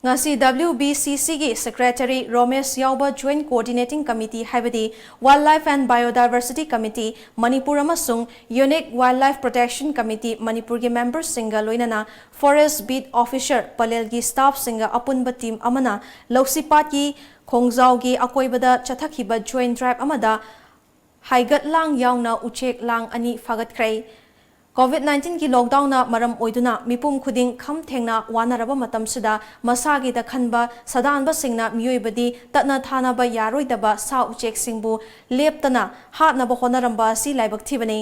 ꯉꯁꯤ WBCCꯒꯤ Secretary ꯔꯣꯃꯦꯁ ꯌꯥꯎꯕ Joint Coordinating Committee ꯍꯥꯏꯕꯗꯤ Wildlife and Biodiversity Committee Manipur ꯑꯃꯁꯨꯡ Unique Wildlife Protection Committee ꯃꯅꯤꯄꯨꯔꯒꯤ memberꯁꯤꯡꯒ ꯂꯣꯏꯅꯅ Forest Beat Officer ꯄꯂꯦꯜꯒꯤ staffꯁꯤꯡꯒ ꯑꯄꯨꯟꯕ team ꯑꯃꯅ ꯂꯧꯁꯤꯄꯥꯠꯀꯤ ꯈꯣꯡꯖꯥꯎꯒꯤ ꯑꯀꯣꯏꯕꯗ ꯆꯠꯊꯈꯤꯕ joint drive ꯑꯃꯗ ꯍꯥꯏꯒꯠ ꯂꯥꯡ ꯌꯥꯎꯅ ꯎꯆꯦꯛ ꯂꯥꯡ ꯑꯅꯤ ꯐꯥꯒꯠꯈ꯭ꯔꯦ꯫ COVID nineteenꯒꯤ lockdownꯅ ꯃꯔꯝ ꯑꯣꯏꯗꯨꯅ ꯃꯤꯄꯨꯝ ꯈꯨꯗꯤꯡ ꯈꯝ ꯊꯦꯡꯅ ꯋꯥꯅꯔꯕ ꯃꯇꯝꯁꯤꯗ ꯃꯁꯥꯒꯤꯗ ꯈꯟꯕ ꯁꯥꯗꯥꯟꯕꯁꯤꯡꯅ ꯃꯤꯑꯣꯏꯕꯗꯤ ꯇꯠꯅ ꯊꯥꯅꯕ ꯌꯥꯔꯣꯏꯗꯕ ꯁꯥ ꯎꯆꯦꯛꯁꯤꯡꯕꯨ ꯂꯦꯞꯇꯅ ꯍꯥꯠꯅꯕ ꯍꯣꯠꯅꯔꯝꯕ ꯑꯁꯤ ꯂꯥꯏꯕꯛ ꯊꯤꯕꯅꯤ꯫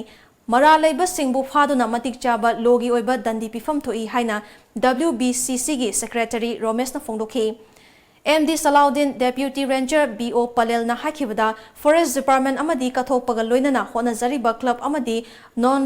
ꯃꯔꯥꯜ ꯂꯩꯕꯁꯤꯡꯕꯨ ꯐꯥꯗꯨꯅ ꯃꯇꯤꯛ ꯆꯥꯕ lawꯒꯤ ꯑꯣꯏꯕ ꯗꯟꯗꯤ ꯄꯤꯐꯝ ꯊꯣꯛꯏ ꯍꯥꯏꯅ WBCCꯒꯤ Secretary ꯔꯣꯃꯦꯁꯅ ꯐꯣꯡꯗꯣꯛꯈꯤ꯫ MD ꯁꯂꯥꯎꯗꯤꯟ, Deputy Ranger BO ꯄꯂꯦꯜꯅ ꯍꯥꯏꯈꯤꯕꯗ, Forest Department ꯑꯃꯗꯤ ꯀꯠꯊꯣꯛꯄꯒ ꯂꯣꯏꯅꯅ ꯍꯣꯠꯅꯖꯔꯤꯕ club ꯑꯃꯗꯤ non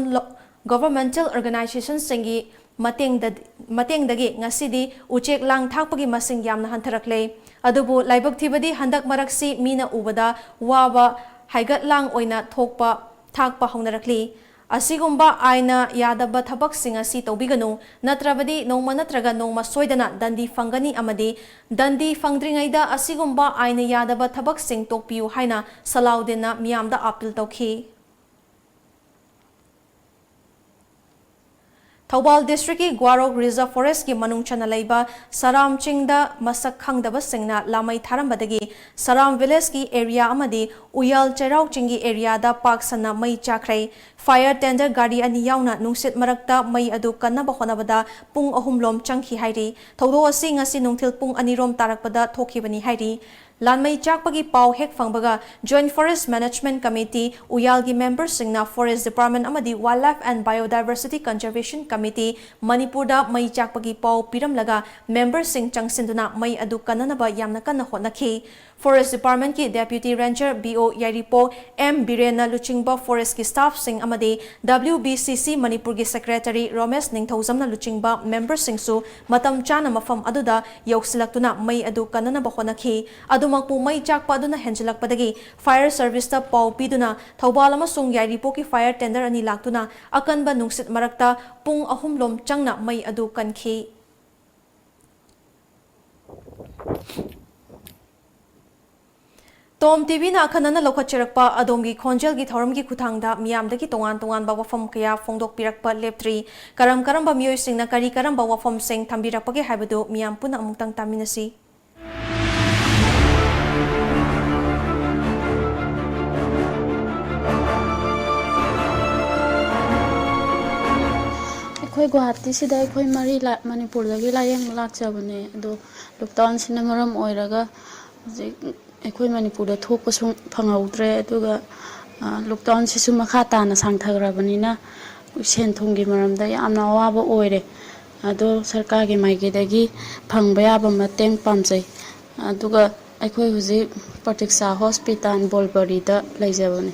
governmental organizationꯁꯤꯡꯒꯤ ꯃꯇꯦꯡꯗ-, ꯃꯇꯦꯡꯗꯒꯤ ꯉꯁꯤꯗꯤ ꯎꯆꯦꯛ ꯂꯥꯡ ꯊꯥꯛꯄꯒꯤ ꯃꯁꯤꯡ ꯌꯥꯝꯅ ꯍꯟꯊꯔꯛꯂꯦ꯫ ꯑꯗꯨꯕꯨ ꯂꯥꯏꯕꯛ ꯊꯤꯕꯗꯤ ꯍꯟꯗꯛ ꯃꯔꯛꯁꯤ ꯃꯤꯅ ꯎꯕꯗ ꯋꯥꯕ ꯍꯥꯏꯒꯠ ꯂꯥꯡ ꯑꯣꯏꯅ ꯊꯣꯛꯄ, ꯊꯥꯛꯄ ꯍꯧꯅꯔꯛꯂꯤ꯫ ꯑꯁꯤꯒꯨꯝꯕ ꯑꯥꯏꯟꯅ ꯌꯥꯗꯕ ꯊꯕꯛꯁꯤꯡ ꯑꯁꯤ ꯇꯧꯕꯤꯒꯅꯨ, ꯅꯠꯇ꯭ꯔꯕꯗꯤ ꯅꯣꯡꯃ ꯅꯠꯇ꯭ꯔꯒ ꯅꯣꯡꯃ ꯁꯣꯏꯗꯅ ꯗꯟꯗꯤ ꯐꯪꯒꯅꯤ ꯑꯃꯗꯤ ꯗꯟꯗꯤ ꯐꯪꯗ꯭ꯔꯤꯉꯩꯗ ꯑꯁꯤꯒꯨꯝꯕ ꯑꯥꯏꯟꯅ ꯌꯥꯗꯕ ꯊꯕꯛꯁꯤꯡ ꯇꯣꯛꯄꯤꯌꯨ ꯍꯥꯏꯅ ꯁꯂꯥꯎꯗꯤꯟꯅ ꯃꯤꯌꯥꯝꯗ ꯑꯥꯄꯤꯜ ꯇꯧꯈꯤ꯫ ꯊꯧꯕꯥꯜ ꯗꯤꯁꯇ꯭ꯔꯤꯛꯀꯤ ꯒ꯭ꯋꯥꯔꯣꯛ ꯔꯤꯖꯔꯚ ꯐꯣꯔꯦꯁ꯭ꯠꯀꯤ ꯃꯅꯨꯡ ꯆꯟꯅ ꯂꯩꯕ ꯁꯔꯥꯝ ꯆꯤꯡꯗ ꯃꯁꯛ ꯈꯪꯗꯕꯁꯤꯡꯅ ꯂꯥꯃꯩ ꯊꯥꯔꯝꯕꯗꯒꯤ ꯁꯔꯥꯝ ꯚꯤꯂꯦꯖꯀꯤ ꯑꯦꯔꯤꯌꯥ ꯑꯃꯗꯤ ꯎꯌꯥꯜ ꯆꯩꯔꯥꯎ ꯆꯤꯡꯒꯤ ꯑꯦꯔꯤꯌꯥꯗ ꯄꯥꯛ ꯁꯟꯅ ꯃꯩ ꯆꯥꯛꯈ꯭ꯔꯦ꯫ ꯐꯥꯌꯔ ꯇꯦꯟꯗꯔ ꯒꯥꯔꯤ ꯑꯅꯤ ꯌꯥꯎꯅ ꯅꯨꯡꯁꯤꯠ ꯃꯔꯛꯇ ꯃꯩ ꯑꯗꯨ ꯀꯟꯅꯕ ꯍꯣꯠꯅꯕꯗ ꯄꯨꯡ ꯑꯍꯨꯝ ꯂꯣꯝ ꯆꯪꯈꯤ ꯍꯥꯏꯔꯤ꯫ ꯊꯧꯗꯣꯛ ꯑꯁꯤ ꯉꯁꯤ ꯅꯨꯡꯊꯤꯜ ꯄꯨꯡ ꯑꯅꯤ ꯔꯣꯝ ꯇꯥꯔꯛꯄꯗ ꯊꯣꯛꯈꯤꯕꯅꯤ ꯍꯥꯏꯔꯤ꯫ ꯂꯥꯟꯃꯩ ꯆꯥꯛꯄꯒꯤ ꯄꯥꯎ ꯍꯦꯛ ꯐꯪꯕꯒ Joint Forest Management Committee ꯎꯌꯥꯜꯒꯤ ꯃꯦꯝꯕꯔꯁꯤꯡꯅ Forest Department ꯑꯃꯗꯤ Wildlife and Biodiversity Conservation Committee ꯃꯅꯤꯄꯨꯔꯗ ꯃꯩ ꯆꯥꯛꯄꯒꯤ ꯄꯥꯎ ꯄꯤꯔꯝꯂꯒ ꯃꯦꯝꯕꯔꯁꯤꯡ ꯆꯪꯁꯤꯟꯗꯨꯅ ꯃꯩ ꯑꯗꯨ ꯀꯟꯅꯅꯕ ꯌꯥꯝꯅ ꯀꯟꯅ ꯍꯣꯠꯅꯈꯤ꯫ Forest Department ꯀꯤ Deputy Ranger B O ꯌꯥꯏꯔꯤꯄꯣꯛ M ꯕꯤꯔꯦꯟꯅ ꯂꯨꯆꯤꯡꯕ ꯐꯣꯔꯦꯁ꯭ꯠꯀꯤ ꯁ꯭ꯇꯥꯐꯁꯤꯡ ꯑꯃꯗꯤ W B C C ꯃꯅꯤꯄꯨꯔꯒꯤ ꯁꯦꯀ꯭ꯔꯦꯇꯔꯤ ꯔꯣꯃꯦꯁ ꯅꯤꯡꯊꯧꯖꯝꯅ ꯂꯨꯆꯤꯡꯕ ꯃꯦꯝꯕꯔꯁꯤꯡꯁꯨ ꯃꯇꯝ ꯆꯥꯅ ꯃꯐꯝ ꯑꯗꯨꯗ ꯌꯧꯁꯤꯜꯂꯛꯇꯨꯅ ꯃꯩ ꯑꯗꯨ ꯀꯟꯅꯅꯕ ꯍꯣꯠꯅꯈꯤ꯫ ꯑꯗꯨꯃꯛꯄꯨ ꯃꯩ ꯆꯥꯛꯄ ꯑꯗꯨꯅ ꯍꯦꯟꯖꯤꯜꯂꯛꯄꯗꯒꯤ ꯐꯥꯌꯔ ꯁꯔꯚꯤꯁꯇ ꯄꯥꯎ ꯄꯤꯗꯨꯅ ꯊꯧꯕꯥꯜ ꯑꯃꯁꯨꯡ ꯌꯥꯏꯔꯤꯄꯣꯛꯀꯤ ꯐꯥꯌꯔ ꯇꯦꯟꯗꯔ ꯑꯅꯤ ꯂꯥꯛꯇꯨꯅ ꯑꯀꯟꯕ ꯅꯨꯡꯁꯤꯠ ꯃꯔꯛꯇ ꯄꯨꯡ ꯑꯍꯨꯝ ꯂꯣꯝ ꯆꯪꯅ ꯃꯩ ꯑꯗꯨ ꯀꯟꯈꯤ꯫ ꯇꯣꯝ ꯇꯤꯚꯤꯅ ꯑꯈꯟꯅꯅ ꯂꯧꯈꯠꯆꯔꯛꯄ ꯑꯗꯣꯝꯒꯤ ꯈꯣꯟꯖꯦꯜꯒꯤ ꯊꯧꯔꯝꯒꯤ ꯈꯨꯠꯊꯥꯡꯗ ꯃꯤꯌꯥꯝꯗꯒꯤ ꯇꯣꯉꯥꯟ ꯇꯣꯉꯥꯟꯕ ꯋꯥꯐꯝ ꯀꯌꯥ ꯐꯣꯡꯗꯣꯛꯄꯤꯔꯛꯄ ꯂꯦꯞꯇ꯭ꯔꯤ꯫ ꯀꯔꯝ ꯀꯔꯝꯕ ꯃꯤꯑꯣꯏꯁꯤꯡꯅ ꯀꯔꯤ ꯀꯔꯝꯕ ꯋꯥꯐꯝꯁꯤꯡ ꯊꯝꯕꯤꯔꯛꯄꯒꯦ ꯍꯥꯏꯕꯗꯨ ꯃꯤꯌꯥꯝ ꯄꯨꯟꯅ ꯑꯃꯨꯛꯇꯪ ꯇꯥꯃꯤꯟꯅꯁꯤ꯫ ꯑꯩꯈꯣꯏ ꯒꯨꯋꯥꯍꯥꯇꯤꯁꯤꯗ ꯑꯩꯈꯣꯏ ꯃꯔꯤ ꯂꯥ-, ꯃꯅꯤꯄꯨꯔꯗꯒꯤ ꯂꯥꯌꯦꯡꯕ ꯂꯥꯛꯆꯕꯅꯦ꯫ ꯑꯗꯣ ꯂꯣꯛꯗꯥꯎꯟꯁꯤꯅ ꯃꯔꯝ ꯑꯣꯏꯔꯒ ꯍꯧꯖꯤꯛ ꯑꯩꯈꯣꯏ ꯃꯅꯤꯄꯨꯔꯗ ꯊꯣꯛꯄꯁꯨ ꯐꯪꯍꯧꯗ꯭ꯔꯦ꯫ ꯑꯗꯨꯒ, ꯑ, ꯂꯣꯛꯗꯥꯎꯟꯁꯤꯁꯨ ꯃꯈꯥ ꯇꯥꯅ ꯁꯥꯡꯊꯈ꯭ꯔꯕꯅꯤꯅ ꯁꯦꯟ ꯊꯨꯝꯒꯤ ꯃꯔꯝꯗ ꯌꯥꯝꯅ ꯑꯋꯥꯕ ꯑꯣꯏꯔꯦ꯫ ꯑꯗꯣ ꯁꯔꯀꯥꯔꯒꯤ ꯃꯥꯏꯀꯩꯗꯒꯤ ꯐꯪꯕ ꯌꯥꯕ ꯃꯇꯦꯡ ꯄꯥꯝꯖꯩ꯫ ꯑꯗꯨꯒ ꯑꯩꯈꯣꯏ ꯍꯧꯖꯤꯛ ꯄ꯭ꯔꯇꯤꯛꯁꯥ ꯍꯣꯁꯄꯤꯇꯥꯜ ꯕꯣꯜꯕꯔꯤꯗ ꯂꯩꯖꯕꯅꯤ꯫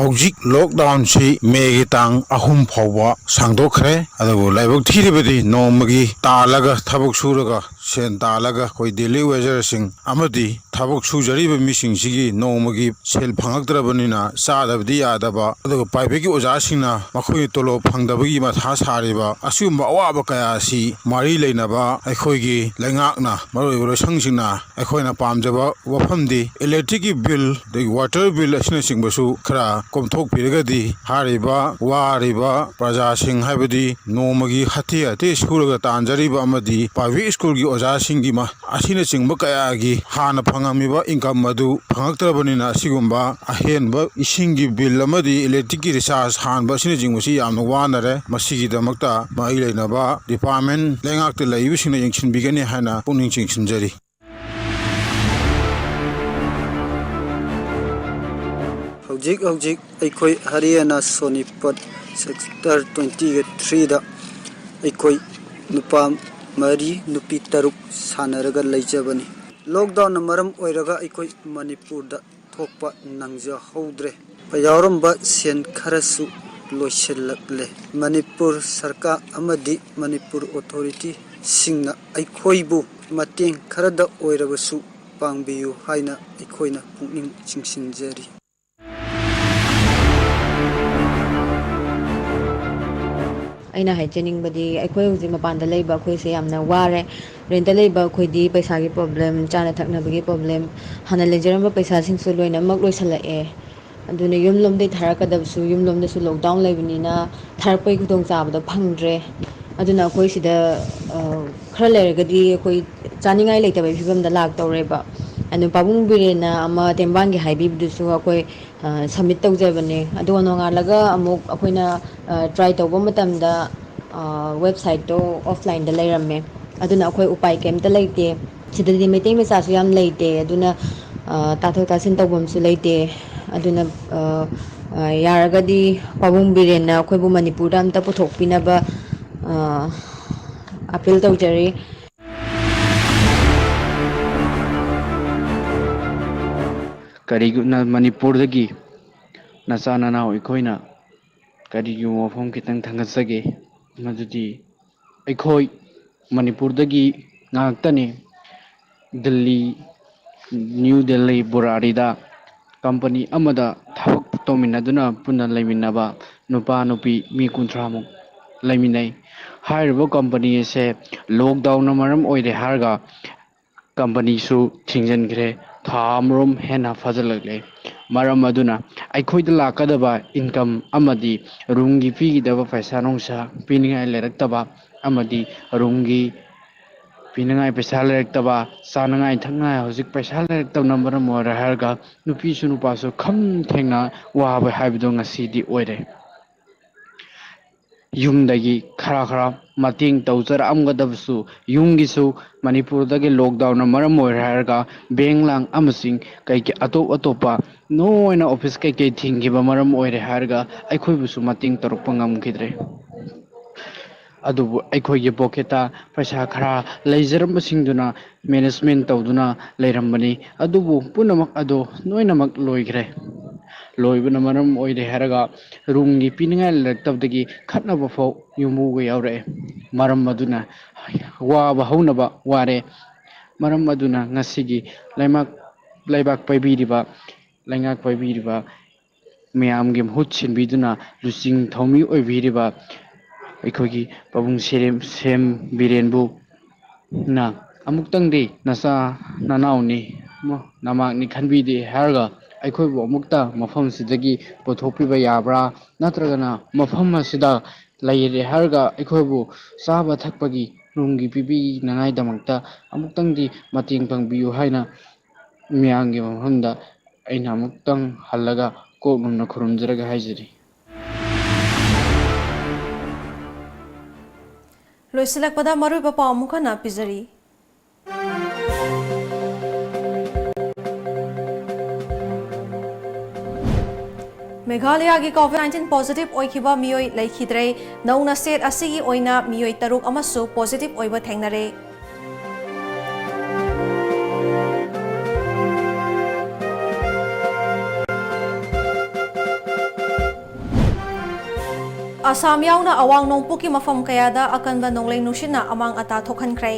ꯍꯧꯖꯤꯛ ꯂꯣꯛꯗꯥꯎꯟꯁꯤ ꯃꯦꯒꯤ ꯇꯥꯡ ꯑꯍꯨꯝ ꯐꯥꯎꯕ ꯁꯥꯡꯗꯣꯛꯈ꯭ꯔꯦ꯫ ꯑꯗꯨꯕꯨ ꯂꯥꯏꯕꯛ ꯊꯤꯔꯤꯕꯗꯤ ꯅꯣꯡꯃꯒꯤ ꯇꯥꯜꯂꯒ ꯊꯕꯛ ꯁꯨꯔꯒ ꯁꯦꯟ ꯇꯥꯜꯂꯒ ꯑꯩꯈꯣꯏ ꯗꯦꯂꯤ ꯋꯦꯖꯔꯁꯤꯡ ꯑꯃꯗꯤ ꯊꯕꯛ ꯁꯨꯖꯔꯤꯕ ꯃꯤꯁꯤꯡꯁꯤꯒꯤ ꯅꯣꯡꯃꯒꯤ ꯁꯦꯜ ꯐꯪꯉꯛꯇ꯭ꯔꯕꯅꯤꯅ ꯆꯥꯗꯕꯗꯤ ꯌꯥꯗꯕ, ꯑꯗꯨꯒ ꯄ꯭ꯔꯥꯏꯚꯦꯠꯀꯤ ꯑꯣꯖꯥꯁꯤꯡꯅ ꯃꯈꯣꯏꯅ ꯇꯣꯂꯣꯞ ꯐꯪꯗꯕꯒꯤ ꯃꯊꯥ ꯁꯥꯔꯤꯕ ꯑꯁꯤꯒꯨꯝꯕ ꯑꯋꯥꯕ ꯀꯌꯥ ꯑꯁꯤ ꯃꯔꯤ ꯂꯩꯅꯕ ꯑꯩꯈꯣꯏꯒꯤ ꯂꯩꯉꯥꯛꯅ, ꯃꯔꯨꯑꯣꯏꯕ ꯂꯣꯏꯁꯪꯁꯤꯡꯅ ꯑꯩꯈꯣꯏꯅ ꯄꯥꯝꯖꯕ ꯋꯥꯐꯝꯗꯤ electricꯀꯤ bill, ꯑꯗꯒꯤ water bill ꯑꯁꯤꯅꯆꯤꯡꯕꯁꯨ ꯈꯔ ꯀꯣꯝꯊꯣꯛꯄꯤꯔꯒꯗꯤ ꯍꯥꯏꯔꯤꯕ ꯋꯥꯔꯤꯕ ꯄ꯭ꯔꯖꯥꯁꯤꯡ, ꯍꯥꯏꯕꯗꯤ ꯅꯣꯡꯃꯒꯤ ꯍꯥꯇꯦ ꯍꯥꯇꯦ ꯁꯨꯔꯒ ꯇꯥꯟꯖꯔꯤꯕ ꯑꯃꯗꯤ private schoolꯒꯤ ꯑꯣꯖꯥꯁꯤꯡꯒꯤ ꯃ-, ꯑꯁꯤꯅꯆꯤꯡꯕ ꯀꯌꯥꯒꯤ ꯍꯥꯟꯅ ꯐꯪꯉꯝꯃꯤꯕ income ꯑꯗꯨ ꯐꯪꯉꯛꯇ꯭ꯔꯕꯅꯤꯅ, ꯑꯁꯤꯒꯨꯝꯕ ꯑꯍꯦꯟꯕ ꯏꯁꯤꯡꯒꯤ bill ꯑꯃꯗꯤ electricꯀꯤ recharge ꯍꯥꯟꯕ ꯑꯁꯤꯅꯆꯤꯡꯕꯁꯤ ꯌꯥꯝꯅ ꯋꯥꯅꯔꯦ꯫ ꯃꯁꯤꯒꯤꯗꯃꯛꯇ ꯃꯔꯤ ꯂꯩꯅꯕ department ꯂꯩꯉꯥꯛꯇ ꯂꯩꯔꯤꯕꯁꯤꯡꯅ ꯌꯦꯡꯁꯤꯟꯕꯤꯒꯅꯤ ꯍꯥꯏꯅ ꯄꯨꯛꯅꯤꯡ ꯆꯤꯡꯁꯤꯟꯖꯔꯤ꯫ ꯍꯧꯖꯤꯛ ꯍꯧꯖꯤꯛ ꯑꯩꯈꯣꯏ ꯍꯔꯤꯌꯥꯅꯥ ꯁꯣꯅꯤꯄꯠ sector twenty-threeꯗ ꯑꯩꯈꯣꯏ ꯅꯨꯄꯥ ꯃꯔꯤ, ꯅꯨꯄꯤ ꯇꯔꯨꯛ ꯁꯥꯟꯅꯔꯒ ꯂꯩꯖꯕꯅꯤ꯫ Lockdownꯅ ꯃꯔꯝ ꯑꯣꯏꯔꯒ ꯑꯩꯈꯣꯏ ꯃꯅꯤꯄꯨꯔꯗ ꯊꯣꯛꯄ ꯅꯪꯖꯍꯧꯗ꯭ꯔꯦ꯫ ꯌꯥꯎꯔꯝꯕ ꯁꯦꯟ ꯈꯔꯁꯨ ꯂꯣꯏꯁꯤꯜꯂꯛꯂꯦ꯫ ꯃꯅꯤꯄꯨꯔ ꯁꯔꯀꯥꯔ ꯑꯃꯗꯤ ꯃꯅꯤꯄꯨꯔ authorityꯁꯤꯡꯅ ꯑꯩꯈꯣꯏꯕꯨ ꯃꯇꯦꯡ ꯈꯔꯗ ꯑꯣꯏꯔꯕꯁꯨ ꯄꯥꯡꯕꯤꯌꯨ ꯍꯥꯏꯅ ꯑꯩꯈꯣꯏꯅ ꯄꯨꯛꯅꯤꯡ ꯆꯤꯡꯁꯤꯟꯖꯔꯤ꯫ ꯑꯩꯅ ꯍꯥꯏꯖꯅꯤꯡꯕꯗꯤ, ꯑꯩꯈꯣꯏ ꯍꯧꯖꯤꯛ ꯃꯄꯥꯟꯗ ꯂꯩꯕ ꯑꯩꯈꯣꯏꯁꯦ ꯌꯥꯝꯅ ꯋꯥꯔꯦ꯫ Rentꯇ ꯂꯩꯕ ꯑꯩꯈꯣꯏꯗꯤ ꯄꯩꯁꯥꯒꯤ problem, ꯆꯥꯅ ꯊꯛꯅꯕꯒꯤ problem, ꯍꯥꯟꯅ ꯂꯩꯖꯔꯝꯕ ꯄꯩꯁꯥꯁꯤꯡꯁꯨ ꯂꯣꯏꯅꯃꯛ ꯂꯣꯏꯁꯤꯜꯂꯛꯑꯦ꯫ ꯑꯗꯨꯅ ꯌꯨꯝꯂꯣꯝꯗꯒꯤ ꯊꯥꯔꯛꯀꯗꯕꯁꯨ ꯌꯨꯝꯂꯣꯝꯗꯁꯨ lockdown ꯂꯩꯕꯅꯤꯅ ꯊꯥꯔꯛꯄꯒꯤ ꯈꯨꯗꯣꯡꯆꯥꯕꯗꯣ ꯐꯪꯗ꯭ꯔꯦ꯫ ꯑꯗꯨꯅ ꯑꯩꯈꯣꯏ ꯁꯤꯗ, ꯑ, ꯈꯔ ꯂꯩꯔꯒꯗꯤ ꯑꯩꯈꯣꯏ ꯆꯥꯅꯤꯡꯉꯥꯏ ꯂꯩꯇꯕꯒꯤ ꯐꯤꯕꯝꯗ ꯂꯥꯛꯇꯧꯔꯦꯕ꯫ ꯑꯗꯨ ꯄꯥꯕꯨꯡ ꯕꯤꯔꯦꯟꯅ ꯑꯃ ꯇꯦꯡꯕꯥꯡꯒꯤ ꯍꯥꯏꯕꯤꯕꯗꯨꯁꯨ ꯑꯩꯈꯣꯏ, ꯑ, submit ꯇꯧꯖꯕꯅꯦ꯫ ꯑꯗꯨꯒ ꯅꯣꯡꯉꯥꯜꯂꯒ ꯑꯃꯨꯛ ꯑꯩꯈꯣꯏꯅ, ꯑ, try ꯇꯧꯕ ꯃꯇꯝꯗ, ꯑ, websiteꯇꯣ offlineꯗ ꯂꯩꯔꯝꯃꯦ꯫ ꯑꯗꯨꯅ ꯑꯩꯈꯣꯏ ꯎꯄꯥꯏ ꯀꯩꯝꯇ ꯂꯩꯇꯦ꯫ ꯁꯤꯗꯗꯤ ꯃꯩꯇꯩ ꯃꯆꯥꯁꯨ ꯌꯥꯝ ꯂꯩꯇꯦ꯫ ꯑꯗꯨꯅ, ꯑ, ꯇꯥꯊꯣꯛ ꯇꯥꯁꯤꯟ ꯇꯧꯐꯝꯁꯨ ꯂꯩꯇꯦ꯫ ꯑꯗꯨꯅ, ꯑ, ꯑ, ꯌꯥꯔꯒꯗꯤ ꯄꯥꯕꯨꯡ ꯕꯤꯔꯦꯟꯅ ꯑꯩꯈꯣꯏꯕꯨ ꯃꯅꯤꯄꯨꯔꯗ ꯑꯝꯇ ꯄꯨꯊꯣꯛꯄꯤꯅꯕ, ꯑ, appeal ꯇꯧꯖꯔꯤ꯫ ꯀꯔꯤꯒꯨꯝꯅ ꯃꯅꯤꯄꯨꯔꯗꯒꯤ ꯅꯆꯥ ꯅꯅꯥꯎ ꯑꯩꯈꯣꯏꯅ ꯀꯔꯤꯒꯨꯝꯕ ꯋꯥꯐꯝ ꯈꯤꯇꯪ ꯊꯥꯡꯒꯠꯆꯒꯦ, ꯃꯗꯨꯗꯤ ꯑꯩꯈꯣꯏ ꯃꯅꯤꯄꯨꯔꯗꯒꯤ ꯉꯥꯛꯇꯅꯤ꯫ ꯗꯤꯜꯂꯤ, ꯅ꯭ꯌꯨ ꯗꯤꯜꯂꯤ ꯕꯨꯔꯥꯔꯤꯗ ꯀꯝꯄꯅꯤ ꯑꯃꯗ ꯊꯕꯛ ꯇꯧꯃꯤꯟꯅꯗꯨꯅ ꯄꯨꯟꯅ ꯂꯩꯃꯤꯟꯅꯕ ꯅꯨꯄꯥ ꯅꯨꯄꯤ ꯃꯤ ꯀꯨꯟꯊ꯭ꯔꯥꯃꯨꯛ ꯂꯩꯃꯤꯟꯅꯩ꯫ ꯍꯥꯏꯔꯤꯕ ꯀꯝꯄꯅꯤ ꯑꯁꯦ ꯂꯣꯛꯗꯥꯎꯟꯅ ꯃꯔꯝ ꯑꯣꯏꯔꯦ ꯍꯥꯏꯔꯒ ꯀꯝꯄꯅꯤꯁꯨ ꯊꯤꯡꯖꯤꯟꯈ꯭ꯔꯦ꯫ ꯊꯥ ꯑꯃꯔꯣꯝ ꯍꯦꯟꯅ ꯐꯥꯖꯤꯜꯂꯛꯂꯦ꯫ ꯃꯔꯝ ꯑꯗꯨꯅ ꯑꯩꯈꯣꯏꯗ ꯂꯥꯛꯀꯗꯕ ꯏꯟꯀꯝ ꯑꯃꯗꯤ ꯔꯨꯝꯒꯤ ꯄꯤꯒꯗꯕ ꯄꯩꯁꯥ ꯅꯨꯡꯁꯥ ꯄꯤꯅꯤꯡꯉꯥꯏ ꯂꯩꯔꯛꯇꯕ ꯑꯃꯗꯤ ꯔꯨꯝꯒꯤ ꯄꯤꯅꯉꯥꯏ ꯄꯩꯁꯥ ꯂꯩꯔꯛꯇꯕ, ꯆꯥꯅꯉꯥꯏ ꯊꯛꯅꯉꯥꯏ ꯍꯧꯖꯤꯛ ꯄꯩꯁꯥ ꯂꯩꯔꯛꯇꯕꯅ ꯃꯔꯝ ꯑꯣꯏꯔꯦ ꯍꯥꯏꯔꯒ ꯅꯨꯄꯤꯁꯨ ꯅꯨꯄꯥꯁꯨ ꯈꯝ ꯊꯦꯡꯅ ꯋꯥꯕ ꯍꯥꯏꯕꯗꯣ ꯉꯁꯤꯗꯤ ꯑꯣꯏꯔꯦ꯫ ꯌꯨꯝꯗꯒꯤ ꯈꯔ ꯈꯔ ꯃꯇꯦꯡ ꯇꯧꯖꯔꯛꯑꯝꯒꯗꯕꯁꯨ, ꯌꯨꯝꯒꯤꯁꯨ ꯃꯅꯤꯄꯨꯔꯗꯒꯤ ꯂꯣꯛꯗꯥꯎꯟꯅ ꯃꯔꯝ ꯑꯣꯏꯔꯦ ꯍꯥꯏꯔꯒ ꯕꯦꯡ ꯂꯥꯡ ꯑꯃꯁꯨꯡ ꯀꯩꯒꯤ ꯑꯇꯣꯞ ꯑꯇꯣꯞꯄ ꯂꯣꯏꯅ ꯑꯣꯐꯤꯁ ꯀꯩꯀꯩ ꯊꯤꯡꯈꯤꯕ ꯃꯔꯝ ꯑꯣꯏꯔꯦ ꯍꯥꯏꯔꯒ ꯑꯩꯈꯣꯏꯕꯨꯁꯨ ꯃꯇꯦꯡ ꯇꯧꯔꯛꯄ ꯉꯝꯈꯤꯗ꯭ꯔꯦ꯫ ꯑꯗꯨꯕꯨ ꯑꯩꯈꯣꯏꯒꯤ ꯄꯣꯀꯦꯠꯇ ꯄꯩꯁꯥ ꯈꯔ ꯂꯩꯖꯔꯝꯕꯁꯤꯡꯗꯨꯅ ꯃꯦꯅꯦꯖꯃꯦꯟ ꯇꯧꯗꯨꯅ ꯂꯩꯔꯝꯕꯅꯤ꯫ ꯑꯗꯨꯕꯨ ꯄꯨꯝꯅꯃꯛ ꯑꯗꯣ ꯂꯣꯏꯅꯃꯛ ꯂꯣꯏꯈ꯭ꯔꯦ꯫ ꯂꯣꯏꯕꯅ ꯃꯔꯝ ꯑꯣꯏꯔꯦ ꯍꯥꯏꯔꯒ ꯔꯨꯝꯒꯤ ꯄꯤꯅꯤꯡꯉꯥꯏ ꯂꯩꯔꯛꯇꯕꯗꯒꯤ ꯈꯠꯅꯕ ꯐꯥꯎ ꯌꯨꯝꯕꯨꯒ ꯌꯥꯎꯔꯛꯑꯦ꯫ ꯃꯔꯝ ꯑꯗꯨꯅ ꯋꯥꯕ ꯍꯧꯅꯕ ꯋꯥꯔꯦ꯫ ꯃꯔꯝ ꯑꯗꯨꯅ ꯉꯁꯤꯒꯤ ꯂꯩꯃꯥꯛ-, ꯂꯩꯕꯥꯛ ꯄꯥꯏꯕꯤꯔꯤꯕ, ꯂꯩꯉꯥꯛ ꯄꯥꯏꯕꯤꯔꯤꯕ ꯃꯌꯥꯝꯒꯤ ꯃꯍꯨꯠ ꯁꯤꯟꯕꯤꯗꯨꯅ ꯂꯨꯆꯤꯡ ꯊꯧꯃꯤ ꯑꯣꯏꯕꯤꯔꯤꯕ ꯑꯩꯈꯣꯏꯒꯤ ꯄꯥꯕꯨꯡ ꯁꯦꯔꯦꯝ-, ꯁꯦꯝ ꯕꯤꯔꯦꯟꯕꯨꯅ ꯑꯃꯨꯛꯇꯪꯗꯤ ꯅꯆꯥ ꯅꯅꯥꯎꯅꯤ, ꯅꯃꯥꯛꯅꯤ ꯈꯟꯕꯤꯗꯦ ꯍꯥꯏꯔꯒ ꯑꯩꯈꯣꯏꯕꯨ ꯑꯃꯨꯛꯇ ꯃꯐꯝꯁꯤꯗꯒꯤ ꯄꯨꯊꯣꯛꯄꯤꯕ ꯌꯥꯕ꯭ꯔꯥ? ꯅꯠꯇ꯭ꯔꯒꯅ ꯃꯐꯝ ꯑꯁꯤꯗ ꯂꯩꯔꯦ ꯍꯥꯏꯔꯒ ꯑꯩꯈꯣꯏꯕꯨ ꯆꯥꯕ ꯊꯛꯄꯒꯤ ꯔꯨꯝꯒꯤ ꯄꯤꯕꯤꯅꯉꯥꯏꯗꯃꯛꯇ ꯑꯃꯨꯛꯇꯪꯗꯤ ꯃꯇꯦꯡ ꯄꯥꯡꯕꯤꯌꯨ ꯍꯥꯏꯅ ꯃꯤꯌꯥꯝꯒꯤ ꯃꯐꯝꯗ ꯑꯩꯅ ꯑꯃꯨꯛꯇꯪ ꯍꯜꯂꯒ ꯀꯣꯛ ꯅꯨꯡꯅ ꯈꯨꯔꯨꯝꯖꯔꯒ ꯍꯥꯏꯖꯔꯤ꯫ ꯂꯣꯏꯁꯤꯜꯂꯛꯄꯗ ꯃꯔꯨꯑꯣꯏꯕ ꯄꯥꯎ ꯑꯃꯨꯛ ꯍꯟꯅ ꯄꯤꯖꯔꯤ꯫ ꯃꯦꯘꯥꯂꯌꯥꯒꯤ ꯀꯣꯚꯤꯗ ꯅꯥꯏꯟꯇꯤꯟ ꯄꯣꯖꯤꯇꯤꯚ ꯑꯣꯏꯈꯤꯕ ꯃꯤꯑꯣꯏ ꯂꯩꯈꯤꯗ꯭ꯔꯦ꯫ ꯅꯧꯅ ꯁ꯭ꯇꯦꯠ ꯑꯁꯤꯒꯤ ꯑꯣꯏꯅ ꯃꯤꯑꯣꯏ ꯇꯔꯨꯛ ꯑꯃꯁꯨ ꯄꯣꯖꯤꯇꯤꯚ ꯑꯣꯏꯕ ꯊꯦꯡꯅꯔꯦ꯫ ꯑꯁꯥꯝ ꯌꯥꯎꯅ ꯑꯋꯥꯡ ꯅꯣꯡꯄꯣꯛꯀꯤ ꯃꯐꯝ ꯀꯌꯥꯗ ꯑꯀꯟꯕ ꯅꯣꯡꯂꯩ ꯅꯨꯡꯁꯤꯠꯅ ꯑꯃꯥꯡ ꯑꯇꯥ ꯊꯣꯛꯍꯟꯈ꯭ꯔꯦ꯫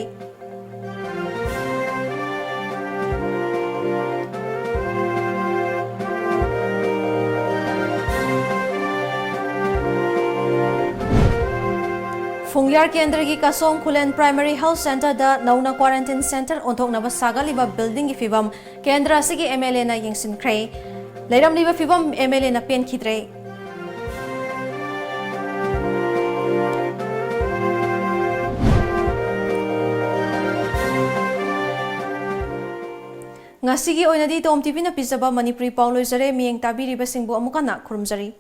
ꯐꯨꯡꯌꯥꯔ ꯀꯦꯟꯗ꯭ꯔꯒꯤ ꯀꯁꯣꯝ ꯈꯨꯂꯦꯟ ꯄ꯭ꯔꯥꯏꯃꯔꯤ ꯍꯦꯜꯊ ꯁꯦꯟꯇꯔꯗ ꯅꯧꯅ ꯀ꯭ꯋꯥꯔꯦꯟꯇꯤꯟ ꯁꯦꯟꯇꯔ ꯑꯣꯟꯊꯣꯛꯅꯕ ꯁꯥꯒꯠꯂꯤꯕ ꯕꯤꯜꯗꯤꯡꯒꯤ ꯐꯤꯕꯝ ꯀꯦꯟꯗ꯭ꯔ ꯑꯁꯤꯒꯤ ꯑꯦꯝ ꯑꯦꯜ ꯑꯦꯅ ꯌꯦꯡꯁꯤꯟꯈ꯭ꯔꯦ꯫ ꯂꯩꯔꯝꯂꯤꯕ ꯐꯤꯕꯝ ꯑꯦꯝ ꯑꯦꯜ ꯑꯦꯅ ꯄꯦꯟꯈꯤꯗ꯭ꯔꯦ꯫ ꯉꯁꯤꯒꯤ ꯑꯣꯏꯅꯗꯤ ꯇꯣꯝ ꯇꯤꯚꯤꯅ ꯄꯤꯖꯕ ꯃꯅꯤꯄꯨꯔꯤ ꯄꯥꯎ ꯂꯣꯏꯖꯔꯦ꯫ ꯃꯤꯠꯌꯦꯡ ꯇꯥꯕꯤꯔꯤꯕꯁꯤꯡꯕꯨ ꯑꯃꯨꯛ ꯍꯟꯅ ꯈꯨꯔꯨꯝꯖꯔꯤ꯫